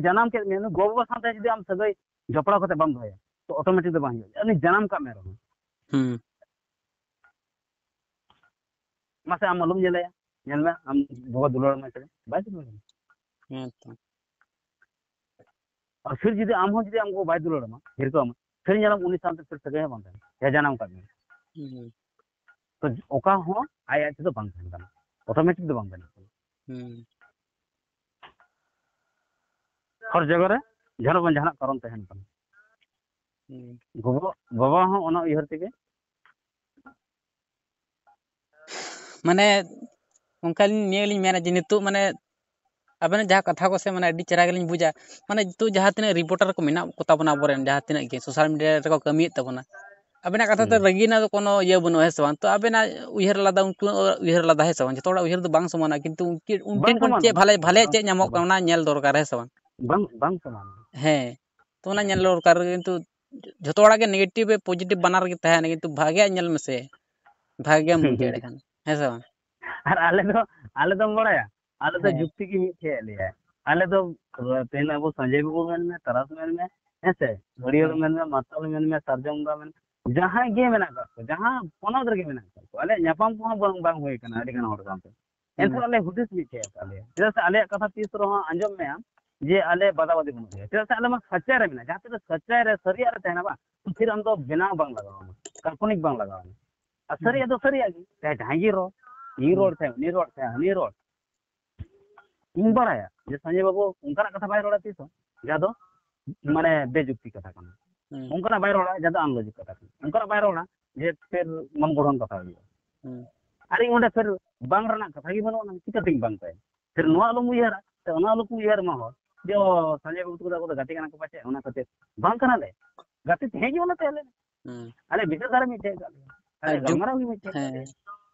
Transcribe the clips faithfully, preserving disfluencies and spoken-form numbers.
ᱡᱟᱱᱟᱢ ᱠᱮᱫ ᱢᱮᱭᱟ, ᱩᱱᱤ ᱜᱚ ᱵᱟᱵᱟ ᱥᱟᱶᱛᱮ ᱡᱩᱫᱤ ᱟᱢ ᱥᱟᱹᱜᱟᱹᱭ ᱡᱚᱯᱲᱟᱣ ᱠᱟᱛᱮ ᱵᱟᱢ ᱫᱚᱦᱚᱭᱟ, ᱛᱚ ᱚᱴᱳᱢᱮᱴᱤᱠ ᱫᱚ ᱵᱟᱝ ᱦᱩᱭᱩᱜᱼᱟ᱾ ᱩᱱᱤ ᱡᱟᱱᱟᱢ ᱠᱟᱜ ᱢᱮ ᱨᱮᱦᱚᱸ, ᱦᱩᱸ ᱢᱟᱥᱮ ᱟᱢ ᱟᱞᱚᱢ ᱧᱮᱞᱮᱭᱟ, ᱧᱮᱞ ᱢᱮ ᱟᱢ ᱵᱟᱵᱟ ᱫᱩᱞᱟᱹᱲ ᱟᱢᱟᱭ ᱥᱮ ᱵᱟᱭ ᱫᱩᱞᱟᱹᱲ ᱟᱢᱟ᱾ ᱦᱮᱸ ᱛᱚ ᱟᱨ ᱯᱷᱤᱨ ᱡᱩᱫᱤ ᱟᱢ ᱦᱚᱸ ᱡᱩᱫᱤ ᱟᱢ ᱜᱚ ᱵᱟᱭ ᱫᱩᱞᱟᱹᱲ ᱟᱢᱟ, ᱦᱤᱨᱠᱟᱹ ᱟᱢᱟ, ᱯᱷᱤᱨ ᱧᱮᱞᱟᱢ ᱩᱱᱤ ᱥᱟᱶᱛᱮ ᱯᱷᱤᱨ ᱥᱟᱹᱜᱟᱹᱭ ᱦᱚᱸ ᱵᱟᱝ ᱛᱟᱦᱮᱱᱟ, ᱡᱟ ᱡᱟᱱᱟᱢ ᱠᱟᱜ ᱢᱮᱭᱟ᱾ ᱦᱩᱸ ᱛᱚ ᱚᱠᱟ ᱦᱚᱸ ᱟᱡ ᱟᱡ ᱛᱮᱫᱚ ᱵᱟᱝ ᱛᱟᱦᱮᱱ ᱠᱟᱱᱟ, ᱚᱴᱳᱢᱮᱴᱤᱠ ᱫᱚ ᱵᱟᱝ ᱵᱮᱱᱟᱜ ᱠᱟᱱᱟ᱾ ᱦᱩᱸ ᱦᱚᱨ ᱡᱟᱭᱜᱟ ᱨᱮ ᱡᱟᱦᱟᱱᱟᱜ ᱵᱟᱝ ᱡᱟᱦᱟᱱᱟᱜ ᱠᱟᱨᱚᱱ ᱛᱟᱦᱮᱱ ᱠᱟᱱᱟ᱾ ᱦᱩᱸ ᱜᱚᱜᱚ ᱵᱟᱵᱟ ᱦᱚᱸ ᱚᱱᱟ ᱩᱭᱦᱟᱹᱨ ᱛᱮᱜᱮ ᱢᱟᱱᱮ ᱚᱱᱠᱟ ᱞᱤᱧ ᱱᱤᱭᱟᱹ ᱞᱤᱧ ᱢᱮᱱᱟ ᱡᱮ ᱱᱤᱛᱚᱜ ᱢᱟᱱᱮ ᱟᱵᱮᱱᱟᱜ ᱡᱟᱦᱟᱸ ᱠᱟᱛᱷᱟ ᱠᱚ ᱥᱮ ᱢᱟᱱᱮ ᱟᱹᱰᱤ ᱪᱮᱦᱨᱟ ᱜᱮᱞᱤᱧ ᱵᱩᱡᱟ᱾ ᱢᱟᱱᱮ ᱱᱤᱛᱚᱜ ᱡᱟᱦᱟᱸ ᱛᱤᱱᱟᱹᱜ ᱨᱤᱯᱳᱨᱴᱟᱨ ᱠᱚ ᱢᱮᱱᱟᱜ ᱠᱚ ᱛᱟᱵᱚᱱᱟ ᱟᱵᱚᱨᱮᱱ ᱡᱟᱦᱟᱸ ᱛᱤᱱᱟᱹᱜ ᱜᱮ ᱥᱳᱥᱟᱞ ᱢᱤᱰᱤᱭᱟ ᱨᱮᱠᱚ ᱠᱟᱹᱢᱤᱭᱮᱫ ᱛᱟᱵᱚᱱᱟ, ᱟᱵᱮᱱᱟᱜ ᱠᱟᱛᱷᱟ ᱛᱮ ᱦᱩᱸ᱾ ᱨᱟᱹᱜᱤ ᱨᱮᱱᱟᱜ ᱫᱚ ᱠᱳᱱᱳ ᱤᱭᱟᱹ ᱵᱟᱹᱱᱩᱜᱼᱟ, ᱦᱮᱸ ᱥᱮ ᱵᱟᱝ? ᱛᱚ ᱟᱵᱮᱱᱟᱜ ᱩᱭᱦᱟᱹᱨ ᱟᱞᱟᱫᱟ, ᱩᱱᱠᱩᱣᱟᱜ ᱩᱭᱦᱟᱹᱨ ᱟᱞᱟᱫᱟ, ᱦᱮᱸ ᱥᱮ ᱵᱟᱝ? ᱡᱚᱛᱚ ᱦᱚᱲᱟᱜ ᱩᱭᱦᱟᱹᱨ ᱫᱚ ᱵᱟᱝ ᱥᱚᱢᱟᱱᱟ, ᱠᱤᱱᱛᱩ ᱩᱱᱠᱤᱱ ᱩᱱᱠᱤᱱ ᱵᱟᱝ ᱠᱷᱚᱱ ᱥᱚᱢᱟᱱᱟ, ᱪᱮᱫ ᱵᱷᱟᱞᱮ ᱵᱷᱟᱞᱮ ᱵᱟᱝ ᱪᱮᱫ ᱧᱟᱢᱚᱜ ᱠᱟᱱᱟ ᱥᱚᱢᱟᱱᱟ᱾ ᱚᱱᱟ ᱧᱮᱞ ᱫᱚᱨᱠᱟᱨ, ᱦᱮᱸ ᱥᱮ ᱵᱟᱝ? ᱵᱟᱝ ᱵᱟᱝ ᱥᱚᱢᱟᱱᱟ᱾ ᱦᱮᱸ, ᱛᱚ ᱚᱱᱟ ᱧᱮᱞ ᱫᱚᱨᱠᱟᱨ, ᱠᱤᱱᱛᱩ ᱡᱷᱚᱛᱚ ᱦᱚᱲᱟᱜ ᱜᱮ ᱱᱮᱜᱮᱴᱤᱵᱷ ᱯᱚᱡᱮᱴᱤᱵᱷ ᱵᱟᱱᱟᱨ ᱜᱮ ᱛᱟᱦᱮᱱᱟ, ᱠᱤᱱᱛᱩ ᱵᱷᱟᱜᱮᱭᱟᱜ ᱧᱮᱞ ᱢᱮᱥᱮ, ᱵᱷᱟᱜᱮᱢ ᱵᱩᱡᱽ ᱫᱟᱲᱮᱭᱟᱜ ᱠᱷᱟᱱ, ᱦᱮᱸ ᱥᱮ ᱵᱟᱝ? ᱟᱨ ᱟᱞᱮ ᱫᱚ ᱟᱞᱮ ᱫᱚᱢ ᱵᱟᱲᱟᱭᱟ, ᱟᱞᱮ ᱫᱚ ᱦᱮᱸ ᱡᱩᱠᱛᱤ ᱜᱮ ᱢᱤᱫ ᱴᱷᱮᱡ ᱞᱮᱭᱟ᱾ ᱟᱞᱮ ᱫᱚ ᱛᱮᱦᱮᱧ ᱟᱵᱚ ᱥᱚᱧᱡᱚᱭ ᱵᱟᱵᱩ ᱢᱮᱱ ᱢᱮ, ᱛᱟᱨᱟᱥ ᱢᱮᱱ ᱢᱮ, ᱦᱮᱸ ᱥᱮ, ᱦᱟᱹᱨᱭᱟᱹᱲ ᱦᱮᱸ ᱢᱮᱱ ᱢᱮ, ᱢᱟᱨᱥᱟᱞ ᱢᱮᱱ ᱢᱮ, ᱥᱟᱨᱡᱚᱢ ᱫᱟ ᱢᱮᱱ ᱢᱮ, ᱡᱟᱦᱟᱸᱭ ᱜᱮ ᱢᱮᱱᱟᱜ ᱠᱟᱜ ᱠᱚ, ᱡᱟᱦᱟᱸ ᱯᱚᱱᱚᱛ ᱨᱮᱜᱮ ᱢᱮᱱᱟᱜ ᱠᱟᱜ ᱠᱚ, ᱟᱞᱮᱭᱟᱜ ᱧᱟᱯᱟᱢ ᱠᱚᱦᱚᱸ ᱵᱟᱝ ᱵᱟᱝ ᱦᱩᱭ ᱠᱟᱱᱟ ᱟᱹᱰᱤ ᱜᱟᱱ ᱦᱚᱲ ᱥᱟᱶᱛᱮ᱾ ᱦᱮᱸ ᱮᱱᱛᱮ ᱟᱞᱮ ᱦᱩᱫᱤᱥ ᱢᱤᱫ ᱴᱷᱮᱡ ᱟᱠᱟᱫ ᱞᱮᱭᱟ, ᱪᱮᱫᱟᱜ ᱥᱮ ᱟᱞᱮᱭᱟᱜ ᱠᱟᱛᱷᱟ ᱛᱤᱥ ᱨᱮᱦᱚᱸ ᱟᱸᱡᱚᱢ ᱢᱮᱭᱟ ᱡᱮ ᱟᱞᱮ ᱵᱟᱫᱟ ᱵᱟᱫᱤ ᱵᱟᱹᱱᱩᱜ ᱞᱮᱭᱟ, ᱪᱮᱫᱟᱜ ᱥᱮ ᱟᱞᱮ ᱢᱟ ᱥᱟᱪᱟᱭ ᱨᱮ ᱢᱮᱱᱟᱜᱼᱟ᱾ ᱡᱟᱦᱟᱸ ᱛᱤᱱᱟᱹᱜ ᱥᱟᱪᱟᱭ ᱨᱮ ᱥᱟᱹᱨᱤᱭᱟᱜ ᱨᱮ ᱛᱟᱦᱮᱱᱟ ᱵᱟᱝ, ᱛᱚ ᱯᱷᱤᱨ ᱟᱢ ᱫᱚ ᱵᱮᱱᱟᱣ ᱵᱟᱝ ᱞᱟᱜᱟᱣ ᱟᱢᱟ, ᱠᱟᱞᱯᱚᱱᱤᱠ ᱵᱟᱝ ᱞᱟᱜᱟᱣ ᱟᱢᱟ᱾ ᱟᱨ ᱦᱮᱸ ᱥᱟᱹᱨᱤᱭᱟᱜ ᱫᱚ ᱥᱟᱹᱨᱤᱭᱟᱜ ᱜᱮ, ᱪᱟᱦᱮ ᱡᱟᱦᱟᱸᱭ ᱜᱮ ᱨᱚᱲ, ᱤᱧ ᱦᱮᱸ ᱨᱚᱲ ᱛᱟᱦᱮᱸ, ᱩᱱᱤ ᱨᱚᱲ ᱛᱟᱦᱮᱸ, ᱦᱟᱹᱱᱤ ᱨᱚᱲ, ᱤᱧ ᱵᱟᱲᱟᱭᱟ ᱡᱮ ᱥᱚᱧᱡᱚᱭ ᱵᱟᱹᱵᱩ ᱚᱱᱠᱟᱱᱟᱜ ᱠᱟᱛᱷᱟ ᱵᱟᱭ ᱨᱚᱲᱟ ᱛᱤᱥ ᱦᱚᱸ, ᱡᱟᱦᱟᱸ ᱫᱚ ᱢᱟᱱᱮ ᱵᱮᱡᱩᱠᱛᱤ ᱠᱟᱛᱷᱟ ᱠᱟᱱᱟ᱾ ᱦᱮᱸ ᱚᱱᱠᱟᱱᱟᱜ ᱵᱟᱭ ᱨᱚᱲᱟ ᱡᱟᱦᱟᱸ ᱫᱚ ᱟᱱᱞᱚᱡᱤᱠ ᱠᱟᱛᱷᱟ ᱠᱟᱱᱟ᱾ ᱚᱱᱠᱟᱱᱟᱜ ᱵᱟᱭ ᱨᱚᱲᱟ ᱡᱮ ᱯᱷᱤᱨ ᱢᱚᱱ ᱜᱚᱲᱦᱚᱱ ᱠᱟᱛᱷᱟ ᱦᱩᱭᱩᱜᱼᱟ᱾ ᱦᱮᱸ ᱟᱨ ᱤᱧ ᱚᱸᱰᱮ ᱯᱷᱤᱨ ᱵᱟᱝ ᱨᱮᱱᱟᱜ ᱠᱟᱛᱷᱟ ᱜᱮ ᱵᱟᱹᱱᱩᱜᱼᱟ, ᱪᱤᱠᱟᱹᱛᱤᱧ ᱵᱟᱝ ᱛᱟᱭᱟ? ᱯᱷᱤᱨ ᱱᱚᱣᱟ ᱟᱞᱚᱢ ᱩᱭᱦᱟᱹᱨᱟ, ᱥᱮ ᱚᱱᱟ ᱟᱞᱚ ᱠᱚ ᱩᱭᱦᱟᱹᱨ ᱢᱟ ᱦᱚᱲ ᱡᱮ, "ᱚ, ᱥᱚᱧᱡᱚᱭ ᱵᱟᱹᱵᱩ ᱛᱟᱠᱚ ᱫᱚ ᱟᱠᱚ ᱫᱚ ᱜᱟᱛᱮ ᱠᱟᱱᱟ ᱠᱚ ᱯᱟᱪᱮᱫ, ᱚᱱᱟ ᱠᱷᱟᱹᱛᱤᱨ", ᱵᱟᱝ ᱠᱟᱱᱟᱞᱮ᱾ ᱜᱟᱛᱮ ᱛᱟᱦᱮᱸ ᱜᱮ ᱚᱱᱟᱛᱮ ᱟᱞᱮ, ᱦᱮᱸ ᱟᱞᱮ ᱵᱤᱪᱟᱹᱨ ᱫᱟᱲᱮ ᱢᱤᱫ ᱴᱷᱮᱡ ᱟᱠᱟᱫ ᱞᱮᱭᱟ, ᱟᱨ ᱟᱞᱮ ᱡᱩᱠ- ᱜᱟᱞᱢᱟᱨᱟᱣ ᱜᱮ ᱢᱤᱫ ᱴᱷᱮᱡ ᱟᱠᱟᱫ ᱦᱮᱸ ᱞᱮᱭᱟ᱾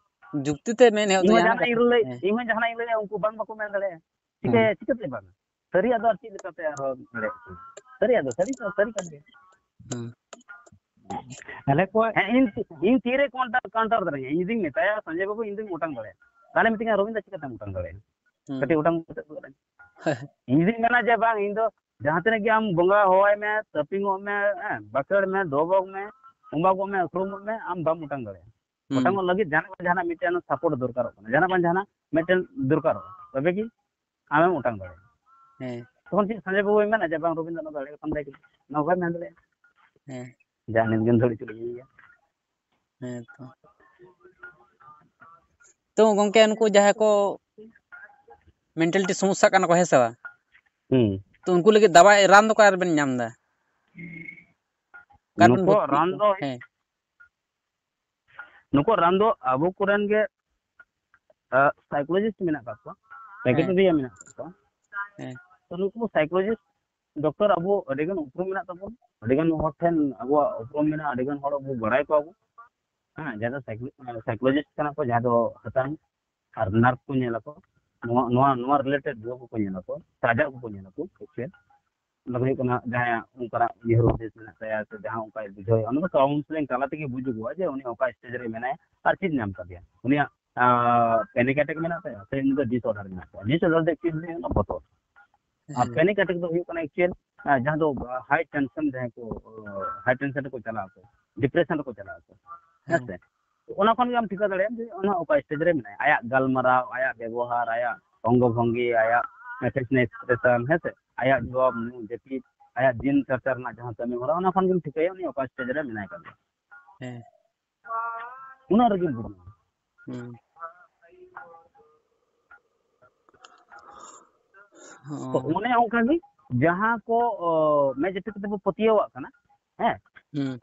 ᱡᱩᱠᱛᱤ ᱛᱮ ᱢᱮᱱ ᱦᱩᱭᱩᱜ ᱤᱧ ᱦᱚᱸ ᱛᱟᱭᱟ ᱚᱱᱟ ᱡᱟᱦᱟᱱᱟᱜ ᱤᱧ ᱠᱟᱛᱷᱟ᱾ ᱞᱟᱹᱭ, ᱦᱮᱸ ᱤᱧ ᱦᱚᱸ ᱡᱟᱦᱟᱱᱟᱜ ᱤᱧ ᱞᱟᱹᱭᱟ, ᱩᱱᱠᱩ ᱵᱟᱝ ᱵᱟᱠᱚ ᱢᱮᱱ ᱫᱟᱲᱮᱭᱟᱜᱼᱟ᱾ ᱪᱤᱠᱟᱹ, ᱦᱮᱸ ᱪᱤᱠᱟᱹᱛᱮ ᱵᱟᱝ? ᱥᱟᱹᱨᱤᱭᱟᱜ ᱫᱚ ᱟᱨ ᱪᱮᱫ ᱞᱮᱠᱟᱛᱮ ᱟᱨᱦᱚᱸ ᱫᱟᱲᱮᱭᱟᱜᱼᱟ? ᱥᱟᱹᱨᱤᱭᱟᱜ ᱫᱚ ᱥᱟᱹᱨᱤ ᱠᱟᱱ ᱜᱮᱭᱟ᱾ ᱦᱮᱸ ᱟᱞᱮ ᱠᱚᱣᱟᱜ ᱦᱮᱸ, ᱤᱧ, ᱤᱧ ᱛᱤᱨᱮ ᱠᱟᱣᱩᱱᱴᱟᱨ, ᱠᱟᱣᱩᱱᱴᱟᱨ ᱫᱟᱲᱮᱭᱟᱜᱼᱟ? ᱤᱧ ᱡᱩᱫᱤᱧ ᱢᱮᱛᱟᱭᱟ, "ᱥᱚᱧᱡᱚᱭ ᱵᱟᱹᱵᱩ, ᱤᱧ ᱫᱩᱧ ᱚᱴᱟᱝ ᱫᱟᱲᱮᱭᱟᱜᱼᱟ", ᱛᱟᱦᱞᱮ ᱢᱤᱛᱟᱹᱧᱟ, "ᱨᱚᱵᱤᱱ ᱫᱟ, ᱪᱤᱠᱟᱹᱛᱮᱢ ᱚᱴᱟᱝ ᱫᱟᱲᱮᱭᱟᱜᱼᱟ? ᱦᱮᱸ ᱠᱟᱹᱴᱤᱡ ᱚᱴᱟᱝ ᱠᱟᱛᱮ ᱩᱫᱩᱜ ᱟᱹᱧ ᱢᱮ᱾" ᱤᱧ ᱫᱩᱧ ᱢᱮᱱᱟ ᱡᱮ ᱵᱟᱝ, ᱤᱧ ᱫᱚ ᱡᱟᱦᱟᱸ ᱛᱤᱱᱟᱹᱜ ᱜᱮ ᱟᱢ ᱵᱚᱸᱜᱟ ᱦᱚᱦᱚᱣᱟᱭ ᱢᱮ, ᱛᱟᱹᱯᱤᱝᱚᱜ ᱢᱮ, ᱦᱮᱸ, ᱵᱟᱠᱷᱮᱲ ᱢᱮ, ᱰᱚᱵᱚᱜ ᱢᱮ, ᱚᱸᱵᱟᱜᱚᱜ ᱢᱮ, ᱩᱠᱷᱲᱩᱢᱚᱜ ᱢᱮ, ᱟᱢ ᱵᱟᱢ ᱚᱴᱟᱝ ᱫᱟᱲᱮᱭᱟᱜᱼᱟ᱾ ᱦᱩᱸ᱾ ᱚᱴᱟᱝᱚᱜ ᱞᱟᱹᱜᱤᱫ ᱡᱟᱦᱟᱱᱟᱜ ᱵᱟᱝ ᱡᱟᱦᱟᱱᱟᱜ ᱢᱤᱫᱴᱮᱱ ᱥᱟᱯᱳᱨᱴ ᱫᱚᱨᱠᱟᱨᱚᱜ ᱠᱟᱱᱟ, ᱡᱟᱦᱟᱱᱟᱜ ᱵᱟᱝ ᱡᱟᱦᱟᱱᱟᱜ ᱢᱤᱫᱴᱮᱱ ᱫᱚᱨᱠᱟᱨᱚᱜᱼᱟ, ᱛᱚᱵᱮ ᱜᱮ ᱟᱢᱮᱢ ᱚᱴᱟᱝ ᱫᱟᱲᱮᱭᱟᱜᱼᱟ᱾ ᱦᱮᱸ᱾ ᱛᱚᱠᱷᱚᱱ ᱪᱮᱫ ᱥᱟᱸᱡᱮ ᱵᱟᱹᱵᱩᱭ ᱢᱮᱱᱟ ᱡᱮ ᱵᱟᱝ, ᱨᱚᱵᱤᱱᱫᱨᱚᱱᱟᱛᱷ ᱫᱚ ᱮᱲᱮ ᱠᱟᱛᱷᱟᱢ ᱞᱟᱹᱭ ᱠᱮᱫᱟ? ᱱᱚᱣᱟ ᱵᱟᱭ ᱢᱮᱱ ᱫᱟᱲᱮᱭᱟᱜᱼᱟ᱾ ᱦᱮᱸ᱾ ᱡᱟ ᱱᱤᱛ ᱜᱮᱢ ᱫᱷᱟᱹᱲᱤ ᱪᱚᱞᱤ ᱜᱮᱭᱟ᱾ ᱦᱮᱸ ᱛᱚ᱾ ᱛᱚ ᱜᱚᱝᱠᱮ, ᱩᱱᱠᱩ ᱡᱟᱦᱟᱸᱭ ᱠᱚ ᱢᱮᱱᱴᱟᱞᱤᱴᱤ ᱥᱚᱢᱚᱥᱥᱟ ᱠᱟᱱᱟ ᱠᱚ, ᱦᱮᱸ ᱥᱮ ᱵᱟᱝ? ᱦᱩᱸ᱾ ᱛᱚ ᱩᱱᱠᱩ ᱞᱟᱹᱜᱤᱫ ᱫᱟᱣᱟᱭ, ᱨᱟᱱ ᱫᱚ ᱚᱠᱟ ᱨᱮᱵᱮᱱ ᱧᱟᱢ ᱮᱫᱟ? ᱚᱠᱟ ᱨᱮᱵᱮᱱ ᱱᱩᱠᱩᱣᱟᱜ ᱵᱷᱚᱨᱛᱤ ᱨᱟᱱ ᱠᱚᱣᱟ? ᱫᱚ ᱦᱮᱸ᱾ ᱱᱩᱠᱩᱣᱟᱜ ᱨᱟᱱ ᱫᱚ ᱟᱵᱚ ᱠᱚᱨᱮᱱ ᱜᱮ, ᱟ, ᱥᱟᱭᱠᱳᱞᱚᱡᱤᱥᱴ ᱢᱮᱱᱟᱜ ᱠᱟᱜ ᱠᱚᱣᱟ, ᱦᱮᱸ᱾ ᱥᱟᱭᱠᱳᱞᱚᱡᱤᱥᱴ ᱢᱮᱱᱟᱜ ᱠᱟᱜ ᱠᱚᱣᱟ᱾ ᱦᱮᱸ᱾ ᱛᱚ ᱱᱩᱠᱩ ᱥᱟᱭᱠᱳᱞᱚᱡᱤᱥᱴ ᱰᱚᱠᱴᱚᱨ ᱟᱵᱚ ᱟᱹᱰᱤᱜᱟᱱ ᱩᱯᱨᱩᱢ ᱢᱮᱱᱟᱜ ᱛᱟᱵᱚᱱ, ᱟᱹᱰᱤᱜᱟᱱ ᱦᱚᱲ ᱴᱷᱮᱱ ᱟᱵᱚᱣᱟᱜ ᱩᱯᱨᱩᱢ ᱢᱮᱱᱟᱜᱼᱟ, ᱟᱹᱰᱤᱜᱟᱱ ᱦᱚᱲ ᱟᱵᱚ ᱵᱟᱲᱟᱭ ᱠᱚᱣᱟ ᱵᱚᱱ᱾ ᱦᱮᱸ, ᱡᱟᱦᱟᱸ ᱫᱚ ᱥᱟᱭᱠᱳ-, ᱥᱟᱭᱠᱳᱞᱚᱡᱤᱥᱴ ᱠᱟᱱᱟ ᱠᱚ, ᱡᱟᱦᱟᱸ ᱫᱚ ᱦᱟᱛᱟᱝ ᱟᱨ ᱱᱟᱨᱵᱷ ᱠᱚ ᱧᱮᱞ ᱟᱠᱚ, ᱱᱚᱣᱟ, ᱱᱚᱣᱟ, ᱱᱚᱣᱟ ᱨᱤᱞᱮᱴᱮᱰ ᱨᱩᱣᱟᱹ ᱠᱚᱠᱚ ᱧᱮᱞ ᱟᱠᱚ, ᱥᱮ ᱟᱡᱟᱨ ᱠᱚᱠᱚ ᱧᱮᱞ ᱟᱠᱚ, ᱮᱠᱪᱩᱭᱮᱞ᱾ ᱚᱱᱟ ᱫᱚ ᱦᱩᱭᱩᱜ ᱠᱟᱱᱟ ᱡᱟᱦᱟᱸᱭᱟᱜ ᱚᱱᱠᱟᱱᱟᱜ ᱩᱭᱦᱟᱹᱨ ᱦᱩᱫᱤᱥ ᱢᱮᱱᱟᱜ ᱛᱟᱭᱟ ᱥᱮ ᱡᱟᱦᱟᱸ ᱚᱱᱠᱟᱭ ᱵᱩᱡᱷᱟᱹᱣᱮᱫᱼᱟ, ᱚᱱᱟ ᱫᱚ ᱠᱟᱣᱩᱱᱥᱮᱞᱤᱝ ᱛᱟᱞᱟ ᱛᱮᱜᱮ ᱵᱩᱡᱩᱜᱚᱜᱼᱟ ᱡᱮ ᱩᱱᱤ ᱚᱠᱟ ᱥᱴᱮᱡᱽ ᱨᱮ ᱢᱮᱱᱟᱭᱟ ᱟᱨ ᱪᱮᱫ ᱧᱟᱢ ᱠᱟᱫᱮᱭᱟ᱾ ᱩᱱᱤᱭᱟᱜ, ᱟᱸ, ᱯᱮᱱᱤᱠ ᱮᱴᱮᱠ ᱢᱮᱱᱟᱜ ᱛᱟᱭᱟ ᱥᱮ ᱩᱱᱤ ᱫᱚ ᱰᱤᱥᱚᱨᱰᱟᱨ ᱢᱮᱱᱟᱜ ᱛᱟᱭᱟ? ᱰᱤᱥᱚᱨᱰᱟᱨ ᱫᱚ ᱮᱠᱪᱩᱭᱮᱞᱤ ᱦᱩᱭᱩᱜ ᱠᱟᱱᱟ ᱵᱚᱛᱚᱨ᱾ ᱟᱨ ᱦᱮᱸ᱾ ᱯᱮᱱᱤᱠ ᱮᱴᱮᱠ ᱫᱚ ᱦᱩᱭᱩᱜ ᱠᱟᱱᱟ ᱮᱠᱪᱩᱭᱮᱞ, ᱟᱸ, ᱡᱟᱦᱟᱸ ᱫᱚ, ᱟᱸ, ᱦᱟᱭ ᱴᱮᱱᱥᱚᱱ, ᱡᱟᱦᱟᱸᱭ ᱠᱚ, ᱟᱸ, ᱦᱟᱭ ᱴᱮᱱᱥᱚᱱ ᱨᱮᱠᱚ ᱪᱟᱞᱟᱜ ᱟᱠᱚ, ᱰᱤᱯᱨᱮᱥᱚᱱ ᱨᱮᱠᱚ ᱪᱟᱞᱟᱜ ᱟᱠᱚ, ᱦᱮᱸ᱾ ᱦᱮᱸ ᱥᱮ? ᱚᱱᱟ ᱠᱷᱚᱱ ᱜᱮ ᱟᱢ ᱴᱷᱤᱠᱟᱹ ᱫᱟᱲᱮᱭᱟᱜᱼᱟᱢ ᱡᱮ ᱚᱱᱟ ᱚᱠᱟ ᱥᱴᱮᱡᱽ ᱨᱮ ᱢᱮᱱᱟᱭᱟ, ᱟᱭᱟᱜ ᱜᱟᱞᱢᱟᱨᱟᱣ, ᱟᱭᱟᱜ ᱵᱮᱵᱚᱦᱟᱨ, ᱟᱭᱟᱜ ᱚᱝᱜᱚ ᱵᱷᱚᱝᱜᱤ, ᱟᱭᱟᱜ ᱯᱷᱮᱥᱱᱟᱞ ᱮᱠᱥᱯᱨᱮᱥᱚᱱ, ᱦᱮᱸ ᱥᱮ, ᱟᱭᱟᱜ ᱡᱚᱢ ᱧᱩ ᱡᱟᱹᱯᱤᱫ, ᱟᱭᱟᱜ ᱫᱤᱱ ᱪᱟᱨᱪᱟ ᱨᱮᱱᱟᱜ ᱡᱟᱦᱟᱸ ᱠᱟᱹᱢᱤ ᱦᱚᱨᱟ, ᱚᱱᱟ ᱠᱷᱚᱱ ᱜᱮᱢ ᱴᱷᱤᱠᱟᱹᱭᱟ ᱩᱱᱤ ᱚᱠᱟ ᱥᱴᱮᱡᱽ ᱨᱮ ᱢᱮᱱᱟᱭ ᱠᱟᱫᱮᱭᱟ᱾ ᱦᱮᱸ᱾ ᱩᱱᱟᱹᱜ ᱨᱮᱜᱮᱢ ᱵᱩᱡᱷᱟᱹᱣᱟ᱾ ᱦᱩᱸ᱾ ᱛᱚ ᱚ᱾ ᱚᱱᱮ ᱚᱱᱠᱟ ᱜᱮ ᱡᱟᱦᱟᱸ ᱠᱚ, ᱚ, ᱢᱮᱫ ᱡᱟᱹᱯᱤᱫ ᱠᱟᱛᱮ ᱵᱚ ᱯᱟᱹᱛᱭᱟᱹᱣᱟᱜ ᱠᱟᱱᱟ, ᱦᱮᱸ, ᱦᱩᱸ᱾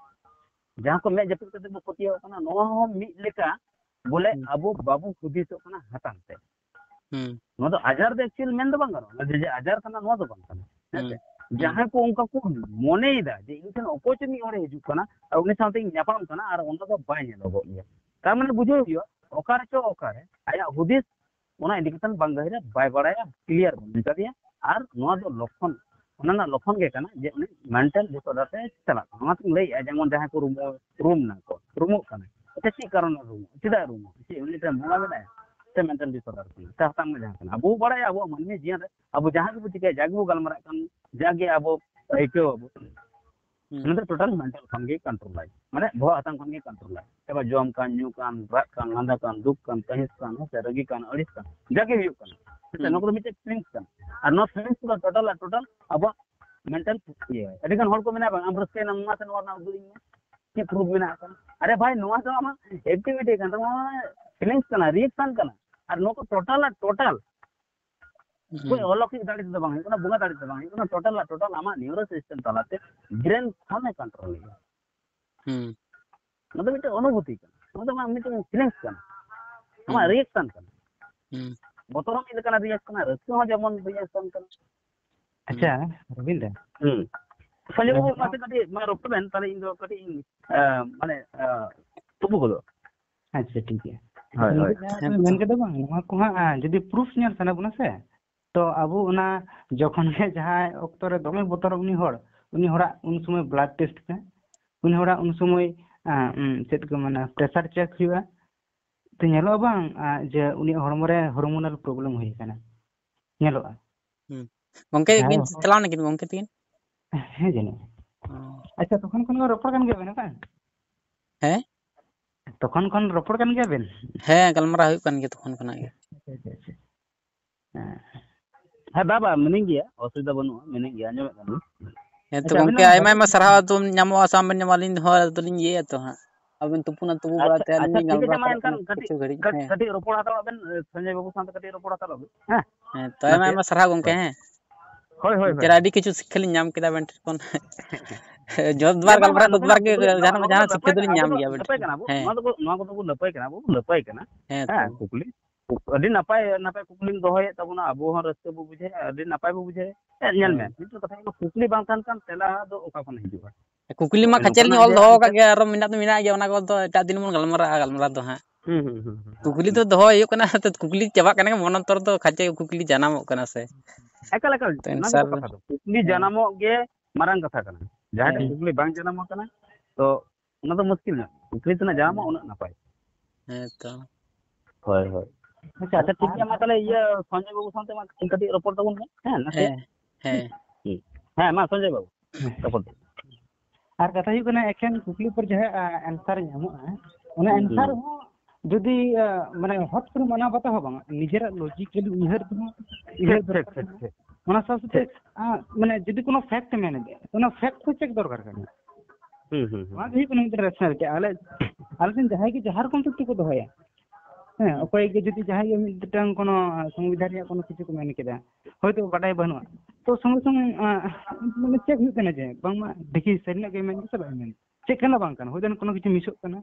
ᱡᱟᱦᱟᱸ ᱠᱚ ᱢᱮᱫ ᱡᱟᱹᱯᱤᱫ ᱠᱟᱛᱮ ᱵᱚ ᱯᱟᱹᱛᱭᱟᱹᱣᱟᱜ ᱠᱟᱱᱟ, ᱱᱚᱣᱟ ᱦᱚᱸ ᱢᱤᱫ ᱞᱮᱠᱟ ᱵᱚᱞᱮ ᱦᱩᱸ᱾ ᱟᱵᱚ ᱵᱟᱵᱚ ᱦᱩᱫᱤᱥᱚᱜ ᱠᱟᱱᱟ ᱦᱟᱛᱟᱝ ᱛᱮ᱾ ᱦᱩᱸ᱾ ᱱᱚᱣᱟ ᱫᱚ ᱟᱡᱟᱨ ᱫᱚ ᱮᱠᱪᱩᱭᱮᱞ ᱢᱮᱱ ᱫᱚ ᱵᱟᱝ ᱜᱟᱱᱚᱜᱼᱟ, ᱡᱮ, ᱡᱮ ᱟᱡᱟᱨ ᱠᱟᱱᱟ, ᱱᱚᱣᱟ ᱫᱚ ᱵᱟᱝ ᱠᱟᱱᱟ, ᱦᱮᱸ ᱥᱮ? ᱦᱩᱸ᱾ ᱦᱩᱸ᱾ ᱡᱟᱦᱟᱸᱭ ᱠᱚ ᱚᱱᱠᱟ ᱠᱚ ᱢᱚᱱᱮᱭᱮᱫᱟ ᱡᱮ ᱤᱧ ᱴᱷᱮᱱ ᱚᱠᱚᱭ ᱪᱚ ᱢᱤᱫ ᱦᱚᱲᱮ ᱦᱤᱡᱩᱜ ᱠᱟᱱᱟ ᱟᱨ ᱩᱱᱤ ᱥᱟᱶᱛᱮᱧ ᱧᱟᱯᱟᱢ ᱠᱟᱱᱟ ᱟᱨ ᱚᱱᱟ ᱫᱚ ᱵᱟᱭ ᱧᱮᱞᱚᱜᱚᱜ ᱜᱮᱭᱟ, ᱛᱟᱨ ᱢᱟᱱᱮ ᱵᱩᱡᱷᱟᱹᱣ ᱦᱩᱭᱩᱜᱼᱟ ᱚᱠᱟ ᱨᱮᱪᱚ ᱚᱠᱟᱨᱮ ᱟᱭᱟᱜ ᱦᱩᱫᱤᱥ ᱚᱱᱟ ᱤᱫᱤ ᱠᱟᱛᱮ ᱵᱟᱝ ᱜᱟᱹᱦᱤᱨᱟ, ᱵᱟᱭ ᱵᱟᱲᱟᱭᱟ, ᱠᱞᱤᱭᱟᱨ ᱵᱟᱹᱱᱩᱜ ᱟᱠᱟᱫᱮᱭᱟ᱾ ᱟᱨ ᱱᱚᱣᱟ ᱫᱚ ᱞᱚᱠᱠᱷᱚᱱ, ᱚᱱᱟ ᱨᱮᱱᱟᱜ ᱞᱚᱠᱠᱷᱚᱱ ᱜᱮ ᱠᱟᱱᱟ ᱡᱮ ᱩᱱᱤ ᱢᱮᱱᱴᱟᱞ ᱰᱤᱥᱚᱨᱰᱟᱨ ᱛᱮ ᱪᱟᱞᱟᱜ ᱠᱟᱱᱟ᱾ ᱚᱱᱟᱛᱤᱧ ᱞᱟᱹᱭᱮᱫᱼᱟ, ᱡᱮᱢᱚᱱ ᱡᱟᱦᱟᱸᱭ ᱠᱚ ᱨᱩᱢ, ᱨᱩᱢ ᱱᱟ ᱠᱚ, ᱨᱩᱢᱚᱜ ᱠᱟᱱᱟ, ᱟᱪᱪᱷᱟ, ᱪᱮᱫ ᱠᱟᱨᱚᱱ ᱨᱩᱢᱚᱜ, ᱪᱮᱫᱟᱜ ᱨᱩᱢᱚᱜ, ᱪᱮᱫ ᱩᱱᱤ ᱴᱷᱮᱱ ᱵᱚᱸᱜᱟ ᱢᱮᱱᱟᱭᱟ? ᱥᱮ mental disorder ᱠᱟᱱᱟ, ᱥᱮ ᱦᱟᱛᱟᱝ ᱨᱮᱱᱟᱜ ᱡᱟᱦᱟᱸ ᱠᱟᱱᱟ, ᱟᱵᱚ ᱵᱚ ᱵᱟᱲᱟᱭᱟ ᱟᱵᱚᱣᱟᱜ ᱢᱟᱹᱱᱢᱤ ᱡᱤᱭᱚᱱ ᱨᱮ ᱟᱵᱚ ᱡᱟᱦᱟᱸ ᱜᱮᱵᱚ ᱪᱤᱠᱟᱹᱭᱟ, ᱡᱟ ᱜᱮᱵᱚ ᱜᱟᱞᱢᱟᱨᱟᱜ ᱠᱟᱱ, ᱡᱟᱜᱮ ᱟᱵᱚ ᱟᱹᱭᱠᱟᱹᱣ ᱟᱵᱚ, ᱦᱩᱸ᱾ ᱚᱱᱟ ᱫᱚ total mental ᱠᱷᱚᱱ ᱜᱮ control ᱟᱭ, ᱢᱟᱱᱮ ᱵᱚᱦᱚᱜ ᱦᱟᱛᱟᱝ ᱠᱷᱚᱱ ᱜᱮ control ᱟᱭ᱾ ᱮᱵᱟᱨ ᱡᱚᱢ ᱠᱟᱱ, ᱧᱩ ᱠᱟᱱ, ᱨᱟᱜ ᱠᱟᱱ, ᱞᱟᱸᱫᱟ ᱠᱟᱱ, ᱫᱩᱠ ᱠᱟᱱ, ᱛᱟᱹᱦᱤᱥ ᱠᱟᱱ, ᱦᱮᱸ ᱥᱮ, ᱨᱟᱹᱜᱤ ᱠᱟᱱ, ᱟᱹᱲᱤᱥ ᱠᱟᱱ, ᱡᱟᱜᱮ ᱦᱩᱭᱩᱜ ᱠᱟᱱᱟ, ᱦᱮᱸ ᱥᱮ, ᱦᱩᱸ᱾ ᱱᱚᱣᱟ ᱠᱚᱫᱚ ᱢᱤᱫᱴᱮᱡ feelings ᱠᱟᱱᱟ᱾ ᱟᱨ ᱱᱚᱣᱟ feelings ᱠᱚᱫᱚ total ᱟᱨ total ᱟᱵᱚᱣᱟᱜ mental ᱤᱭᱟᱹ᱾ ᱟᱹᱰᱤ ᱜᱟᱱ ᱦᱚᱲ ᱠᱚ ᱢᱮᱱᱟ, "ᱵᱟᱝ, ᱟᱢ ᱨᱟᱹᱥᱠᱟᱹᱭᱮᱱᱟᱢ, ᱱᱚᱣᱟ ᱥᱮ ᱱᱚᱣᱟ ᱨᱮᱱᱟᱜ ᱩᱫᱩᱜ ᱤᱧ ᱢᱮ, ᱪᱮᱫ proof ᱢᱮᱱᱟᱜ ᱟᱠᱟᱫᱟ?" ᱟᱨᱮ ᱵᱷᱟᱭ, ᱱᱚᱣᱟ ᱫᱚ ᱟᱢᱟᱜ activity ᱠᱟᱱ ᱛᱟᱢᱟ, ᱱᱚᱣᱟ feelings ᱠᱟᱱᱟ, reaction ᱠᱟᱱᱟ᱾ ᱟᱨ ᱱᱚᱣᱟ ᱠᱚ total ᱟᱨ total ᱚᱠᱚᱭ ᱦᱩᱸ᱾ ᱚᱞᱚᱠᱤᱠ ᱫᱟᱲᱮ ᱛᱮᱫᱚ ᱵᱟᱝ ᱦᱩᱭᱩᱜ ᱠᱟᱱᱟ, ᱵᱚᱸᱜᱟ ᱫᱟᱲᱮ ᱛᱮᱫᱚ ᱵᱟᱝ ᱦᱩᱭᱩᱜ ᱠᱟᱱᱟ, total ᱟᱨ total ᱟᱢᱟᱜ neuro system ᱛᱟᱞᱟᱛᱮ brain ᱠᱷᱚᱱᱮ control ᱮᱫᱟ᱾ ᱦᱩᱸ᱾ ᱚᱱᱟ ᱫᱚ ᱢᱤᱫᱴᱮᱱ ᱚᱱᱩᱵᱷᱩᱛᱤ ᱠᱟᱱᱟ, ᱚᱱᱟ ᱫᱚ ᱵᱟᱝ, ᱢᱤᱫᱴᱮᱱ feelings ᱠᱟᱱᱟ, ᱟᱢᱟᱜ ᱦᱩᱸ᱾ reaction ᱠᱟᱱᱟ᱾ ᱦᱩᱸ᱾ ᱵᱚᱛᱚᱨ ᱦᱚᱸ ᱢᱤᱫ ᱞᱮᱠᱟᱱᱟᱜ reaction ᱠᱟᱱᱟ, ᱨᱟᱹᱥᱠᱟᱹ ᱦᱚᱸ ᱡᱮᱢᱚᱱ reaction ᱠᱟᱱᱟ᱾ ᱟᱪᱪᱷᱟ, ᱨᱚᱵᱤᱱ ᱫᱟ᱾ ᱦᱩᱸ᱾ ᱥᱚᱧᱡᱚᱭ ᱵᱟᱹᱵᱩ, ᱦᱮᱸ᱾ ᱢᱟᱥᱮ ᱠᱟᱹᱴᱤᱡ ᱢᱟ ᱨᱚᱯᱚᱲ ᱵᱮᱱ, ᱛᱟᱦᱞᱮ ᱤᱧ ᱫᱚ ᱠᱟᱹᱴᱤᱡ ᱤᱧ, ᱮ, ᱢᱟᱱᱮ, ᱮ, ᱛᱩᱯᱩ ᱜᱚᱫᱚᱜ᱾ ᱟᱪᱪᱷᱟ, ᱴᱷᱤᱠ ᱜᱮᱭᱟ᱾ ᱦᱳᱭ, ᱦᱳᱭ᱾ ᱡᱟᱦᱟᱸ ᱵᱮᱱ ᱢᱮᱱ ᱠᱮᱫᱟ ᱵᱟᱝ, ᱱᱚᱣᱟ ᱠᱚ ᱦᱟᱸᱜ, ᱟ, ᱡᱩᱫᱤ proof ᱧᱮᱞ ᱥᱟᱱᱟ ᱵᱚᱱᱟ ᱥᱮ, ᱛᱚ ᱟᱵᱚ ᱚᱱᱟ ᱡᱚᱠᱷᱚᱱ ᱜᱮ ᱡᱟᱦᱟᱸᱭ ᱚᱠᱛᱚ ᱨᱮ ᱫᱚᱢᱮ ᱵᱚᱛᱚᱨᱚᱜ ᱩᱱᱤ ᱦᱚᱲ, ᱩᱱᱤ ᱦᱚᱲᱟᱜ ᱩᱱ ᱥᱚᱢᱚᱭ blood test ᱯᱮ, ᱩᱱᱤ ᱦᱚᱲᱟᱜ ᱩᱱ ᱥᱚᱢᱚᱭ, ᱟ, ᱩᱢ, ᱪᱮᱫ ᱠᱚ ᱢᱮᱱᱟ, pressure check ᱦᱩᱭᱩᱜᱼᱟ᱾ ᱛᱚ ᱧᱮᱞᱚᱜᱼᱟ ᱵᱟᱝ, ᱟ, ᱡᱮ ᱩᱱᱤᱭᱟᱜ ᱦᱚᱲᱢᱚ ᱨᱮ hormonal problem ᱦᱩᱭ ᱟᱠᱟᱱᱟ, ᱧᱮᱞᱚᱜᱼᱟ᱾ ᱦᱩᱸ᱾ ᱜᱚᱝᱠᱮ, ᱦᱮᱸ᱾ ᱠᱤᱱ ᱪᱟᱞᱟᱣ ᱞᱮᱱᱟ ᱠᱤᱱ ᱜᱚᱝᱠᱮ ᱛᱟᱹᱠᱤᱱ? ᱦᱮᱸ, ᱡᱟᱹᱱᱤᱡ᱾ ᱚ᱾ ᱟᱪᱪᱷᱟ, ᱛᱚᱠᱷᱚᱱ ᱠᱷᱚᱱ ᱜᱮ ᱨᱚᱯᱚᱲ ᱠᱟᱱ ᱜᱮᱭᱟ ᱵᱮᱱ, ᱵᱟᱝ? ᱦᱮᱸ? ᱛᱚᱠᱷᱚᱱ ᱠᱷᱚᱱ ᱨᱚᱯᱚᱲ ᱠᱟᱱ ᱜᱮᱭᱟ ᱵᱮᱱ? ᱦᱮᱸ, ᱜᱟᱞᱢᱟᱨᱟᱣ ᱦᱩᱭᱩᱜ ᱠᱟᱱ ᱜᱮᱭᱟ ᱛᱚᱠᱷᱚᱱ ᱠᱷᱚᱱᱟᱜ ᱜᱮ᱾ ᱟᱪᱪᱷᱟ, ᱟᱪᱪᱷᱟ, ᱟᱪᱪᱷᱟ᱾ ᱦᱮᱸ᱾ ᱦᱮᱸ, ᱵᱟ, ᱵᱟ, ᱢᱤᱱᱟᱹᱧ ᱜᱮᱭᱟ, ᱚᱥᱩᱵᱤᱫᱷᱟ ᱵᱟᱹᱱᱩᱜᱼᱟ, ᱢᱤᱱᱟᱹᱧ ᱜᱮᱭᱟ, ᱟᱸᱡᱚᱢᱮᱫ ᱠᱟᱱ ᱜᱤᱭᱟᱹᱧ᱾ ᱦᱮᱸ ᱛᱚ ᱟᱪᱪᱷᱟ, ᱜᱚᱝᱠᱮ, ᱟᱵᱤᱱᱟᱜ ᱟᱭᱢᱟ ᱟᱭᱢᱟ ᱵᱟᱯᱞᱟ ᱥᱟᱨᱦᱟᱣ, ᱟᱫᱚ ᱧᱟᱢᱚᱜᱼᱟ ᱥᱮ ᱵᱟᱝ ᱵᱮᱱ ᱧᱟᱢᱟ, ᱟᱹᱞᱤᱧ ᱦᱚᱸ ᱟᱫᱚᱞᱤᱧ ᱤᱭᱟᱹᱭᱟ ᱛᱚ ᱦᱟᱸᱜ᱾ ᱟᱵᱮᱱ ᱛᱩᱯᱩᱱᱟ, ᱛᱩᱯᱩ ᱵᱟᱲᱟ ᱟᱪᱪᱷᱟ, ᱛᱮ ᱟᱹᱞᱤᱧ ᱟᱪᱪᱷᱟ, ᱞᱤᱧ ᱴᱷᱤᱠ ᱟᱪᱷᱮ, ᱜᱟᱞᱢᱟᱨᱟᱣ ᱢᱟ ᱦᱟᱛᱟᱲᱚᱜ ᱮᱱᱠᱷᱟᱱ ᱠᱟᱱᱟ ᱠᱟᱹᱴᱤᱡ, ᱠᱤᱪᱷᱩ ᱜᱷᱟᱹᱲᱤᱡ᱾ ᱠᱟᱹᱴ-, ᱦᱮᱸ᱾ ᱠᱟᱹᱴᱤᱡ ᱨᱚᱯᱚᱲ ᱦᱟᱛᱟᱲᱚᱜ ᱵᱮᱱ, ᱮ, ᱥᱚᱧᱡᱚᱭ ᱵᱟᱹᱵᱩ ᱥᱟᱶᱛᱮ ᱠᱟᱹᱴᱤᱡ ᱨᱚᱯᱚᱲ ᱦᱟᱛᱟᱲᱚᱜ ᱵᱮᱱ᱾ ᱦᱮᱸ? ᱦᱮᱸ, ᱛᱚ ᱟᱭᱢᱟ ᱱᱟᱥᱮ᱾ ᱟᱭᱢᱟ ᱥᱟᱨᱦᱟᱣ ᱜᱚᱝᱠᱮ, ᱦᱳᱭ᱾ ᱦᱮᱸ᱾ ᱦᱳᱭ, ᱦᱳᱭ, ᱮᱱᱛᱮ ᱦᱳᱭ᱾ ᱟᱹᱰᱤ ᱠᱤᱪᱷᱩ ᱥᱤᱠᱠᱷᱟ ᱞᱤᱧ ᱧᱟᱢ ᱠᱮᱫᱟ ᱟᱵᱮᱱ ᱴᱷᱮᱱ ᱠᱷᱚᱱ᱾ ᱡᱚᱛ ᱡᱮ ᱵᱟᱨ ᱵᱟᱝ, ᱜᱟᱞᱢᱟᱨᱟᱣ, ᱵᱟᱝ, ᱛᱚᱛ ᱵᱟᱨ ᱱᱟᱥᱮᱱᱟᱜ ᱜᱮ ᱠᱩᱠᱞᱤ, ᱱᱚᱣᱟ ᱡᱟᱦᱟᱱᱟᱜ ᱫᱚ ᱵᱟᱝ ᱡᱟᱦᱟᱱᱟᱜ ᱞᱟᱯᱟᱭ ᱥᱤᱠᱠᱷᱟ ᱠᱟᱱᱟ, ᱫᱚᱞᱤᱧ ᱟᱵᱚ ᱧᱟᱢ ᱫᱚ ᱜᱮᱭᱟ ᱟᱵᱮᱱ ᱞᱟᱯᱟᱭ ᱴᱷᱮᱱ ᱠᱟᱱᱟ, ᱠᱷᱚᱱ᱾ ᱟᱵᱚ ᱦᱮᱸ, ᱱᱚᱣᱟ ᱛᱚ᱾ ᱫᱚᱵᱚ, ᱱᱚᱣᱟ ᱠᱚᱫᱚᱵᱚ ᱞᱟᱯᱟᱭ ᱠᱟᱱᱟ, ᱟᱵᱚ ᱞᱟᱯᱟᱭ ᱠᱟᱱᱟ᱾ ᱦᱮᱸ, ᱦᱮᱸ, ᱛᱚ᱾ ᱠᱩᱠᱞᱤ, ᱟᱹᱰᱤ ᱱᱟᱯᱟᱭ, ᱱᱟᱯᱟᱭ ᱠᱩᱠᱞᱤᱢ ᱫᱚᱦᱚᱭᱮᱫ ᱛᱟᱵᱚᱱᱟ, ᱟᱵᱚ ᱦᱚᱸ ᱨᱟᱹᱥᱠᱟᱹ ᱵᱚ ᱵᱩᱡᱷᱟᱹᱣᱟ, ᱟᱹᱰᱤ ᱱᱟᱯᱟᱭ ᱵᱚ ᱵᱩᱡᱷᱟᱹᱣᱟ᱾ ᱦᱮᱸ, ᱧᱮᱞ ᱢᱮ, ᱦᱮᱸ᱾ ᱢᱤᱫᱴᱮᱱ ᱠᱟᱛᱷᱟ ᱦᱩᱭᱩᱜ ᱠᱟᱱᱟ, ᱠᱩᱠᱞᱤ ᱵᱟᱝ ᱛᱟᱦᱮᱱ ᱠᱷᱟᱱ ᱛᱮᱞᱟ ᱫᱚ ᱚᱠᱟ ᱠᱷᱚᱱ ᱦᱤᱡᱩᱜᱼᱟ? ᱠᱩᱠᱞᱤ ᱢᱟ ᱱᱚᱜᱼᱚᱭ ᱠᱷᱟᱪᱮ ᱞᱤᱧ ᱱᱚᱝᱠᱟᱱᱟᱜ ᱚᱞ ᱡᱮ ᱫᱚᱦᱚ ᱢᱤᱫᱴᱮᱱ ᱠᱟᱜ ᱜᱮᱭᱟ, ᱟᱨᱚ ᱢᱮᱱᱟᱜ ᱫᱚ ᱢᱮᱱᱟᱜ ᱜᱮᱭᱟ, ᱚᱱᱟ ᱠᱚᱫᱚ ᱮᱴᱟᱜ ᱫᱤᱱ ᱵᱚᱱ ᱜᱟᱞᱢᱟᱨᱟᱜᱼᱟ, ᱜᱟᱞᱢᱟᱨᱟᱣ ᱫᱚ ᱦᱟᱸᱜ᱾ ᱦᱩᱸ, ᱦᱩᱸ, ᱦᱩᱸ, ᱦᱩᱸ, ᱠᱩᱠᱞᱤ ᱦᱩᱸ᱾ ᱫᱚ ᱫᱚᱦᱚ ᱦᱩᱭᱩᱜ ᱠᱟᱱᱟ, ᱛᱚ ᱠᱩᱠᱞᱤ ᱪᱟᱵᱟᱜ ᱠᱟᱱᱟ, ᱢᱚᱱᱚᱱᱛᱚᱨ ᱫᱚ ᱠᱷᱟᱪᱮ ᱠᱩᱠᱞᱤ ᱡᱟᱱᱟᱢᱚᱜ ᱠᱟᱱᱟ ᱥᱮ᱾ ᱮᱠᱟᱞ, ᱮᱠᱟᱞ, ᱛᱚ ᱚᱱᱟ ᱜᱮᱛᱚ answer ᱠᱟᱛᱷᱟ ᱫᱚ᱾ ᱠᱩᱠᱞᱤ ᱦᱮᱸ᱾ ᱡᱟᱱᱟᱢᱚᱜ ᱜᱮ ᱢᱟᱨᱟᱝ ᱠᱟᱛᱷᱟ ᱠᱟᱱᱟ᱾ ᱡᱟᱦᱟᱸᱭ ᱴᱷᱮᱱ ᱦᱮᱸ᱾ ᱠᱩᱠᱞᱤ ᱵᱟᱝ ᱡᱟᱱᱟᱢ ᱟᱠᱟᱱᱟ, ᱛᱚ ᱚᱱᱟ ᱫᱚ ᱢᱩᱥᱠᱤᱞ ᱧᱚᱜ᱾ ᱠᱩᱠᱞᱤ ᱛᱤᱱᱟᱹᱜ ᱡᱟᱱᱟᱢᱚᱜ, ᱦᱮᱸ᱾ ᱩᱱᱟᱹᱜ ᱱᱟᱯᱟᱭ᱾ ᱦᱮᱸ ᱛᱚ᱾ ᱦᱳᱭ, ᱦᱳᱭ᱾ ᱟᱪᱪᱷᱟ, ᱟᱪᱪᱷᱟ, ᱴᱷᱤᱠ ᱜᱮᱭᱟ, ᱢᱟ ᱛᱟᱦᱚᱞᱮ ᱤᱭᱟᱹ ᱥᱚᱧᱡᱚᱭ ᱵᱟᱹᱵᱩ ᱥᱟᱶᱛᱮ ᱢᱟ ᱠᱟᱹᱴᱤᱡ ᱨᱚᱯᱚᱲ ᱛᱟᱵᱚᱱ ᱢᱮ᱾ ᱦᱮᱸ, ᱱᱟᱥᱮ᱾ ᱦᱮᱸ, ᱦᱮᱸ᱾ ᱦᱮᱸ, ᱢᱟ ᱥᱚᱧᱡᱚᱭ ᱵᱟᱹᱵᱩ, ᱨᱚᱯᱚᱲ ᱛᱟᱵᱚᱱ᱾ ᱟᱨ ᱠᱟᱛᱷᱟ ᱦᱩᱭᱩᱜ ᱠᱟᱱᱟ, ᱮᱠᱮᱱ ᱠᱩᱠᱞᱤ ᱯᱚᱨ ᱡᱟᱦᱟᱸ, ᱟ, answer ᱧᱟᱢᱚᱜᱼᱟ, ᱚᱱᱟ ᱦᱩᱸ, answer ᱦᱩᱸ᱾ ᱦᱚᱸ ᱡᱩᱫᱤ, ᱟ, ᱢᱟᱱᱮ, ᱦᱚᱴ ᱠᱚᱨᱮ ᱢᱟᱱᱟᱣ ᱵᱟᱛᱟᱣ ᱦᱚᱸ ᱵᱟᱝ, ᱱᱤᱡᱮᱨᱟᱜ logically ᱩᱭᱦᱟᱹᱨ ᱛᱮᱦᱚᱸ ᱩᱭᱦᱟᱹᱨ ᱴᱷᱤᱠ, ᱴᱷᱤᱠ, ᱫᱚᱨᱠᱟᱨ ᱴᱷᱤᱠ, ᱠᱟᱱᱟ᱾ ᱴᱷᱤᱠ᱾ ᱚᱱᱟ ᱥᱟᱶ ᱥᱟᱶᱛᱮ, ᱴᱷᱤᱠ᱾ ᱟ, ᱢᱟᱱᱮ, ᱡᱩᱫᱤ ᱠᱳᱱᱳ fact ᱮ ᱢᱮᱱ ᱮᱫᱟ, ᱚᱱᱟ fact ᱦᱚᱸ check ᱫᱚᱨᱠᱟᱨ ᱠᱟᱱᱟ᱾ ᱦᱩᱸ, ᱦᱩᱸ, ᱦᱩᱸ᱾ ᱱᱚᱣᱟ ᱜᱮ ᱦᱩᱭᱩᱜ ᱠᱟᱱᱟ ᱢᱤᱫᱴᱮᱱ rationality᱾ ᱟᱞᱮ, ᱟᱞᱮ ᱴᱷᱮᱱ ᱡᱟᱦᱟᱸᱭ ᱜᱮ ᱡᱟᱦᱟᱸ ᱨᱚᱠᱚᱢ ᱛᱮ ᱠᱚ ᱫᱚᱦᱚᱭᱟ, ᱦᱮᱸ, ᱦᱩᱸ᱾ ᱚᱠᱚᱭ ᱜᱮ ᱡᱩᱫᱤ ᱡᱟᱦᱟᱸᱭ ᱜᱮ ᱢᱤᱫᱴᱟᱝ ᱠᱳᱱᱳ ᱥᱚᱝᱵᱤᱫᱷᱟᱱ ᱨᱮᱭᱟᱜ ᱠᱳᱱᱳ ᱠᱤᱪᱷᱩ ᱠᱚ ᱢᱮᱱ ᱠᱮᱫᱟ, ᱦᱚᱭᱛᱳ ᱵᱟᱰᱟᱭ ᱵᱟᱹᱱᱩᱜᱼᱟ, ᱛᱚ ᱥᱚᱸᱜᱮ ᱥᱚᱸᱜᱮ, ᱟ, ᱢᱟᱱᱮ, check ᱦᱩᱭᱩᱜ ᱠᱟᱱᱟ ᱡᱮ ᱵᱟᱝᱢᱟ ᱫᱮᱠᱷᱤ ᱥᱟᱹᱨᱤᱱᱟᱜ ᱜᱮ ᱢᱮᱱ ᱠᱮᱫᱟ ᱥᱮ ᱵᱟᱭ ᱢᱮᱱ, check ᱠᱟᱱᱟ ᱵᱟᱝ ᱠᱟᱱᱟ, ᱦᱚᱭᱛᱳ ᱠᱳᱱᱳ ᱠᱤᱪᱷᱩ ᱢᱤᱥᱚᱜ ᱠᱟᱱᱟ᱾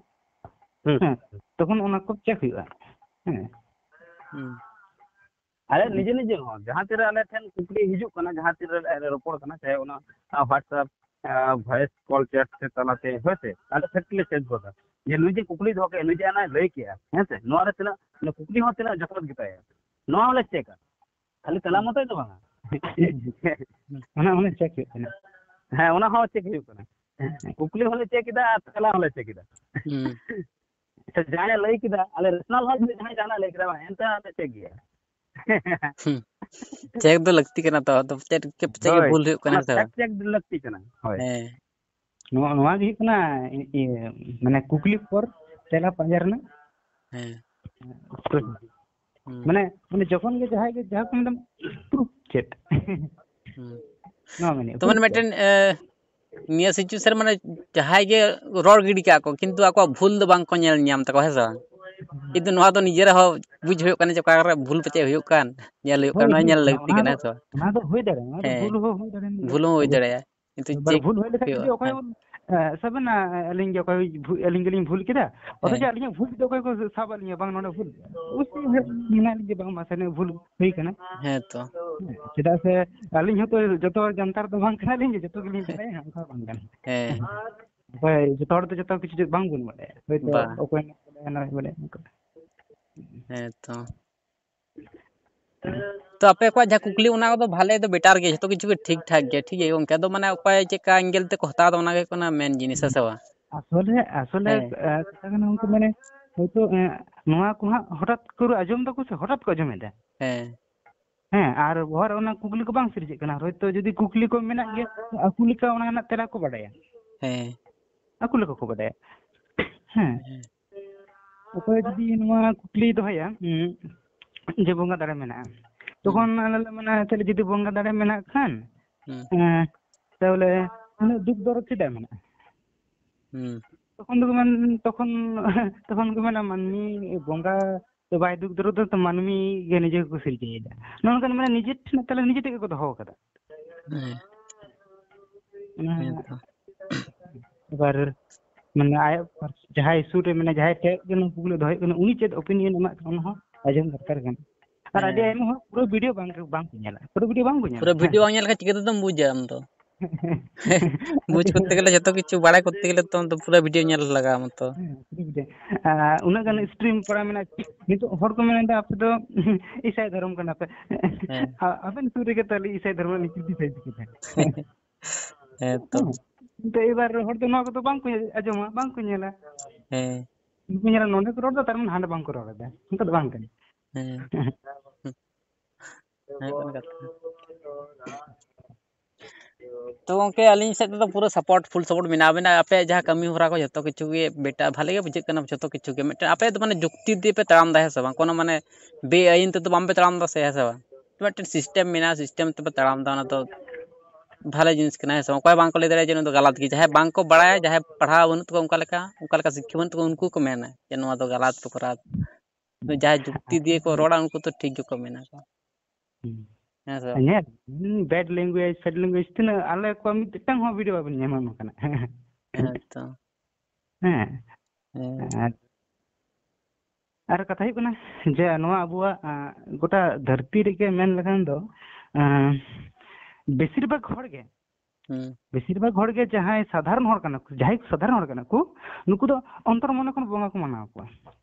ᱦᱩᱸ᱾ ᱦᱮᱸ, ᱛᱚᱠᱷᱚᱱ ᱚᱱᱟ ᱠᱚ check ᱦᱩᱭᱩᱜᱼᱟ᱾ ᱦᱮᱸ᱾ ᱦᱩᱸ᱾ ᱟᱞᱮ ᱱᱤᱡᱮ ᱱᱤᱡᱮ ᱦᱚᱸ ᱡᱟᱦᱟᱸ ᱛᱤᱨᱮ ᱟᱞᱮ ᱴᱷᱮᱱ ᱠᱩᱠᱞᱤ ᱦᱤᱡᱩᱜ ᱠᱟᱱᱟ, ᱡᱟᱦᱟᱸ ᱛᱤᱨᱮ ᱟᱞᱮ ᱨᱚᱯᱚᱲ ᱠᱟᱱᱟ, ᱪᱟᱦᱮ ᱚᱱᱟ, ᱟ, WhatsApp, ᱟ, voice call chat ᱥᱮ ᱛᱟᱞᱟᱛᱮ, ᱦᱳᱭ ᱥᱮ, ᱟᱞᱮ fact ᱞᱮ check ᱜᱚᱫᱟ ᱡᱮ ᱱᱩᱭ ᱡᱮ ᱠᱩᱠᱞᱤ ᱫᱚᱦᱚ ᱠᱮᱫ, ᱱᱩᱭ ᱡᱮ ᱟᱱᱟᱭ ᱞᱟᱹᱭ ᱠᱮᱜᱼᱟ, ᱦᱮᱸ ᱥᱮ, ᱱᱚᱣᱟ ᱨᱮ ᱛᱤᱱᱟᱹᱜ, ᱱᱚᱣᱟ ᱠᱩᱠᱞᱤ ᱦᱚᱸ ᱛᱤᱱᱟᱹᱜ ᱡᱚᱛᱷᱟᱛ ᱜᱮᱛᱟᱭᱟ, ᱱᱚᱣᱟ ᱦᱚᱸᱞᱮ ᱪᱮᱠᱟ᱾ ᱠᱷᱟᱹᱞᱤ ᱛᱮᱞᱟ ᱢᱚᱛᱚᱡ ᱫᱚ ᱵᱟᱝᱟ᱾ ᱚᱱᱟ, ᱚᱱᱟ check ᱦᱩᱭᱩᱜ ᱠᱟᱱᱟ᱾ ᱦᱮᱸ, ᱚᱱᱟ ᱦᱚᱸ check ᱦᱩᱭᱩᱜ ᱠᱟᱱᱟ᱾ ᱠᱩᱠᱞᱤ ᱦᱚᱸᱞᱮ check ᱮᱫᱟ ᱟᱨ ᱛᱮᱞᱟ ᱦᱚᱸᱞᱮ check ᱮᱫᱟ᱾ ᱦᱩᱸ᱾ ᱥᱮ ᱡᱟᱦᱟᱸᱭᱮ ᱞᱟᱹᱭ ᱠᱮᱫᱟ, ᱟᱞᱮ rational ᱦᱚᱸ ᱡᱩᱫᱤ ᱡᱟᱦᱟᱸᱭ ᱡᱟᱦᱟᱱᱟᱜ ᱞᱟᱹᱭ ᱠᱮᱫᱟ, ᱵᱟᱝ, ᱮᱱᱛᱮ ᱦᱚᱸᱞᱮ check ᱜᱮᱭᱟ᱾ ᱦᱩᱸ᱾ Check ᱫᱚ ᱞᱟᱹᱠᱛᱤ ᱠᱟᱱᱟ ᱛᱚ, ᱟᱫᱚ ᱪᱮᱫ ᱪᱮᱫ ᱜᱮ ᱦᱳᱭ, ᱵᱷᱩᱞ ᱦᱩᱭᱩᱜ ᱠᱟᱱᱟ, ᱚᱱᱟ ᱦᱮᱸ ᱥᱮ fact ᱵᱟᱝ? Check ᱫᱚ ᱞᱟᱹᱠᱛᱤ ᱠᱟᱱᱟ᱾ ᱦᱳᱭ᱾ ᱦᱮᱸ᱾ ᱱᱚᱣᱟ, ᱱᱚᱣᱟ ᱜᱮ ᱦᱩᱭᱩᱜ ᱠᱟᱱᱟ, ᱤᱭᱟᱹ, ᱢᱟᱱᱮ, ᱠᱩᱠᱞᱤ ᱯᱚᱨ ᱛᱮᱞᱟ ᱯᱟᱸᱡᱟ ᱨᱮᱱᱟᱜ᱾ ᱦᱮᱸ᱾ ᱦᱩᱸ᱾ ᱢᱟᱱᱮ, ᱢᱟᱱᱮ, ᱡᱚᱠᱷᱚᱱ ᱜᱮ ᱡᱟᱦᱟᱸᱭ ᱜᱮ ᱡᱟᱦᱟᱸ ᱠᱚ ᱢᱮᱱᱫᱟ, "ᱯᱨᱩᱯ ᱪᱮᱫ?" ᱦᱩᱸ᱾ ᱱᱚᱣᱟ ᱢᱮᱱᱮᱫ, ᱛᱚ, ᱢᱟᱱᱮ, ᱯᱨᱩᱯ ᱪᱮᱫ? ᱢᱤᱫᱴᱮᱱ, ᱮ, ᱱᱤᱭᱟᱹ situation ᱨᱮ, ᱢᱟᱱᱮ, ᱡᱟᱦᱟᱸᱭ ᱜᱮ ᱨᱚᱲ ᱜᱤᱰᱤ ᱠᱟᱜᱼᱟ ᱠᱚ, ᱠᱤᱱᱛᱩ ᱟᱠᱚᱣᱟᱜ ᱵᱷᱩᱞ ᱫᱚ ᱵᱟᱝ ᱠᱚ ᱧᱮᱞ ᱧᱟᱢ ᱛᱟᱠᱚᱣᱟ, ᱦᱮᱸ ᱥᱮ ᱵᱟᱝ? ᱠᱤᱱᱛᱩ ᱱᱚᱣᱟ ᱫᱚ ᱱᱤᱡᱮᱨᱟᱜ ᱦᱚᱸ ᱵᱩᱡᱽ ᱦᱩᱭᱩᱜ ᱠᱟᱱᱟ ᱡᱮ ᱚᱠᱟ ᱠᱚᱨᱮ ᱵᱷᱩᱞ ᱯᱟᱪᱮᱫ ᱦᱩᱭᱩᱜ ᱠᱟᱱ, ᱧᱮᱞ ᱦᱩᱭᱩᱜ ᱦᱳᱭ, ᱠᱟᱱᱟ, ᱱᱚᱣᱟ ᱦᱳᱭ, ᱧᱮᱞ ᱦᱮᱸ, ᱞᱟᱹᱠᱛᱤ ᱚᱱᱟ ᱠᱟᱱᱟ, ᱫᱚ, ᱦᱮᱸ ᱥᱮ ᱵᱟᱝ? ᱚᱱᱟ ᱫᱚ ᱦᱩᱭ ᱫᱟᱲᱮᱭᱟᱜᱼᱟ, ᱚᱱᱟ ᱫᱚ ᱦᱮᱸ, ᱵᱷᱩᱞ ᱦᱚᱸ ᱦᱩᱭ ᱫᱟᱲᱮᱭᱟᱜ ᱵᱷᱩᱞ ᱜᱮᱭᱟ᱾ ᱦᱚᱸ ᱦᱩᱭ ᱫᱟᱲᱮᱭᱟᱜᱼᱟ᱾ ᱠᱤᱱᱛᱩ ᱮᱵᱟᱨ ᱪᱮᱠ ᱵᱷᱩᱞ ᱦᱩᱭ ᱞᱮᱠᱷᱟᱱ ᱦᱩᱭᱩᱜᱼᱟ᱾ ᱡᱩᱫᱤ ᱚᱠᱚᱭ ᱦᱮᱸ᱾ ᱵᱚᱱ, ᱮ, ᱥᱟᱵ ᱵᱮᱱ, ᱟ, ᱟᱹᱞᱤᱧ ᱜᱮ ᱚᱠᱚᱭ ᱵᱷᱩ-, ᱟᱹᱞᱤᱧ ᱜᱮᱞᱤᱧ ᱵᱷᱩᱞ ᱠᱮᱫᱟ, ᱚᱛᱷᱚᱪᱚ ᱦᱮᱸ᱾ ᱟᱹᱞᱤᱧᱟᱜ ᱵᱷᱩᱞ ᱡᱩᱫᱤ ᱚᱠᱚᱭ ᱠᱚ ᱥᱟᱵ ᱟᱹᱞᱤᱧᱟ, ᱵᱟᱝ ᱱᱚᱰᱮ ᱵᱷᱩᱞ, ᱚᱵᱚᱥᱥᱳᱭ ᱢᱮᱱᱟᱜ ᱞᱤᱧ ᱡᱮ ᱵᱟᱝ ᱢᱟᱥᱮ ᱱᱤᱭᱟᱹ ᱵᱷᱩᱞ ᱦᱩᱭ ᱠᱟᱱᱟ᱾ ᱦᱮᱸ ᱛᱚ᱾ ᱦᱮᱸ, ᱪᱮᱫᱟᱜ ᱥᱮ ᱟᱹᱞᱤᱧ ᱦᱚᱸᱛᱚ ᱡᱚᱛᱚ ᱦᱚᱲ ᱡᱟᱱᱛᱟᱨ ᱫᱚ ᱵᱟᱝ ᱠᱟᱱᱟᱞᱤᱧ ᱡᱮ ᱡᱚᱛᱚ ᱜᱮᱞᱤᱧ ᱵᱟᱲᱟᱭᱟ, ᱚᱱᱠᱟ ᱵᱟᱝ ᱠᱟᱱᱟ᱾ ᱦᱮᱸ᱾ ᱚᱠᱚᱭ ᱡᱚᱛᱚ ᱦᱚᱲ ᱫᱚ ᱡᱚᱛᱚ ᱠᱤᱪᱷᱩ ᱵᱟᱝ ᱵᱚᱱ ᱵᱟᱲᱟᱭᱟ, ᱦᱳᱭᱛᱳ ᱵᱟᱝ᱾ ᱚᱠᱚᱭ ᱱᱚᱣᱟ ᱵᱟᱲᱟᱭᱟ, ᱦᱟᱱᱟ ᱵᱟᱲᱟᱭᱟ, ᱚᱱᱠᱟ᱾ ᱦᱮᱸ ᱛᱚ᱾ ᱛᱚ ᱟᱯᱮ ᱠᱚᱣᱟᱜ ᱡᱟᱦᱟᱸ ᱠᱩᱠᱞᱤ, ᱚᱱᱟ ᱠᱚᱫᱚ ᱵᱷᱟᱞᱮ ᱫᱚ better ᱜᱮ, ᱡᱷᱚᱛᱚ ᱠᱤᱪᱷᱩ ᱜᱮ ᱴᱷᱤᱠ ᱴᱷᱟᱠ ᱜᱮᱭᱟ, ᱴᱷᱤᱠ ᱜᱮᱭᱟ ᱜᱚᱝᱠᱮ᱾ ᱟᱫᱚ ᱢᱟᱱᱮ ᱚᱠᱚᱭ ᱪᱮᱫᱠᱟ angle ᱛᱮᱠᱚ ᱦᱟᱛᱟᱣ ᱮᱫᱟ, ᱚᱱᱟ ᱜᱮ ᱦᱩᱭᱩᱜ ᱠᱟᱱᱟ main ᱡᱤᱱᱤᱥ, ᱦᱮᱸ ᱥᱮ ᱵᱟᱝ? ᱟᱥᱚᱞᱮ, ᱟᱥᱚᱞᱮ, ᱦᱮᱸ᱾ ᱟ, ᱠᱟᱛᱷᱟ ᱠᱟᱱᱟ ᱜᱚᱝᱠᱮ, ᱢᱟᱱᱮ ᱦᱚᱭᱛᱳ, ᱮᱸ, ᱱᱚᱣᱟ ᱠᱚ ᱦᱟᱸᱜ ᱦᱚᱴᱟᱛ ᱠᱚᱨᱮ ᱟᱸᱡᱚᱢ ᱫᱟᱠᱚ ᱥᱮ ᱦᱚᱴᱟᱛ ᱠᱚ ᱟᱸᱡᱚᱢᱮᱫᱟ᱾ ᱦᱮᱸ᱾ ᱦᱮᱸ, ᱟᱨ ᱵᱚᱦᱚᱜ ᱨᱮ ᱚᱱᱟ ᱠᱩᱠᱞᱤ ᱠᱚ ᱵᱟᱝ ᱥᱤᱨᱡᱟᱹᱜ ᱠᱟᱱᱟ᱾ ᱦᱚᱭᱛᱳ ᱡᱩᱫᱤ ᱠᱩᱠᱞᱤ ᱠᱚ ᱢᱮᱱᱟᱜ ᱜᱮᱭᱟ, ᱟᱠᱚ ᱞᱮᱠᱟ ᱚᱱᱟ ᱨᱮᱱᱟᱜ ᱛᱮᱞᱟ ᱠᱚ ᱵᱟᱰᱟᱭᱟ᱾ ᱦᱮᱸ᱾ ᱟᱠᱚ ᱞᱮᱠᱟ ᱠᱚ ᱵᱟᱰᱟᱭᱟ᱾ ᱦᱮᱸ᱾ ᱦᱮᱸ᱾ ᱚᱠᱚᱭ ᱡᱩᱫᱤ ᱱᱚᱣᱟ ᱠᱩᱠᱞᱤᱭ ᱫᱚᱦᱚᱭᱟ, ᱦᱩᱸ, ᱡᱮ ᱵᱚᱸᱜᱟ ᱫᱟᱲᱮ ᱢᱮᱱᱟᱜᱼᱟ, ᱛᱚᱠᱷᱚᱱ ᱦᱩᱸ᱾ ᱟᱞᱮ ᱞᱮ ᱢᱮᱱᱟ, ᱛᱟᱦᱞᱮ ᱡᱩᱫᱤ ᱵᱚᱸᱜᱟ ᱫᱟᱲᱮ ᱢᱮᱱᱟᱜ ᱠᱷᱟᱱ, ᱦᱩᱸ᱾ ᱦᱮᱸ, ᱛᱟᱦᱚᱞᱮ ᱩᱱᱟᱹᱜ ᱫᱩᱠ ᱫᱚᱨᱚᱫ ᱪᱮᱫᱟᱜ ᱢᱮᱱᱟᱜᱼᱟ? ᱦᱩᱸ᱾ ᱛᱚᱠᱷᱚᱱ ᱫᱚᱠᱚ ᱢᱮᱱ, ᱛᱚᱠᱷᱚᱱ, ᱛᱚᱠᱷᱚᱱ ᱠᱚ ᱢᱮᱱᱟ, ᱢᱟᱹᱱᱢᱤ ᱵᱚᱸᱜᱟ ᱫᱚ ᱵᱟᱭ ᱫᱩᱠ ᱫᱚᱨᱚᱫ ᱫᱚ, ᱢᱟᱹᱱᱢᱤ ᱜᱮ ᱱᱤᱡᱮ ᱜᱮᱠᱚ ᱥᱤᱨᱡᱟᱹᱣᱮᱫᱟ᱾ ᱱᱚᱜᱼᱚ ᱱᱚᱝᱠᱟᱱ ᱢᱟᱱᱮ ᱱᱤᱡᱮ ᱴᱷᱮᱱ ᱛᱟᱦᱞᱮ ᱱᱤᱡᱮ ᱴᱷᱮᱱ ᱜᱮᱠᱚ ᱫᱚᱦᱚ ᱟᱠᱟᱫᱟ᱾ ᱦᱮᱸ᱾ ᱚᱱᱟ ᱦᱮᱸ ᱛᱚ᱾ ᱮᱵᱟᱨ ᱢᱟᱱᱮ ᱟᱭᱟᱜ ᱯᱟᱨᱥ-, ᱡᱟᱦᱟᱸᱭ ᱥᱩᱨ ᱨᱮ ᱢᱮᱱᱟᱭ, ᱡᱟᱦᱟᱸᱭ ᱴᱷᱮᱱ ᱜᱮ ᱱᱚᱣᱟ ᱠᱩᱠᱞᱤ ᱫᱚᱦᱚᱭ ᱦᱩᱭᱩᱜ ᱠᱟᱱᱟ, ᱩᱱᱤ ᱪᱮᱫ opinion ᱮᱢᱟᱜ ᱠᱟᱱᱟ, ᱚᱱᱟ ᱦᱚᱸ ᱟᱸᱡᱚᱢ ᱫᱚᱨᱠᱟᱨ ᱠᱟᱱᱟ᱾ ᱟᱨ ᱟᱹᱰᱤ ᱦᱮᱸ᱾ ᱟᱭᱢᱟ ᱦᱚᱲ ᱯᱩᱨᱟᱹ video ᱵᱟᱝ, ᱵᱟᱝ ᱠᱚ ᱧᱮᱞᱟ, ᱯᱩᱨᱟᱹ video ᱵᱟᱝ ᱠᱚ ᱧᱮᱞᱟ᱾ ᱯᱩᱨᱟᱹ video ᱵᱟᱝ ᱧᱮᱞ ᱞᱮᱠᱷᱟᱱ ᱪᱤᱠᱟᱹ ᱛᱮᱫᱚᱢ ᱵᱩᱡᱟ ᱟᱢ ᱫᱚ? ᱵᱩᱡᱽ ᱟᱹᱰᱤ ᱠᱚᱨᱛᱮ ᱜᱮᱞᱮ, ᱡᱚᱛᱚ ᱠᱤᱪᱷᱩ ᱵᱟᱲᱟᱭ ᱠᱚᱨᱛᱮ ᱜᱮᱞᱮ ᱛᱚ, ᱟᱢ ᱫᱚ ᱯᱩᱨᱟᱹ video ᱧᱮᱞ ᱞᱟᱜᱟᱣ ᱟᱢᱟ ᱛᱚ᱾ ᱦᱮᱸ, ᱯᱩᱨᱟᱹ video᱾ ᱟᱨ ᱩᱱᱟᱹᱜ ᱜᱟᱱ ᱦᱮᱸ᱾ stream ᱠᱚᱨᱟᱣ ᱢᱮᱱᱟᱜᱼᱟ᱾ ᱱᱤᱛᱚᱜ ᱦᱚᱲ ᱠᱚ ᱢᱮᱱ ᱮᱫᱟ, "ᱟᱯᱮ ᱫᱚ ᱤᱥᱟᱹᱭ ᱫᱷᱚᱨᱚᱢ ᱠᱟᱱᱟ ᱯᱮ᱾" ᱦᱮᱸ᱾ ᱟ-, ᱟᱵᱮᱱ ᱥᱩᱨ ᱨᱮᱜᱮ ᱛᱟᱦᱞᱮ ᱤᱥᱟᱹᱭ ᱫᱷᱚᱨᱚᱢ ᱨᱮᱱᱟᱜ ᱱᱤᱠᱤ ᱫᱤᱥᱟᱹᱭ ᱫᱤᱠᱤ ᱛᱟᱦᱮᱸ᱾ ᱦᱮᱸ ᱛᱚ᱾ ᱦᱮᱸ᱾ ᱛᱚ ᱮᱵᱟᱨ ᱦᱚᱲ ᱫᱚ ᱱᱚᱣᱟ ᱠᱚᱫᱚ ᱵᱟᱝ ᱠᱚ ᱟᱸᱡᱚᱢᱟ, ᱵᱟᱝ ᱠᱚ ᱧᱮᱞᱟ᱾ ᱦᱮᱸ᱾ ᱩᱱᱠᱩ ᱧᱮᱞᱟ, ᱱᱚᱰᱮ ᱠᱚ ᱨᱚᱲ ᱮᱫᱟ, ᱛᱟᱨ ᱢᱟᱱᱮ ᱦᱟᱸᱰᱮ ᱵᱟᱝ ᱠᱚ ᱨᱚᱲ ᱮᱫᱟ᱾ ᱚᱱᱠᱟ ᱫᱚ ᱵᱟᱝ ᱠᱟᱱᱟ᱾ ᱦᱮᱸ᱾ ᱦᱮᱸ, ᱠᱟᱱᱟ ᱠᱟᱛᱷᱟ᱾ ᱛᱚ ᱜᱚᱝᱠᱮ, ᱟᱹᱞᱤᱧ ᱥᱮᱫ ᱛᱮᱫᱚ ᱯᱩᱨᱟᱹ support, full support ᱢᱮᱱᱟᱜᱼᱟ᱾ ᱟᱵᱮᱱᱟᱜ, ᱟᱯᱮᱭᱟᱜ ᱡᱟᱦᱟᱸ ᱠᱟᱹᱢᱤ ᱦᱚᱨᱟ ᱠᱚ, ᱡᱚᱛᱚ ᱠᱤᱪᱷᱩ ᱜᱮ ᱵᱮᱴᱟ-, ᱵᱷᱟᱞᱮ ᱜᱮ ᱵᱩᱡᱷᱟᱹᱜ ᱠᱟᱱᱟ, ᱡᱚᱛᱚ ᱠᱤᱪᱷᱩ ᱜᱮ᱾ ᱢᱤᱫᱴᱮᱱ ᱟᱯᱮ ᱫᱚ ᱢᱟᱱᱮ ᱡᱩᱠᱛᱤ ᱫᱤᱭᱮ ᱯᱮ ᱛᱟᱲᱟᱢ ᱮᱫᱟ, ᱦᱮᱸ ᱥᱮ ᱵᱟᱝ? ᱠᱳᱱᱳ ᱢᱟᱱᱮ ᱵᱮᱟᱭᱤᱱ ᱛᱮᱫᱚ ᱵᱟᱝ ᱯᱮ ᱛᱟᱲᱟᱢ ᱮᱫᱟ ᱥᱮ, ᱦᱮᱸ ᱥᱮ ᱵᱟᱝ? ᱢᱤᱫᱴᱮᱱ system ᱢᱮᱱᱟᱜᱼᱟ, system ᱛᱮᱯᱮ ᱛᱟᱲᱟᱢ ᱮᱫᱟ, ᱚᱱᱟ ᱫᱚ ᱵᱷᱟᱞᱮ ᱡᱤᱱᱤᱥ ᱠᱟᱱᱟ, ᱦᱮᱸ ᱥᱮ ᱵᱟᱝ? ᱚᱠᱚᱭ ᱵᱟᱝ ᱠᱚ ᱞᱟᱹᱭ ᱫᱟᱲᱮᱭᱟᱜᱼᱟ ᱡᱮ ᱱᱚᱣᱟ ᱫᱚ ᱜᱟᱞᱟᱛ ᱜᱮ᱾ ᱡᱟᱦᱟᱸᱭ ᱵᱟᱝ ᱠᱚ ᱵᱟᱲᱟᱭᱟ, ᱡᱟᱦᱟᱸᱭ ᱯᱟᱲᱦᱟᱣ ᱵᱟᱹᱱᱩᱜ ᱛᱟᱠᱚᱣᱟ, ᱚᱱᱠᱟ ᱞᱮᱠᱟ, ᱚᱱᱠᱟ ᱞᱮᱠᱟ ᱥᱤᱠᱠᱷᱟ ᱵᱟᱹᱱᱩᱜ ᱛᱟᱠᱚᱣᱟ, ᱩᱱᱠᱩ ᱠᱚ ᱢᱮᱱᱟ ᱡᱮ ᱱᱚᱣᱟ ᱫᱚ ᱜᱟᱞᱟᱛ ᱯᱮ ᱠᱚᱨᱟᱣ ᱮᱫᱟ᱾ ᱡᱟᱦᱟᱸᱭ ᱡᱩᱠᱛᱤ ᱫᱤᱭᱮ ᱠᱚ ᱨᱚᱲᱟ, ᱩᱱᱠᱩ ᱫᱚ ᱴᱷᱤᱠ ᱜᱮᱠᱚ ᱢᱮᱱᱟ ᱠᱚ᱾ ᱦᱩᱸ᱾ ᱦᱮᱸ ᱥᱮ ᱵᱟᱝ? ᱧᱮᱞ, ᱦᱩᱸ, bad language, sad language, ᱛᱤᱱᱟᱹᱜ ᱟᱞᱮ ᱠᱚᱣᱟᱜ ᱢᱤᱫᱴᱟᱝ ᱦᱚᱸ video ᱵᱟᱵᱮᱱ ᱧᱟᱢᱟ ᱱᱚᱝᱠᱟᱱᱟᱜ᱾ ᱦᱮᱸ ᱛᱚ᱾ ᱦᱮᱸ᱾ ᱦᱮᱸ᱾ ᱟᱨ, ᱟᱨ ᱠᱟᱛᱷᱟ ᱦᱩᱭᱩᱜ ᱠᱟᱱᱟ ᱡᱮ ᱱᱚᱣᱟ ᱟᱵᱚᱣᱟᱜ, ᱟᱸ, ᱜᱚᱴᱟ ᱫᱷᱟᱹᱨᱛᱤ ᱨᱮᱜᱮ ᱢᱮᱱ ᱞᱮᱠᱷᱟᱱ ᱫᱚ, ᱟᱸ, ᱵᱮᱥᱤᱨ ᱵᱷᱟᱜᱽ ᱦᱚᱲ ᱜᱮ, ᱦᱩᱸ᱾ ᱵᱮᱥᱤᱨ ᱵᱷᱟᱜᱽ ᱦᱚᱲ ᱜᱮ ᱡᱟᱦᱟᱸᱭ ᱥᱟᱫᱷᱟᱨᱚᱱ ᱦᱚᱲ ᱠᱟᱱᱟ ᱠᱚ, ᱡᱟᱦᱟᱸᱭ ᱥᱟᱫᱷᱟᱨᱚᱱ ᱦᱚᱲ ᱠᱟᱱᱟ ᱠᱚ, ᱱᱩᱠᱩ ᱫᱚ ᱚᱱᱛᱚᱨ ᱢᱚᱱᱮ ᱠᱷᱚᱱ ᱵᱚᱸᱜᱟ ᱠᱚ ᱢᱟᱱᱟᱣ ᱠᱚᱣᱟ᱾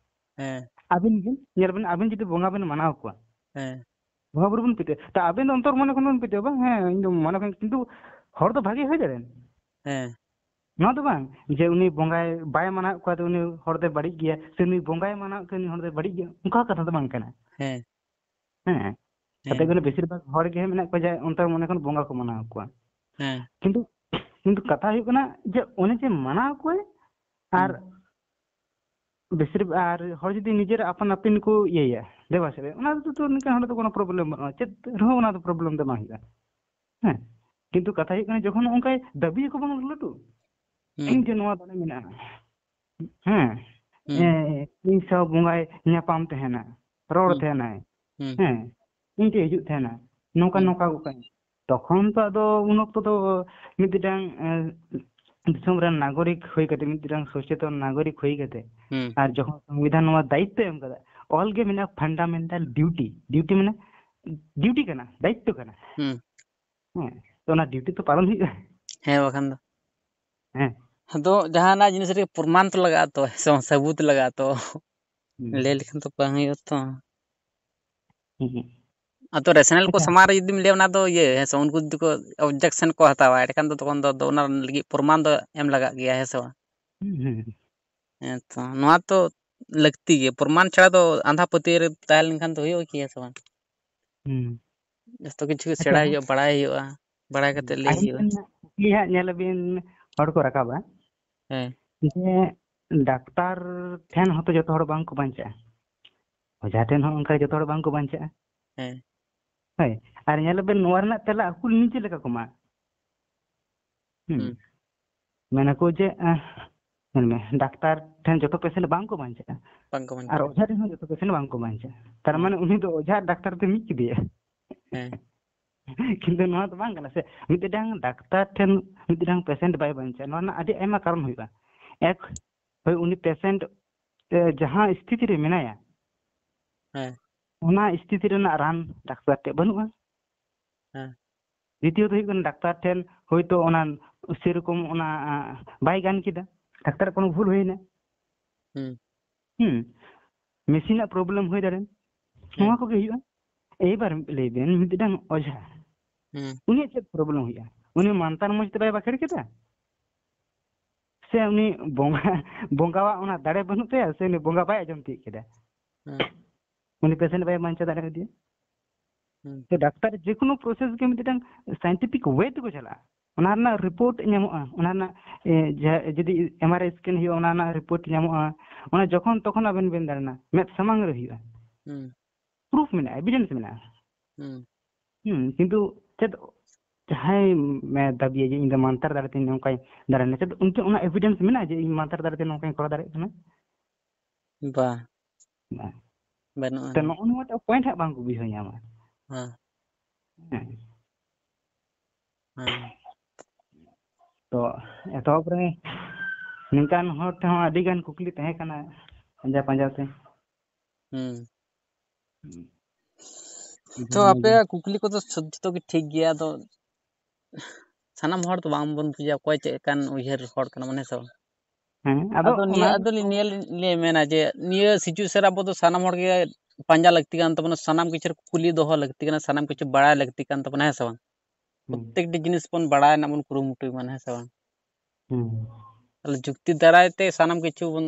ᱦᱮᱸ᱾ ᱟᱹᱵᱤᱱ ᱜᱮ ᱧᱮᱞ ᱵᱤᱱ, ᱟᱹᱵᱤᱱ ᱡᱩᱫᱤ ᱵᱚᱸᱜᱟ ᱵᱤᱱ ᱢᱟᱱᱟᱣ ᱠᱚᱣᱟ, ᱦᱮᱸ᱾ ᱵᱚᱸᱜᱟ ᱵᱩᱨᱩ ᱵᱤᱱ ᱯᱟᱹᱛᱭᱟᱹᱜᱼᱟ, ᱛᱟ ᱟᱵᱮᱱ ᱫᱚ ᱚᱱᱛᱚᱨ ᱢᱚᱱᱮ ᱠᱷᱚᱱ ᱵᱤᱱ ᱯᱟᱹᱛᱭᱟᱹᱜᱼᱟ, ᱵᱟᱝ, ᱦᱮᱸ, ᱤᱧ ᱫᱚ ᱢᱚᱱᱮ ᱠᱷᱚᱱ, ᱠᱤᱱᱛᱩ ᱦᱚᱲ ᱫᱚ ᱵᱷᱟᱜᱮ ᱦᱩᱭ ᱫᱟᱲᱮᱭᱟᱜᱼᱟ᱾ ᱦᱮᱸ᱾ ᱱᱚᱣᱟ ᱫᱚ ᱵᱟᱝ ᱡᱮ ᱩᱱᱤ ᱵᱚᱸᱜᱟᱭ ᱵᱟᱭ ᱢᱟᱱᱟᱣᱮᱫ ᱠᱚᱣᱟ, ᱛᱚ ᱩᱱᱤ ᱦᱚᱲ ᱫᱚᱭ ᱵᱟᱹᱲᱤᱡ ᱜᱮᱭᱟ, ᱥᱮ ᱩᱱᱤ ᱵᱚᱸᱜᱟᱭ ᱢᱟᱱᱟᱣᱮᱫ ᱠᱚᱣᱟ, ᱩᱱᱤ ᱦᱚᱲ ᱫᱚᱭ ᱵᱟᱹᱲᱤᱡ ᱜᱮᱭᱟ, ᱚᱱᱠᱟ ᱠᱟᱛᱷᱟ ᱫᱚ ᱵᱟᱝ ᱠᱟᱱᱟ᱾ ᱦᱮᱸ᱾ ᱦᱮᱸ᱾ ᱦᱮᱸ᱾ ᱠᱟᱛᱮ ᱜᱮ ᱵᱮᱥᱤᱨ ᱵᱷᱟᱜᱽ ᱦᱚᱲ ᱜᱮ ᱢᱮᱱᱟᱜ ᱠᱚᱣᱟ ᱡᱮ ᱚᱱᱛᱚᱨ ᱢᱚᱱᱮ ᱠᱷᱚᱱ ᱵᱚᱸᱜᱟ ᱠᱚ ᱢᱟᱱᱟᱣ ᱠᱚᱣᱟ᱾ ᱦᱮᱸ᱾ ᱠᱤᱱᱛᱩ, ᱠᱤᱱᱛᱩ ᱠᱟᱛᱷᱟ ᱦᱩᱭᱩᱜ ᱠᱟᱱᱟ ᱡᱮ ᱚᱱᱮ ᱡᱮ ᱢᱟᱱᱟᱣ ᱠᱚᱣᱟᱭ ᱟᱨ ᱦᱩᱸ᱾ ᱵᱮᱥᱤᱨ, ᱟᱨ ᱦᱚᱲ ᱡᱩᱫᱤ ᱱᱤᱡᱮᱨ ᱟᱯᱟᱱ ᱟᱹᱯᱤᱱ ᱠᱚ ᱤᱭᱟᱹᱭᱟ, ᱫᱮᱵᱟ ᱥᱮᱵᱟ, ᱚᱱᱟ ᱨᱮᱫᱚ ᱛᱚ ᱱᱤᱝᱠᱟᱹ ᱦᱚᱲ ᱫᱚ ᱠᱳᱱᱳ problem ᱵᱟᱹᱱᱩᱜᱼᱟ, ᱪᱮᱫ ᱨᱮᱦᱚᱸ ᱚᱱᱟ ᱫᱚ problem ᱫᱚ ᱵᱟᱝ ᱦᱩᱭᱩᱜᱼᱟ᱾ ᱦᱮᱸ, ᱠᱤᱱᱛᱩ ᱠᱟᱛᱷᱟ ᱦᱩᱭᱩᱜ ᱠᱟᱱᱟ ᱡᱚᱠᱷᱚᱱ ᱚᱱᱠᱟᱭ ᱫᱟᱹᱵᱤᱭᱟᱠᱚ ᱵᱟᱝ ᱞᱟᱹᱴᱩ, ᱦᱩᱸ᱾ ᱤᱧ ᱡᱮ ᱱᱚᱣᱟ ᱫᱟᱲᱮ ᱢᱮᱱᱟᱜᱼᱟ, ᱦᱮᱸ, ᱦᱩᱸ᱾ ᱮ, ᱤᱧ ᱥᱟᱶ ᱵᱚᱸᱜᱟᱭ ᱧᱟᱯᱟᱢ ᱛᱟᱦᱮᱱᱟ, ᱨᱚᱲ ᱦᱩᱸ᱾ ᱛᱟᱦᱮᱱᱟᱭ, ᱦᱩᱸ᱾ ᱦᱮᱸ, ᱤᱧ ᱴᱷᱮᱱ ᱦᱤᱡᱩᱜ ᱛᱟᱦᱮᱱᱟ, ᱱᱚᱝᱠᱟ ᱦᱩᱸ᱾ ᱱᱚᱝᱠᱟ ᱠᱚ ᱠᱟᱹᱢᱤ᱾ ᱛᱚᱠᱷᱚᱱ ᱛᱚ ᱟᱫᱚ ᱩᱱ ᱚᱠᱛᱚ ᱫᱚ ᱢᱤᱫᱴᱟᱝ, ᱮ, ᱫᱤᱥᱚᱢ ᱨᱮᱱ ᱱᱟᱜᱚᱨᱤᱠ ᱦᱩᱭ ᱠᱟᱛᱮ, ᱢᱤᱫᱴᱟᱝ ᱥᱚᱪᱮᱛᱚᱱ ᱱᱟᱜᱚᱨᱤᱠ ᱦᱩᱭ ᱠᱟᱛᱮ, ᱦᱩᱸ᱾ ᱟᱨ ᱡᱚᱠᱷᱚᱱ ᱥᱚᱝᱵᱤᱫᱷᱟᱱ ᱱᱚᱣᱟ ᱫᱟᱭᱤᱛᱛᱚ ᱮᱢ ᱠᱟᱫᱟ, ᱚᱞ ᱜᱮ ᱢᱮᱱᱟᱜᱼᱟ fundamental duty, duty ᱢᱟᱱᱮ duty ᱠᱟᱱᱟ, ᱫᱟᱭᱤᱛᱛᱚ ᱠᱟᱱᱟ᱾ ᱦᱩᱸ᱾ ᱦᱮᱸ, ᱛᱚ ᱚᱱᱟ duty ᱛᱚ ᱯᱟᱞᱚᱱ ᱦᱩᱭᱩᱜᱼᱟ᱾ ᱦᱮᱸ, ᱵᱟᱠᱷᱟᱱ ᱫᱚ᱾ ᱦᱮᱸ᱾ ᱟᱫᱚ ᱡᱟᱦᱟᱱᱟᱜ ᱡᱤᱱᱤᱥ ᱨᱮᱜᱮ ᱯᱨᱚᱢᱟᱱ ᱛᱚ ᱞᱟᱜᱟᱜᱼᱟ ᱛᱚ, ᱦᱮᱸ ᱥᱮ ᱵᱟᱝ? ᱥᱟᱹᱵᱩᱛ ᱞᱟᱜᱟᱜᱼᱟ ᱛᱚ᱾ ᱦᱩᱸ᱾ ᱞᱟᱹᱭ ᱞᱮᱠᱷᱟᱱ ᱛᱚ ᱵᱟᱝ ᱦᱩᱭᱩᱜᱼᱟ ᱛᱚ᱾ ᱦᱩᱸ᱾ ᱟᱫᱚ rational ᱠᱚ ᱟᱪᱪᱷᱟ᱾ ᱥᱟᱢᱟᱝ ᱨᱮ ᱡᱩᱫᱤᱢ ᱞᱟᱹᱭᱟ, ᱚᱱᱟ ᱫᱚ ᱤᱭᱟᱹ, ᱦᱮᱸ ᱥᱮ, ᱩᱱᱠᱩ ᱡᱩᱫᱤ ᱠᱚ objection ᱠᱚ ᱦᱟᱛᱟᱣᱟ, ᱮᱸᱰᱮᱠᱷᱟᱱ ᱫᱚ ᱛᱚᱠᱷᱚᱱ ᱫᱚ ᱟᱫᱚ ᱚᱱᱟ ᱞᱟᱹᱜᱤᱫ ᱯᱨᱚᱢᱟᱱ ᱫᱚ ᱮᱢ ᱞᱟᱜᱟᱜ ᱜᱮᱭᱟ, ᱦᱮᱸ ᱥᱮ ᱵᱟᱝ? ᱦᱩᱸ, ᱦᱩᱸ, ᱦᱩᱸ᱾ ᱦᱮᱸ ᱛᱚ, ᱱᱚᱣᱟ ᱛᱚ ᱞᱟᱹᱠᱛᱤ ᱜᱮ᱾ ᱯᱨᱚᱢᱟᱱ ᱪᱷᱟᱲᱟ ᱫᱚ ᱟᱸᱫᱷᱟ ᱯᱟᱹᱛᱭᱟᱹᱣ ᱨᱮ ᱛᱟᱦᱮᱸ ᱞᱮᱱᱠᱷᱟᱱ ᱫᱚ ᱦᱩᱭᱩᱜᱼᱟ ᱠᱤ, ᱦᱮᱸ ᱥᱮ ᱵᱟᱝ? ᱦᱩᱸ᱾ ᱡᱚᱛᱚ ᱠᱤᱪᱷᱩ ᱜᱮ ᱟᱪᱪᱷᱟ᱾ ᱥᱮᱬᱟᱭ ᱦᱩᱭᱩᱜᱼᱟ, ᱵᱟᱲᱟᱭ ᱦᱩᱭᱩᱜᱼᱟ, ᱵᱟᱲᱟᱭ ᱠᱟᱛᱮ ᱞᱟᱹᱭ ᱟᱨ ᱦᱩᱭᱩᱜᱼᱟ᱾ ᱢᱤᱫᱴᱮᱱ ᱠᱩᱠᱞᱤ ᱦᱟᱸᱜ ᱧᱮᱞ ᱟᱵᱤᱱ, ᱦᱚᱲ ᱠᱚ ᱨᱟᱠᱟᱵᱟ ᱦᱮᱸ᱾ ᱡᱮ ᱰᱟᱠᱛᱟᱨ ᱴᱷᱮᱱ ᱦᱚᱸᱛᱚ ᱡᱚᱛᱚ ᱦᱚᱲ ᱵᱟᱝ ᱠᱚ ᱵᱟᱧᱪᱟᱜᱼᱟ, ᱚᱡᱷᱟ ᱴᱷᱮᱱ ᱦᱚᱸ ᱚᱱᱠᱟ ᱡᱚᱛᱚ ᱦᱚᱲ ᱵᱟᱝ ᱠᱚ ᱵᱟᱧᱪᱟᱜᱼᱟ᱾ ᱦᱮᱸ᱾ ᱦᱳᱭ, ᱟᱨ ᱧᱮᱞ ᱟᱵᱮᱱ ᱱᱚᱣᱟ ᱨᱮᱱᱟᱜ ᱛᱮᱞᱟ ᱟᱠᱚ ᱱᱤᱡᱮ ᱞᱮᱠᱟ ᱠᱚ ᱮᱢᱟ᱾ ᱦᱩᱸ᱾ ᱦᱩᱸ᱾ ᱢᱮᱱᱟᱠᱚ ᱡᱮ, ᱟᱸ, ᱧᱮᱞ ᱢᱮ, ᱰᱟᱠᱛᱟᱨ ᱴᱷᱮᱱ ᱡᱚᱛᱚ patient ᱵᱟᱝ ᱠᱚ ᱵᱟᱧᱪᱟᱜᱼᱟ᱾ ᱵᱟᱝ ᱠᱚ ᱵᱟᱧᱪᱟᱜᱼᱟ᱾ ᱟᱨ ᱚᱡᱷᱟ ᱴᱷᱮᱱ ᱦᱚᱸ ᱡᱚᱛᱚ patient ᱵᱟᱝ ᱠᱚ ᱵᱟᱧᱪᱟᱜᱼᱟ᱾ ᱛᱟᱨ ᱦᱩᱸ᱾ ᱢᱟᱱᱮ ᱩᱱᱤ ᱫᱚ ᱚᱡᱷᱟ ᱟᱨ ᱰᱟᱠᱛᱟᱨ ᱛᱮ ᱢᱤᱫ ᱠᱮᱫᱮᱭᱟ᱾ ᱦᱮᱸ᱾ ᱠᱤᱱᱛᱩ ᱱᱚᱣᱟ ᱫᱚ ᱵᱟᱝ ᱠᱟᱱᱟ ᱥᱮ, ᱢᱤᱫᱴᱟᱝ ᱰᱟᱠᱛᱟᱨ ᱴᱷᱮᱱ ᱢᱤᱫᱴᱟᱝ patient ᱵᱟᱭ ᱵᱟᱧᱪᱟᱜᱼᱟ, ᱱᱚᱣᱟ ᱨᱮᱱᱟᱜ ᱟᱹᱰᱤ ᱟᱭᱢᱟ ᱠᱟᱨᱚᱱ ᱦᱩᱭᱩᱜᱼᱟ᱾ ᱮᱠ, ᱦᱳᱭ, ᱩᱱᱤ patient, ᱮ, ᱡᱟᱦᱟᱸ ᱥᱛᱷᱤᱛᱤ ᱨᱮ ᱢᱮᱱᱟᱭᱟ, ᱦᱮᱸ᱾ ᱚᱱᱟ ᱥᱛᱷᱤᱛᱤ ᱨᱮᱱᱟᱜ ᱨᱟᱱ ᱰᱟᱠᱛᱟᱨ ᱴᱷᱮᱱ ᱵᱟᱹᱱᱩᱜᱼᱟ᱾ ᱦᱮᱸ᱾ ᱫᱤᱛᱤᱭᱚᱛ ᱦᱩᱭᱩᱜ ᱠᱟᱱᱟ, ᱰᱟᱠᱛᱟᱨ ᱴᱷᱮᱱ ᱦᱳᱭᱛᱳ ᱚᱱᱟ ᱥᱮᱨᱚᱠᱚᱢ ᱚᱱᱟ, ᱟ, ᱵᱟᱭ ᱜᱟᱱ ᱠᱮᱫᱟ, ᱰᱟᱠᱛᱟᱨᱟᱜ ᱠᱳᱱᱳ ᱵᱷᱩᱞ ᱦᱩᱭᱱᱟ᱾ ᱦᱩᱸ᱾ ᱦᱩᱸ᱾ ᱢᱮᱥᱤᱱᱟᱜ problem ᱦᱩᱭ ᱫᱟᱲᱮᱭᱟᱜᱼᱟ᱾ ᱦᱩᱸ᱾ ᱱᱚᱣᱟ ᱠᱚᱜᱮ ᱦᱩᱭᱩᱜᱼᱟ᱾ ᱮᱭᱵᱟᱨ ᱞᱟᱹᱭ ᱵᱮᱱ, ᱢᱤᱫᱴᱟᱝ ᱚᱡᱷᱟ, ᱦᱩᱸ᱾ ᱩᱱᱤᱭᱟᱜ ᱪᱮᱫ problem ᱦᱩᱭᱩᱜᱼᱟ? ᱩᱱᱤ ᱢᱟᱱᱛᱟᱨ ᱢᱚᱡᱽ ᱛᱮ ᱵᱟᱭ ᱵᱟᱠᱷᱮᱲ ᱠᱮᱫᱟ? ᱥᱮ ᱩᱱᱤ ᱵᱚᱸᱜᱟ, ᱵᱚᱸᱜᱟᱣᱟᱜ ᱚᱱᱟ ᱫᱟᱲᱮ ᱵᱟᱹᱱᱩᱜ ᱛᱟᱭᱟ, ᱥᱮ ᱩᱱᱤ ᱵᱚᱸᱜᱟ ᱵᱟᱭ ᱟᱸᱡᱚᱢ ᱛᱤᱭᱳᱜ ᱠᱮᱫᱟ? ᱦᱮᱸ᱾ ᱩᱱᱤ patient ᱵᱟᱭ ᱵᱟᱧᱪᱟᱣ ᱫᱟᱲᱮᱭᱟᱫᱮᱭᱟ᱾ ᱦᱮᱸ᱾ ᱛᱚ ᱰᱟᱠᱛᱟᱨ ᱡᱮᱠᱳᱱᱳ process ᱜᱮ ᱢᱤᱫᱴᱟᱝ scientific way ᱛᱮᱠᱚ ᱪᱟᱞᱟᱜᱼᱟ᱾ ᱚᱱᱟ ᱨᱮᱱᱟᱜ report ᱧᱟᱢᱚᱜᱼᱟ, ᱚᱱᱟ ᱨᱮᱱᱟᱜ, ᱮ, ᱡᱟ-, ᱡᱩᱫᱤ MRI scan ᱦᱩᱭᱩᱜᱼᱟ, ᱚᱱᱟ ᱨᱮᱱᱟᱜ report ᱧᱟᱢᱚᱜᱼᱟ᱾ ᱚᱱᱟ ᱡᱚᱠᱷᱚᱱ ᱛᱚᱠᱷᱚᱱ ᱟᱵᱮᱱ ᱵᱮᱱ ᱫᱟᱬᱟᱱᱟ, ᱢᱮᱫ ᱥᱟᱢᱟᱝ ᱨᱮ ᱦᱩᱭᱩᱜᱼᱟ᱾ ᱦᱩᱸ᱾ Proof ᱢᱮᱱᱟᱜᱼᱟ, evidence ᱢᱮᱱᱟᱜᱼᱟ᱾ ᱦᱩᱸ᱾ ᱦᱩᱸ, ᱠᱤᱱᱛᱩ ᱪᱮᱫ ᱡᱟᱦᱟᱸᱭ ᱢᱮ ᱫᱟᱹᱵᱤᱭᱟ ᱡᱮ ᱤᱧ ᱫᱚ ᱢᱟᱱᱛᱟᱨ ᱫᱟᱲᱮ ᱛᱮᱧ ᱱᱚᱝᱠᱟᱧ ᱫᱟᱲᱮᱭᱟᱜᱼᱟ, ᱪᱮᱫ ᱩᱱᱤ ᱴᱷᱮᱱ ᱚᱱᱟ evidence ᱢᱮᱱᱟᱜᱼᱟ ᱡᱮ ᱤᱧ ᱢᱟᱱᱛᱟᱨ ᱫᱟᱲᱮ ᱛᱮ ᱱᱚᱝᱠᱟᱧ ᱠᱚᱨᱟᱣ ᱫᱟᱲᱮᱭᱟᱜ ᱠᱟᱱᱟ? ᱵᱟ᱾ ᱵᱟᱝ᱾ ᱵᱟᱹᱱᱩᱜᱼᱟ᱾ ᱛᱚ ᱱᱚᱜᱼᱚ ᱱᱚᱣᱟᱴᱟᱜ point ᱦᱟᱸᱜ ᱵᱟᱝ ᱠᱚ ᱵᱩᱡᱷᱟᱹᱣ ᱧᱟᱢᱟ᱾ ᱦᱮᱸ᱾ ᱦᱮᱸ᱾ ᱦᱮᱸ᱾ ᱛᱚ ᱮᱛᱚᱦᱚᱵ ᱨᱮ ᱱᱤᱝᱠᱟᱱ ᱦᱚᱲ ᱴᱷᱮᱱ ᱦᱚᱸ ᱟᱹᱰᱤ ᱜᱟᱱ ᱠᱩᱠᱞᱤ ᱛᱟᱦᱮᱸ ᱠᱟᱱᱟ ᱯᱟᱸᱡᱟ ᱯᱟᱸᱡᱟ ᱛᱮ᱾ ᱦᱩᱸ᱾ ᱦᱩᱸ᱾ ᱛᱚ ᱟᱯᱮᱭᱟᱜ ᱠᱩᱠᱞᱤ ᱠᱚᱫᱚ ᱥᱚᱵ-, ᱡᱚᱛᱚ ᱜᱮ ᱴᱷᱤᱠ ᱜᱮᱭᱟ, ᱟᱫᱚ ᱥᱟᱱᱟᱢ ᱦᱚᱲ ᱫᱚ ᱵᱟᱝ ᱵᱚᱱ ᱵᱩᱡᱟ ᱚᱠᱚᱭ ᱪᱮᱫ ᱞᱮᱠᱟᱱ ᱩᱭᱦᱟᱹᱨ ᱦᱚᱲ ᱠᱟᱱᱟ ᱵᱚᱱ, ᱦᱮᱸ ᱥᱮ ᱵᱟᱝ? ᱦᱮᱸ, ᱟᱫᱚ ᱟᱫᱚ ᱱᱤᱭᱟᱹ, ᱚᱱᱟ ᱟᱫᱚ ᱞᱤᱧ ᱱᱤᱭᱟᱹ ᱞᱤᱧ ᱞᱟᱹᱭ ᱢᱮᱱᱟ ᱡᱮ ᱱᱤᱭᱟᱹ situation ᱨᱮ ᱟᱵᱚ ᱫᱚ ᱥᱟᱱᱟᱢ ᱦᱚᱲ ᱜᱮ ᱯᱟᱸᱡᱟ ᱞᱟᱹᱠᱛᱤ ᱠᱟᱱ ᱛᱟᱵᱚᱱᱟ, ᱥᱟᱱᱟᱢ ᱠᱤᱪᱷᱩ ᱠᱩᱞᱤ ᱫᱚᱦᱚ ᱞᱟᱹᱠᱛᱤ ᱠᱟᱱᱟ, ᱥᱟᱱᱟᱢ ᱠᱤᱪᱷᱩ ᱵᱟᱲᱟᱭ ᱞᱟᱹᱠᱛᱤ ᱠᱟᱱ ᱛᱟᱵᱚᱱᱟ, ᱦᱮᱸ ᱥᱮ ᱵᱟᱝ? ᱦᱩᱸ᱾ ᱯᱨᱚᱛᱮᱠᱴᱤ ᱡᱤᱱᱤᱥ ᱵᱚᱱ ᱵᱟᱲᱟᱭ ᱨᱮᱱᱟᱜ ᱵᱚᱱ ᱠᱩᱨᱩᱢᱩᱴᱩᱭ ᱢᱟ, ᱦᱮᱸ ᱥᱮ ᱵᱟᱝ? ᱦᱩᱸ᱾ ᱛᱟᱦᱞᱮ ᱡᱩᱠᱛᱤ ᱫᱟᱨᱟᱭ ᱛᱮ ᱥᱟᱱᱟᱢ ᱠᱤᱪᱷᱩ ᱵᱚᱱ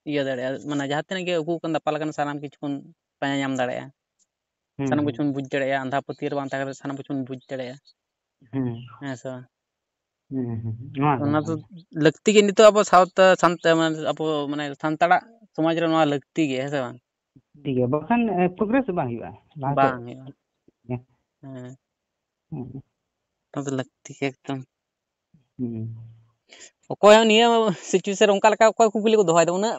ᱤᱭᱟᱹ ᱫᱟᱲᱮᱭᱟᱜᱼᱟ, ᱢᱟᱱᱮ ᱡᱟᱦᱟᱸ ᱛᱤᱱᱟᱹᱜ ᱜᱮ ᱩᱠᱩ ᱠᱟᱱ ᱫᱟᱯᱟᱞ ᱟᱠᱟᱱ ᱥᱟᱱᱟᱢ ᱠᱤᱪᱷᱩ ᱵᱚᱱ ᱯᱟᱸᱡᱟ ᱧᱟᱢ ᱫᱟᱲᱮᱭᱟᱜᱼᱟ᱾ ᱦᱩᱸ, ᱥᱟᱱᱟᱢ ᱦᱩᱸ᱾ ᱠᱤᱪᱷᱩ ᱵᱚᱱ ᱵᱩᱡᱽ ᱫᱟᱲᱮᱭᱟᱜᱼᱟ, ᱟᱸᱫᱷᱟ ᱯᱟᱹᱛᱭᱟᱹᱣ ᱨᱮ ᱵᱟᱝ ᱛᱟᱦᱮᱸ ᱠᱟᱛᱮ ᱥᱟᱱᱟᱢ ᱠᱤᱪᱷᱩ ᱵᱚᱱ ᱵᱩᱡᱽ ᱫᱟᱲᱮᱭᱟᱜᱼᱟ᱾ ᱦᱩᱸ᱾ ᱦᱮᱸ ᱥᱮ ᱵᱟᱝ? ᱦᱩᱸ, ᱦᱩᱸ᱾ ᱱᱚᱣᱟ ᱫᱚ ᱚᱱᱟ ᱫᱚ ᱠᱟᱱᱟ᱾ ᱞᱟᱹᱠᱛᱤ ᱜᱮ ᱱᱤᱛᱚᱜ ᱟᱵᱚ ᱥᱟᱶᱛᱟ, ᱥᱟᱱᱛᱟ-, ᱢᱟᱱᱮ ᱟᱵᱚ ᱢᱟᱱᱮ ᱥᱟᱱᱛᱟᱲᱟᱜ ᱥᱚᱢᱟᱡᱽ ᱨᱮ ᱱᱚᱣᱟ ᱞᱟᱹᱠᱛᱤ ᱜᱮ, ᱦᱮᱸ ᱥᱮ ᱵᱟᱝ? ᱴᱷᱤᱠ ᱜᱮᱭᱟ, ᱵᱟᱠᱷᱟᱱ, ᱮ, progress ᱵᱟᱝ ᱦᱩᱭᱩᱜᱼᱟ, ᱞᱟᱦᱟ ᱥᱮᱫ᱾ ᱵᱟᱝ ᱦᱩᱭᱩᱜᱼᱟ᱾ ᱦᱮᱸ᱾ ᱦᱮᱸ᱾ ᱦᱩᱸ᱾ ᱚᱱᱟ ᱫᱚ ᱞᱟᱹᱠᱛᱤ ᱜᱮ ᱮᱠᱫᱚᱢ᱾ ᱦᱩᱸ᱾ ᱚᱠᱚᱭ ᱦᱚᱸ ᱱᱤᱭᱟᱹ situation ᱨᱮ ᱚᱱᱠᱟ ᱞᱮᱠᱟ ᱚᱠᱚᱭ ᱠᱩᱠᱞᱤ ᱠᱚ ᱫᱚᱦᱚᱭᱮᱫᱟ, ᱩᱱᱟᱹᱜ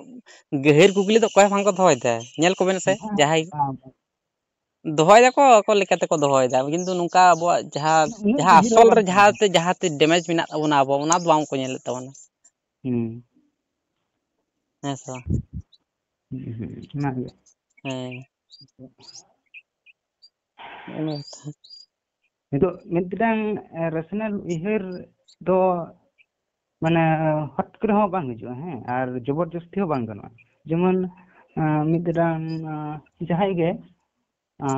ᱜᱟᱹᱦᱤᱨ ᱠᱩᱠᱞᱤ ᱫᱚ ᱚᱠᱚᱭ ᱦᱚᱸ ᱵᱟᱝ ᱠᱚ ᱫᱚᱦᱚᱭᱮᱫᱟ᱾ ᱧᱮᱞ ᱠᱚᱵᱮᱱ ᱥᱮ, ᱵᱟᱝ, ᱡᱟᱦᱟᱸᱭ ᱵᱟᱝ, ᱵᱟᱝ᱾ ᱫᱚᱦᱚᱭ ᱫᱟᱠᱚ, ᱟᱠᱚ ᱞᱮᱠᱟ ᱛᱮᱠᱚ ᱫᱚᱦᱚᱭᱮᱫᱟ, ᱠᱤᱱᱛᱩ ᱱᱚᱝᱠᱟ ᱟᱵᱚᱣᱟᱜ ᱡᱟᱦᱟᱸ, ᱩᱱᱟᱹᱜ ᱡᱟᱦᱟᱸ ᱜᱟᱹᱦᱤᱨ ᱟᱥᱚᱞ ᱦᱚᱸ ᱨᱮ ᱵᱟᱝ ᱡᱟᱦᱟᱸ ᱠᱟᱱᱟ᱾ ᱛᱮ, ᱡᱟᱦᱟᱸ ᱛᱮ damage ᱢᱮᱱᱟᱜ ᱛᱟᱵᱚᱱᱟ ᱟᱵᱚ, ᱚᱱᱟ ᱫᱚ ᱵᱟᱝ ᱠᱚ ᱧᱮᱞᱮᱫ ᱛᱟᱵᱚᱱᱟ᱾ ᱦᱩᱸ᱾ ᱦᱮᱸ ᱥᱮ ᱵᱟᱝ? ᱦᱩᱸ, ᱦᱩᱸ, ᱚᱱᱟ ᱜᱮ᱾ ᱦᱮᱸ᱾ ᱚᱱᱟ ᱠᱟᱛᱷᱟ᱾ ᱱᱤᱛᱚᱜ ᱢᱤᱫᱴᱟᱝ, ᱮ, rational ᱩᱭᱦᱟᱹᱨ ᱫᱚ ᱢᱟᱱᱮ ᱦᱚᱴ ᱠᱚᱨᱮ ᱦᱚᱸ ᱵᱟᱝ ᱦᱤᱡᱩᱜᱼᱟ, ᱦᱮᱸ, ᱟᱨ ᱡᱚᱵᱚᱨ ᱡᱚᱥᱛᱤ ᱦᱚᱸ ᱵᱟᱝ ᱜᱟᱱᱚᱜᱼᱟ᱾ ᱡᱮᱢᱚᱱ, ᱮ, ᱢᱤᱫᱴᱟᱝ, ᱮ, ᱡᱟᱦᱟᱸᱭ ᱜᱮ, ᱮ,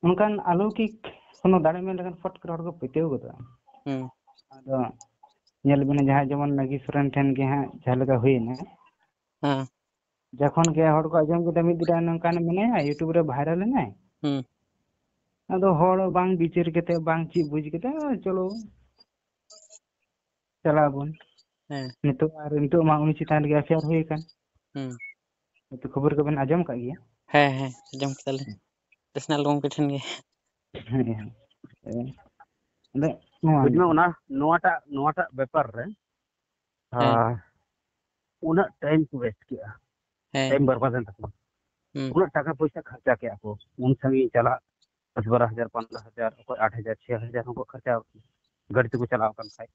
ᱚᱱᱠᱟᱱ ᱟᱞᱚᱠᱤᱠ ᱠᱳᱱᱳ ᱫᱟᱲᱮ ᱢᱮᱱ ᱞᱮᱠᱷᱟᱱ ᱯᱷᱚᱴ ᱠᱚᱨᱮ ᱦᱚᱲ ᱠᱚ ᱯᱟᱹᱛᱭᱟᱹᱣ ᱜᱚᱫᱚᱜᱼᱟ᱾ ᱦᱩᱸ᱾ ᱟᱫᱚ ᱧᱮᱞ ᱵᱤᱱ, ᱡᱟᱦᱟᱸᱭ ᱡᱮᱢᱚᱱ ᱱᱟᱜᱤ ᱥᱚᱨᱮᱱ ᱴᱷᱮᱱ ᱜᱮ ᱦᱟᱸᱜ ᱡᱟᱦᱟᱸ ᱞᱮᱠᱟ ᱦᱩᱭᱮᱱᱟ, ᱦᱮᱸ ᱡᱚᱠᱷᱚᱱ ᱜᱮ ᱦᱚᱲ ᱠᱚ ᱟᱸᱡᱚᱢ ᱠᱮᱫᱟ ᱢᱤᱫ ᱫᱤᱱ ᱱᱚᱝᱠᱟᱱ ᱢᱮᱱᱟᱭᱟ, YouTube ᱨᱮ ᱵᱷᱟᱭᱨᱟᱞ ᱮᱱᱟᱭ, ᱦᱩᱸ ᱟᱫᱚ ᱦᱚᱲ ᱵᱟᱝ ᱵᱤᱪᱟᱹᱨ ᱠᱟᱛᱮ, ᱵᱟᱝ ᱪᱮᱫ ᱵᱩᱡᱽ ᱠᱟᱛᱮ, ᱪᱚᱞᱚ ᱪᱟᱞᱟᱜ ᱟᱵᱚᱱ᱾ ᱦᱮᱸ ᱱᱤᱛᱚᱜ ᱟᱨ ᱱᱤᱛᱚᱜ ᱢᱟ ᱩᱱᱤ ᱪᱮᱛᱟᱱ ᱨᱮᱜᱮ ᱮᱯᱷ ᱟᱭ ᱟᱨ ᱦᱩᱭ ᱟᱠᱟᱱ᱾ ᱦᱩᱸ ᱱᱤᱛᱚᱜ ᱠᱷᱚᱵᱚᱨ ᱠᱚᱵᱮᱱ ᱟᱸᱡᱚᱢ ᱟᱠᱟᱫ ᱜᱮᱭᱟ? ᱦᱮᱸ ᱦᱮᱸ, ᱟᱸᱡᱚᱢ ᱠᱮᱫᱟᱞᱤᱧ᱾ ᱱᱮᱥᱱᱟᱞ ᱜᱚᱢᱠᱮ ᱴᱷᱮᱱ ᱜᱮ᱾ ᱦᱮᱸ ᱦᱮᱸ᱾ ᱟᱫᱚ ᱱᱚᱣᱟ ᱵᱩᱡᱽ ᱜᱮ᱾ ᱢᱮ, ᱚᱱᱟ ᱱᱚᱣᱟᱴᱟᱜ ᱱᱚᱣᱟᱴᱟᱜ ᱵᱮᱯᱟᱨ ᱨᱮ ᱦᱮᱸ ᱟᱨ ᱩᱱᱟᱹᱜ ᱴᱟᱭᱤᱢ ᱠᱚ ᱣᱮᱥᱴ ᱠᱮᱜᱼᱟ, ᱦᱮᱸ ᱴᱟᱭᱤᱢ ᱵᱚᱨᱵᱟᱫ ᱮᱱ ᱛᱟᱠᱚᱣᱟ, ᱦᱩᱸ ᱩᱱᱟᱹᱜ ᱴᱟᱠᱟ ᱯᱚᱭᱥᱟ ᱠᱷᱚᱨᱪᱟ ᱠᱮᱜᱼᱟ ᱠᱚ, ᱩᱱ ᱥᱟᱺᱜᱤᱧ ᱪᱟᱞᱟᱜ ᱫᱚᱥ ᱵᱟᱨᱚ ᱦᱟᱡᱟᱨ, ᱯᱚᱱᱨᱚ ᱦᱟᱡᱟᱨ, ᱚᱠᱚᱭ ᱟᱴ ᱦᱟᱡᱟᱨ, ᱪᱷᱚᱭ ᱦᱟᱡᱟᱨ ᱦᱚᱸᱠᱚ ᱠᱷᱚᱨᱪᱟ, ᱜᱟᱹᱰᱤ ᱛᱮᱠᱚ ᱪᱟᱞᱟᱣ ᱟᱠᱟᱱ ᱠᱷᱟᱡ᱾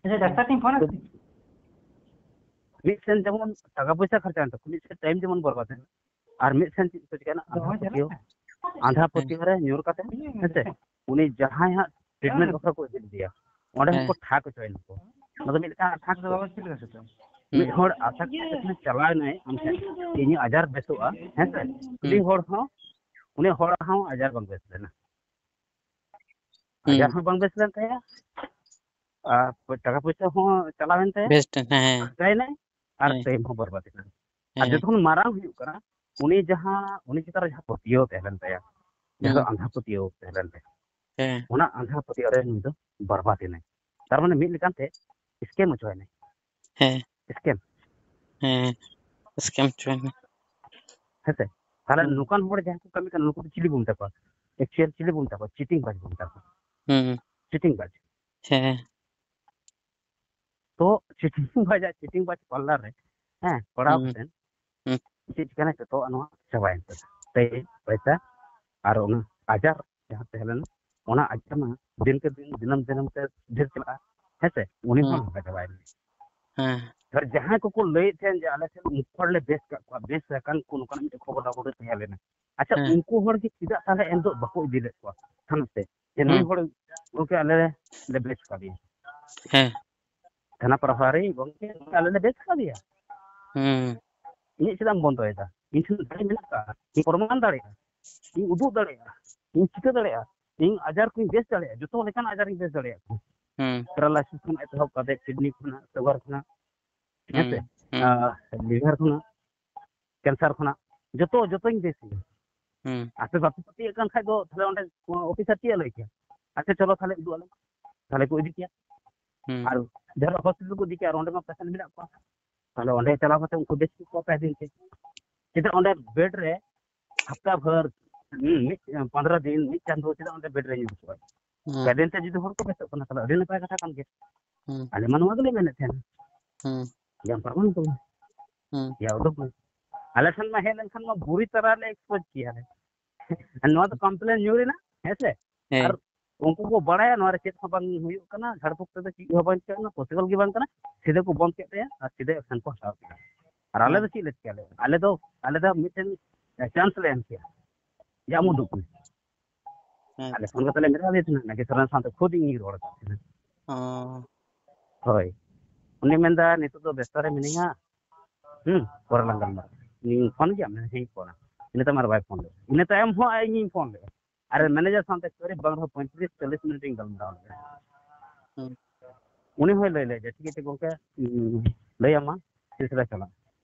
ᱟᱪᱪᱷᱟ, ᱰᱟᱠᱛᱟᱨ ᱴᱷᱮᱱ ᱯᱷᱳᱱ ᱟᱠᱟᱫᱟ? ᱢᱤᱫ ᱥᱮᱱ ᱡᱮᱢᱚᱱ ᱴᱟᱠᱟ ᱯᱚᱭᱥᱟ ᱠᱷᱚᱨᱪᱟ ᱮᱱ ᱛᱟᱠᱚ, ᱢᱤᱫ ᱥᱮᱱ ᱴᱟᱭᱤᱢ ᱡᱮᱢᱚᱱ ᱵᱚᱨᱵᱟᱫ ᱮᱱ, ᱟᱨ ᱢᱤᱫ ᱥᱮᱱ ᱪᱮᱫ ᱠᱚ ᱪᱤᱠᱟᱹᱭᱮᱱᱟ, ᱟᱸᱫᱷᱟ ᱫᱚᱦᱚ ᱯᱟᱹᱛᱭᱟᱹᱣ, ᱪᱟᱞᱟᱜ ᱟᱸᱫᱷᱟ ᱦᱮᱸ ᱯᱟᱹᱛᱭᱟᱹᱣ ᱨᱮ ᱧᱩᱨ ᱠᱟᱛᱮ, ᱦᱮᱸ ᱥᱮ, ᱩᱱᱤ ᱡᱟᱦᱟᱸᱭ ᱦᱟᱸᱜ ᱴᱨᱤᱴᱢᱮᱱᱴ ᱵᱟᱠᱷᱨᱟ ᱠᱚ ᱤᱫᱤ ᱞᱮᱫᱮᱭᱟ, ᱚᱸᱰᱮ ᱦᱮᱸ ᱦᱚᱸᱠᱚ ᱴᱷᱟᱠ ᱦᱚᱪᱚᱭᱮᱱᱟ ᱠᱚ᱾ ᱚᱱᱟ ᱫᱚ ᱢᱤᱫ ᱞᱮᱠᱟᱱ ᱟᱥᱟ ᱠᱚ᱾ ᱦᱩᱸ ᱢᱤᱫ ᱦᱚᱲ ᱟᱥᱟ ᱠᱟᱛᱮ ᱪᱟᱞᱟᱣ ᱮᱱᱟᱭ ᱟᱢ ᱴᱷᱮᱱ, ᱤᱧᱟᱹᱜ ᱟᱡᱟᱨ ᱵᱮᱥᱚᱜᱼᱟ, ᱦᱮᱸ ᱥᱮ, ᱩᱱᱤ ᱦᱩᱸ ᱦᱚᱲ ᱦᱚᱸ, ᱩᱱᱤ ᱦᱚᱲ ᱦᱚᱸ ᱟᱡᱟᱨ ᱵᱟᱝ ᱵᱮᱥ ᱞᱮᱱᱟ, ᱦᱩᱸ ᱟᱡᱟᱨ ᱦᱚᱸ ᱵᱟᱝ ᱵᱮᱥ ᱞᱮᱱ ᱛᱟᱭᱟ, ᱟᱨ ᱴᱟᱠᱟ ᱯᱚᱭᱥᱟ ᱦᱚᱸ ᱪᱟᱞᱟᱣᱮᱱ ᱛᱟᱭᱟ, ᱵᱮᱥ ᱴᱷᱮᱱ, ᱦᱮᱸ ᱠᱷᱚᱨᱪᱟᱭᱮᱱᱟᱭ, ᱟᱨ ᱦᱮᱸ ᱴᱟᱭᱤᱢ ᱦᱚᱸ ᱵᱚᱨᱵᱟᱫ ᱮᱱᱟ᱾ ᱟᱨ ᱦᱮᱸ ᱡᱚᱛᱚ ᱠᱷᱚᱱ ᱢᱟᱨᱟᱝ ᱦᱩᱭᱩᱜ ᱠᱟᱱᱟ, ᱩᱱᱤ ᱡᱟᱦᱟᱸ, ᱩᱱᱤ ᱪᱮᱛᱟᱱ ᱨᱮ ᱡᱟᱦᱟᱸ ᱯᱟᱹᱛᱭᱟᱹᱣ ᱛᱟᱦᱮᱸ ᱞᱮᱱ ᱛᱟᱭᱟ, ᱡᱟᱦᱟᱸ ᱫᱚ ᱦᱩᱸ ᱟᱸᱫᱷᱟ ᱯᱟᱹᱛᱭᱟᱹᱣ ᱛᱟᱦᱮᱸ ᱞᱮᱱ ᱛᱟᱭᱟ, ᱦᱮᱸ ᱚᱱᱟ ᱟᱸᱫᱷᱟ ᱯᱟᱹᱛᱭᱟᱹᱣ ᱨᱮ ᱱᱩᱭ ᱫᱚ ᱵᱚᱨᱵᱟᱫ ᱮᱱᱟᱭ᱾ ᱛᱟᱨ ᱢᱟᱱᱮ ᱢᱤᱫ ᱞᱮᱠᱟᱱᱛᱮ ᱥᱠᱮᱢ ᱦᱚᱪᱚᱭᱮᱱᱟᱭ᱾ ᱦᱮᱸ ᱥᱠᱮᱢ᱾ ᱦᱮᱸ ᱥᱠᱮᱢ ᱦᱚᱪᱚᱭᱮᱱᱟ᱾ ᱦᱮᱸᱥᱮ? ᱛᱟᱦᱞᱮ ᱦᱩᱸ ᱱᱚᱝᱠᱟᱱ ᱦᱚᱲ ᱡᱟᱦᱟᱸᱭ ᱠᱚ ᱠᱟᱹᱢᱤ ᱠᱟᱱᱟ, ᱱᱩᱠᱩ ᱫᱚ ᱪᱤᱞᱤ ᱵᱚᱱ ᱢᱮᱛᱟ ᱠᱚᱣᱟ? ᱮᱠᱪᱩᱭᱟᱞ ᱪᱤᱞᱤ ᱵᱚᱱ ᱢᱮᱛᱟ ᱠᱚᱣᱟ? ᱪᱤᱴᱤᱝ ᱵᱟᱡ ᱵᱚᱱ ᱢᱮᱛᱟ ᱠᱚᱣᱟ᱾ ᱦᱩᱸ ᱪᱤᱴᱤᱝ ᱵᱟᱡ᱾ ᱦᱮᱸ ᱛᱚ ᱪᱤᱴᱤᱝ ᱵᱟᱡ, ᱪᱤᱴᱤᱝ ᱵᱟᱡ ᱯᱟᱨᱞᱟᱨ ᱨᱮ, ᱦᱮᱸ, ᱯᱟᱲᱟᱣ ᱦᱩᱸ ᱠᱟᱛᱮ ᱦᱩᱸ ᱪᱮᱫ ᱪᱤᱠᱟᱹᱭᱮᱱᱟ? ᱡᱚᱛᱚᱣᱟᱜ ᱱᱚᱣᱟ ᱪᱟᱵᱟᱭᱮᱱ ᱛᱟᱭᱟ, ᱴᱟᱭᱤᱢ, ᱯᱚᱭᱥᱟ ᱟᱨ ᱚᱱᱟ ᱟᱡᱟᱨ ᱡᱟᱦᱟᱸ ᱛᱟᱦᱮᱸ ᱞᱮᱱᱟ, ᱚᱱᱟ ᱟᱡᱟᱨ ᱢᱟ ᱫᱤᱱ ᱠᱮ ᱫᱤᱱ, ᱫᱤᱱᱟᱹᱢ ᱫᱤᱱᱟᱹᱢ ᱛᱮ ᱰᱷᱮᱨ ᱪᱟᱞᱟᱜᱼᱟ, ᱦᱮᱸ ᱥᱮ? ᱩᱱᱤ ᱦᱚᱸ ᱦᱩᱸ ᱱᱚᱝᱠᱟ ᱪᱟᱵᱟᱭᱮᱱᱟ᱾ ᱦᱮᱸ ᱟᱨ ᱡᱟᱦᱟᱸᱭ ᱠᱚᱠᱚ ᱞᱟᱹᱭᱮᱫ ᱛᱟᱦᱮᱸᱫ ᱡᱮ ᱟᱞᱮ ᱴᱷᱮᱱ ᱩᱱᱠᱩ ᱦᱚᱲ ᱞᱮ ᱵᱮᱥ ᱠᱟᱜ ᱠᱚᱣᱟ, ᱵᱮᱥ ᱟᱠᱟᱱ ᱠᱚ, ᱱᱚᱝᱠᱟᱱᱟᱜ ᱢᱤᱫᱴᱮᱱ ᱠᱷᱚᱵᱚᱨ ᱠᱟᱜᱚᱡᱽ ᱨᱮ ᱛᱟᱦᱮᱸ ᱞᱮᱱᱟ, ᱟᱪᱪᱷᱟ, ᱦᱮᱸ ᱩᱱᱠᱩ ᱦᱚᱲ ᱜᱮ ᱪᱮᱫᱟᱜ ᱛᱟᱦᱞᱮ ᱮᱱᱦᱤᱞᱳᱜ ᱵᱟᱠᱚ ᱤᱫᱤ ᱞᱮᱫ ᱠᱚᱣᱟ ᱛᱷᱟᱱᱟ ᱛᱮ, ᱡᱮ ᱱᱩᱭ ᱦᱩᱸ ᱦᱚᱲ ᱜᱚᱝᱠᱮ ᱟᱞᱮ ᱞᱮ ᱵᱮᱥ ᱠᱟᱫᱮᱭᱟ? ᱦᱮᱸ ᱛᱷᱟᱱᱟ ᱯᱨᱚᱵᱷᱟᱨᱤ ᱜᱚᱝᱠᱮ, ᱟᱞᱮ ᱞᱮ ᱵᱮᱥ ᱠᱟᱫᱮᱭᱟ, ᱦᱩᱸ ᱤᱧᱟᱹᱜ ᱪᱮᱫᱟᱜ ᱮᱢ ᱵᱚᱱᱫᱚᱭᱮᱫᱟ? ᱤᱧ ᱴᱷᱮᱱ ᱫᱟᱲᱮ ᱢᱮᱱᱟᱜ ᱟᱠᱟᱫᱼᱟ, ᱤᱧ ᱯᱨᱚᱢᱟᱱ ᱫᱟᱲᱮᱭᱟᱜᱼᱟ, ᱤᱧ ᱩᱫᱩᱜ ᱫᱟᱲᱮᱭᱟᱜᱼᱟ, ᱤᱧ ᱪᱤᱠᱟᱹ ᱫᱟᱲᱮᱭᱟᱜᱼᱟ, ᱤᱧ ᱟᱡᱟᱨ ᱠᱚᱧ ᱵᱮᱥ ᱫᱟᱲᱮᱭᱟᱜᱼᱟ, ᱡᱚᱛᱚ ᱞᱮᱠᱟᱱ ᱟᱡᱟᱨ ᱤᱧ ᱵᱮᱥ ᱫᱟᱲᱮᱭᱟᱜᱼᱟ᱾ ᱦᱩᱸ᱾ ᱯᱮᱨᱟᱞᱟᱭᱥᱤᱥ ᱠᱷᱚᱱ ᱮᱛᱚᱦᱚᱵ ᱠᱟᱛᱮ ᱠᱤᱰᱱᱤ ᱠᱷᱚᱱᱟᱜ, ᱥᱩᱜᱟᱨ ᱠᱷᱚᱱᱟᱜ, ᱦᱮᱸ ᱥᱮ? ᱦᱩᱸ᱾ ᱟᱨ ᱞᱤᱵᱷᱟᱨ ᱠᱷᱚᱱᱟᱜ, ᱠᱮᱱᱥᱟᱨ ᱠᱷᱚᱱᱟᱜ, ᱡᱚᱛᱚ, ᱡᱚᱛᱚᱧ ᱵᱮᱥ ᱜᱮᱭᱟ᱾ ᱦᱩᱸ᱾ ᱟᱯᱮ ᱵᱟᱯᱮ ᱯᱟᱹᱛᱭᱟᱹᱜ ᱠᱟᱱ ᱠᱷᱟᱡ ᱫᱚ ᱛᱟᱦᱞᱮ ᱚᱸᱰᱮ ᱚᱯᱷᱤᱥᱟᱨ ᱪᱮᱫ ᱮ ᱞᱟᱹᱭ ᱠᱮᱭᱟ? ᱟᱪᱪᱷᱟ, ᱪᱚᱞᱚ ᱛᱟᱦᱞᱮ ᱩᱫᱩᱜ ᱟᱞᱮ ᱢᱮ᱾ ᱛᱟᱦᱞᱮ ᱠᱚ ᱤᱫᱤ ᱠᱮᱭᱟ᱾ ᱦᱩᱸ᱾ ᱟᱨ ᱡᱟᱦᱟᱸ ᱦᱚᱥᱯᱤᱴᱟᱞ ᱠᱚ ᱤᱫᱤ ᱠᱮᱭᱟ, ᱟᱨ ᱚᱸᱰᱮ ᱢᱟ ᱯᱮᱥᱮᱱᱴ ᱢᱮᱱᱟᱜ ᱠᱚᱣᱟ, ᱛᱟᱦᱞᱮ ᱚᱸᱰᱮ ᱪᱟᱞᱟᱣ ᱠᱟᱛᱮ ᱩᱱᱠᱩ ᱵᱮᱥ ᱠᱚ ᱯᱮ ᱫᱤᱱ ᱛᱮ᱾ ᱪᱮᱫᱟᱜ ᱚᱸᱰᱮ ᱵᱮᱰ ᱨᱮ ᱦᱟᱯᱛᱟ ᱵᱷᱳᱨ, ᱦᱩᱸ, ᱢᱤᱫ, ᱯᱚᱱᱫᱽᱨᱚ ᱫᱤᱱ, ᱢᱤᱫ ᱪᱟᱸᱫᱚ ᱪᱮᱫᱟᱜ ᱚᱸᱰᱮ ᱵᱮᱰ ᱨᱮ ᱧᱩᱨ ᱠᱚᱜᱼᱟ? ᱦᱩᱸ᱾ ᱯᱮ ᱫᱤᱱ ᱛᱮ ᱡᱩᱫᱤ ᱦᱚᱲ ᱠᱚ ᱵᱮᱥᱚᱜ ᱠᱟᱱᱟ, ᱛᱟᱦᱞᱮ ᱟᱹᱰᱤ ᱱᱟᱯᱟᱭ ᱠᱟᱛᱷᱟ ᱠᱟᱱ ᱜᱮᱭᱟ᱾ ᱦᱩᱸ᱾ ᱟᱞᱮ ᱢᱟ ᱱᱚᱣᱟ ᱜᱮᱞᱮ ᱢᱮᱱᱮᱫ ᱛᱟᱦᱮᱱᱟ᱾ ᱦᱩᱸ᱾ ᱡᱟᱢᱯᱟᱨ ᱵᱟᱹᱱᱩᱜ ᱛᱟᱵᱚᱱᱟ᱾ ᱦᱩᱸ᱾ ᱭᱟ ᱩᱰᱩᱠ ᱢᱮ᱾ ᱟᱞᱮ ᱴᱷᱮᱱ ᱢᱟ ᱦᱮᱡ ᱞᱮᱱᱠᱷᱟᱱ ᱢᱟ ᱵᱩᱨᱩ ᱛᱟᱨᱟ ᱞᱮ ᱮᱠᱥᱯᱳᱡᱽ ᱠᱮᱭᱟ ᱞᱮ᱾ ᱟᱨ ᱱᱚᱣᱟ ᱫᱚ ᱠᱚᱢᱯᱞᱮᱱ ᱧᱩᱨ ᱮᱱᱟ, ᱦᱮᱸ ᱥᱮ? ᱦᱮᱸ᱾ ᱟᱨ ᱩᱱᱠᱩ ᱠᱚ ᱵᱟᱲᱟᱭᱟ ᱱᱚᱣᱟ ᱨᱮ ᱪᱮᱫ ᱦᱚᱸ ᱵᱟᱝ ᱦᱩᱭᱩᱜ ᱠᱟᱱᱟ, ᱡᱷᱟᱲ ᱯᱷᱩᱸᱠ ᱛᱮᱫᱚ ᱪᱮᱫ ᱦᱚᱸ ᱵᱟᱝ ᱪᱤᱠᱟᱹᱜ ᱠᱟᱱᱟ, ᱯᱚᱥᱤᱵᱚᱞ ᱜᱮ ᱵᱟᱝ ᱠᱟᱱᱟ, ᱥᱤᱫᱷᱟᱹ ᱠᱚ ᱵᱚᱱᱫ ᱠᱮᱫ ᱛᱟᱭᱟ ᱟᱨ ᱥᱤᱫᱷᱟᱹ ᱮᱠᱥᱮᱱ ᱠᱚ ᱦᱟᱛᱟᱣ ᱠᱮᱫᱟ᱾ ᱟᱨ ᱟᱞᱮ ᱦᱮᱸ᱾ ᱫᱚ ᱪᱮᱫ ᱞᱮ ᱪᱤᱠᱟᱹ ᱞᱮᱫᱟ? ᱟᱞᱮ ᱫᱚ, ᱟᱞᱮ ᱫᱚ ᱢᱤᱫᱴᱮᱱ ᱪᱟᱱᱥ ᱞᱮ ᱮᱢ ᱠᱮᱫᱟ, ᱡᱮ ᱟᱢ ᱩᱰᱩᱠ ᱢᱮ᱾ ᱦᱮᱸ᱾ ᱟᱞᱮ ᱯᱷᱳᱱ ᱠᱟᱛᱮ ᱞᱮ ᱢᱮᱛᱟ ᱫᱮ ᱛᱟᱦᱮᱱᱟ, ᱱᱟᱜᱮᱥᱚᱨ ᱨᱮᱱ ᱥᱟᱶᱛᱮ ᱠᱷᱩᱫ ᱤᱧ ᱨᱚᱲ ᱠᱟᱫ ᱛᱟᱦᱮᱱᱟ᱾ ᱚ᱾ ᱦᱳᱭ᱾ ᱩᱱᱤ ᱢᱮᱱᱫᱟ, "ᱱᱤᱛᱚᱜ ᱫᱚ ᱵᱮᱥᱛᱚ ᱨᱮ ᱢᱤᱱᱟᱹᱧᱟ, ᱦᱩᱸ, ᱯᱚᱨᱮ ᱞᱟᱝ ᱜᱟᱞᱢᱟᱨᱟᱜᱼᱟ᱾ ᱤᱧ ᱯᱷᱳᱱ ᱜᱮᱭᱟ?" ᱢᱮᱱᱫᱟ, "ᱦᱮᱸᱧ ᱯᱷᱳᱱᱟ᱾" ᱤᱱᱟᱹ ᱛᱟᱭᱚᱢ ᱟᱨ ᱵᱟᱭ ᱯᱷᱳᱱ ᱞᱮᱫᱟ᱾ ᱤᱱᱟᱹ ᱛᱟᱭᱚᱢ ᱦᱚᱸ ᱤᱧᱤᱧ ᱯᱷᱳᱱ ᱞᱮᱫᱟ᱾ ᱟᱨ ᱢᱮᱱᱮᱡᱟᱨ ᱥᱟᱶᱛᱮ ᱮᱠᱪᱩᱭᱮᱞᱤ ᱵᱟᱝ ᱨᱮᱦᱚᱸ ᱯᱚᱸᱭᱛᱨᱤᱥ ᱪᱚᱞᱞᱤᱥ ᱢᱤᱱᱤᱴ ᱤᱧ ᱜᱟᱞᱢᱟᱨᱟᱣ ᱞᱮᱫᱟ᱾ ᱦᱩᱸ᱾ ᱩᱱᱤ ᱦᱚᱸᱭ ᱞᱟᱹᱭ ᱞᱮᱫ ᱡᱮ, "ᱴᱷᱤᱠ ᱟᱪᱷᱮ ᱜᱚᱝᱠᱮ, ᱩᱸ, ᱞᱟᱹᱭ ᱟᱢᱟ ᱛᱤᱥ ᱞᱮ ᱪᱟᱞᱟᱜᱼᱟ?"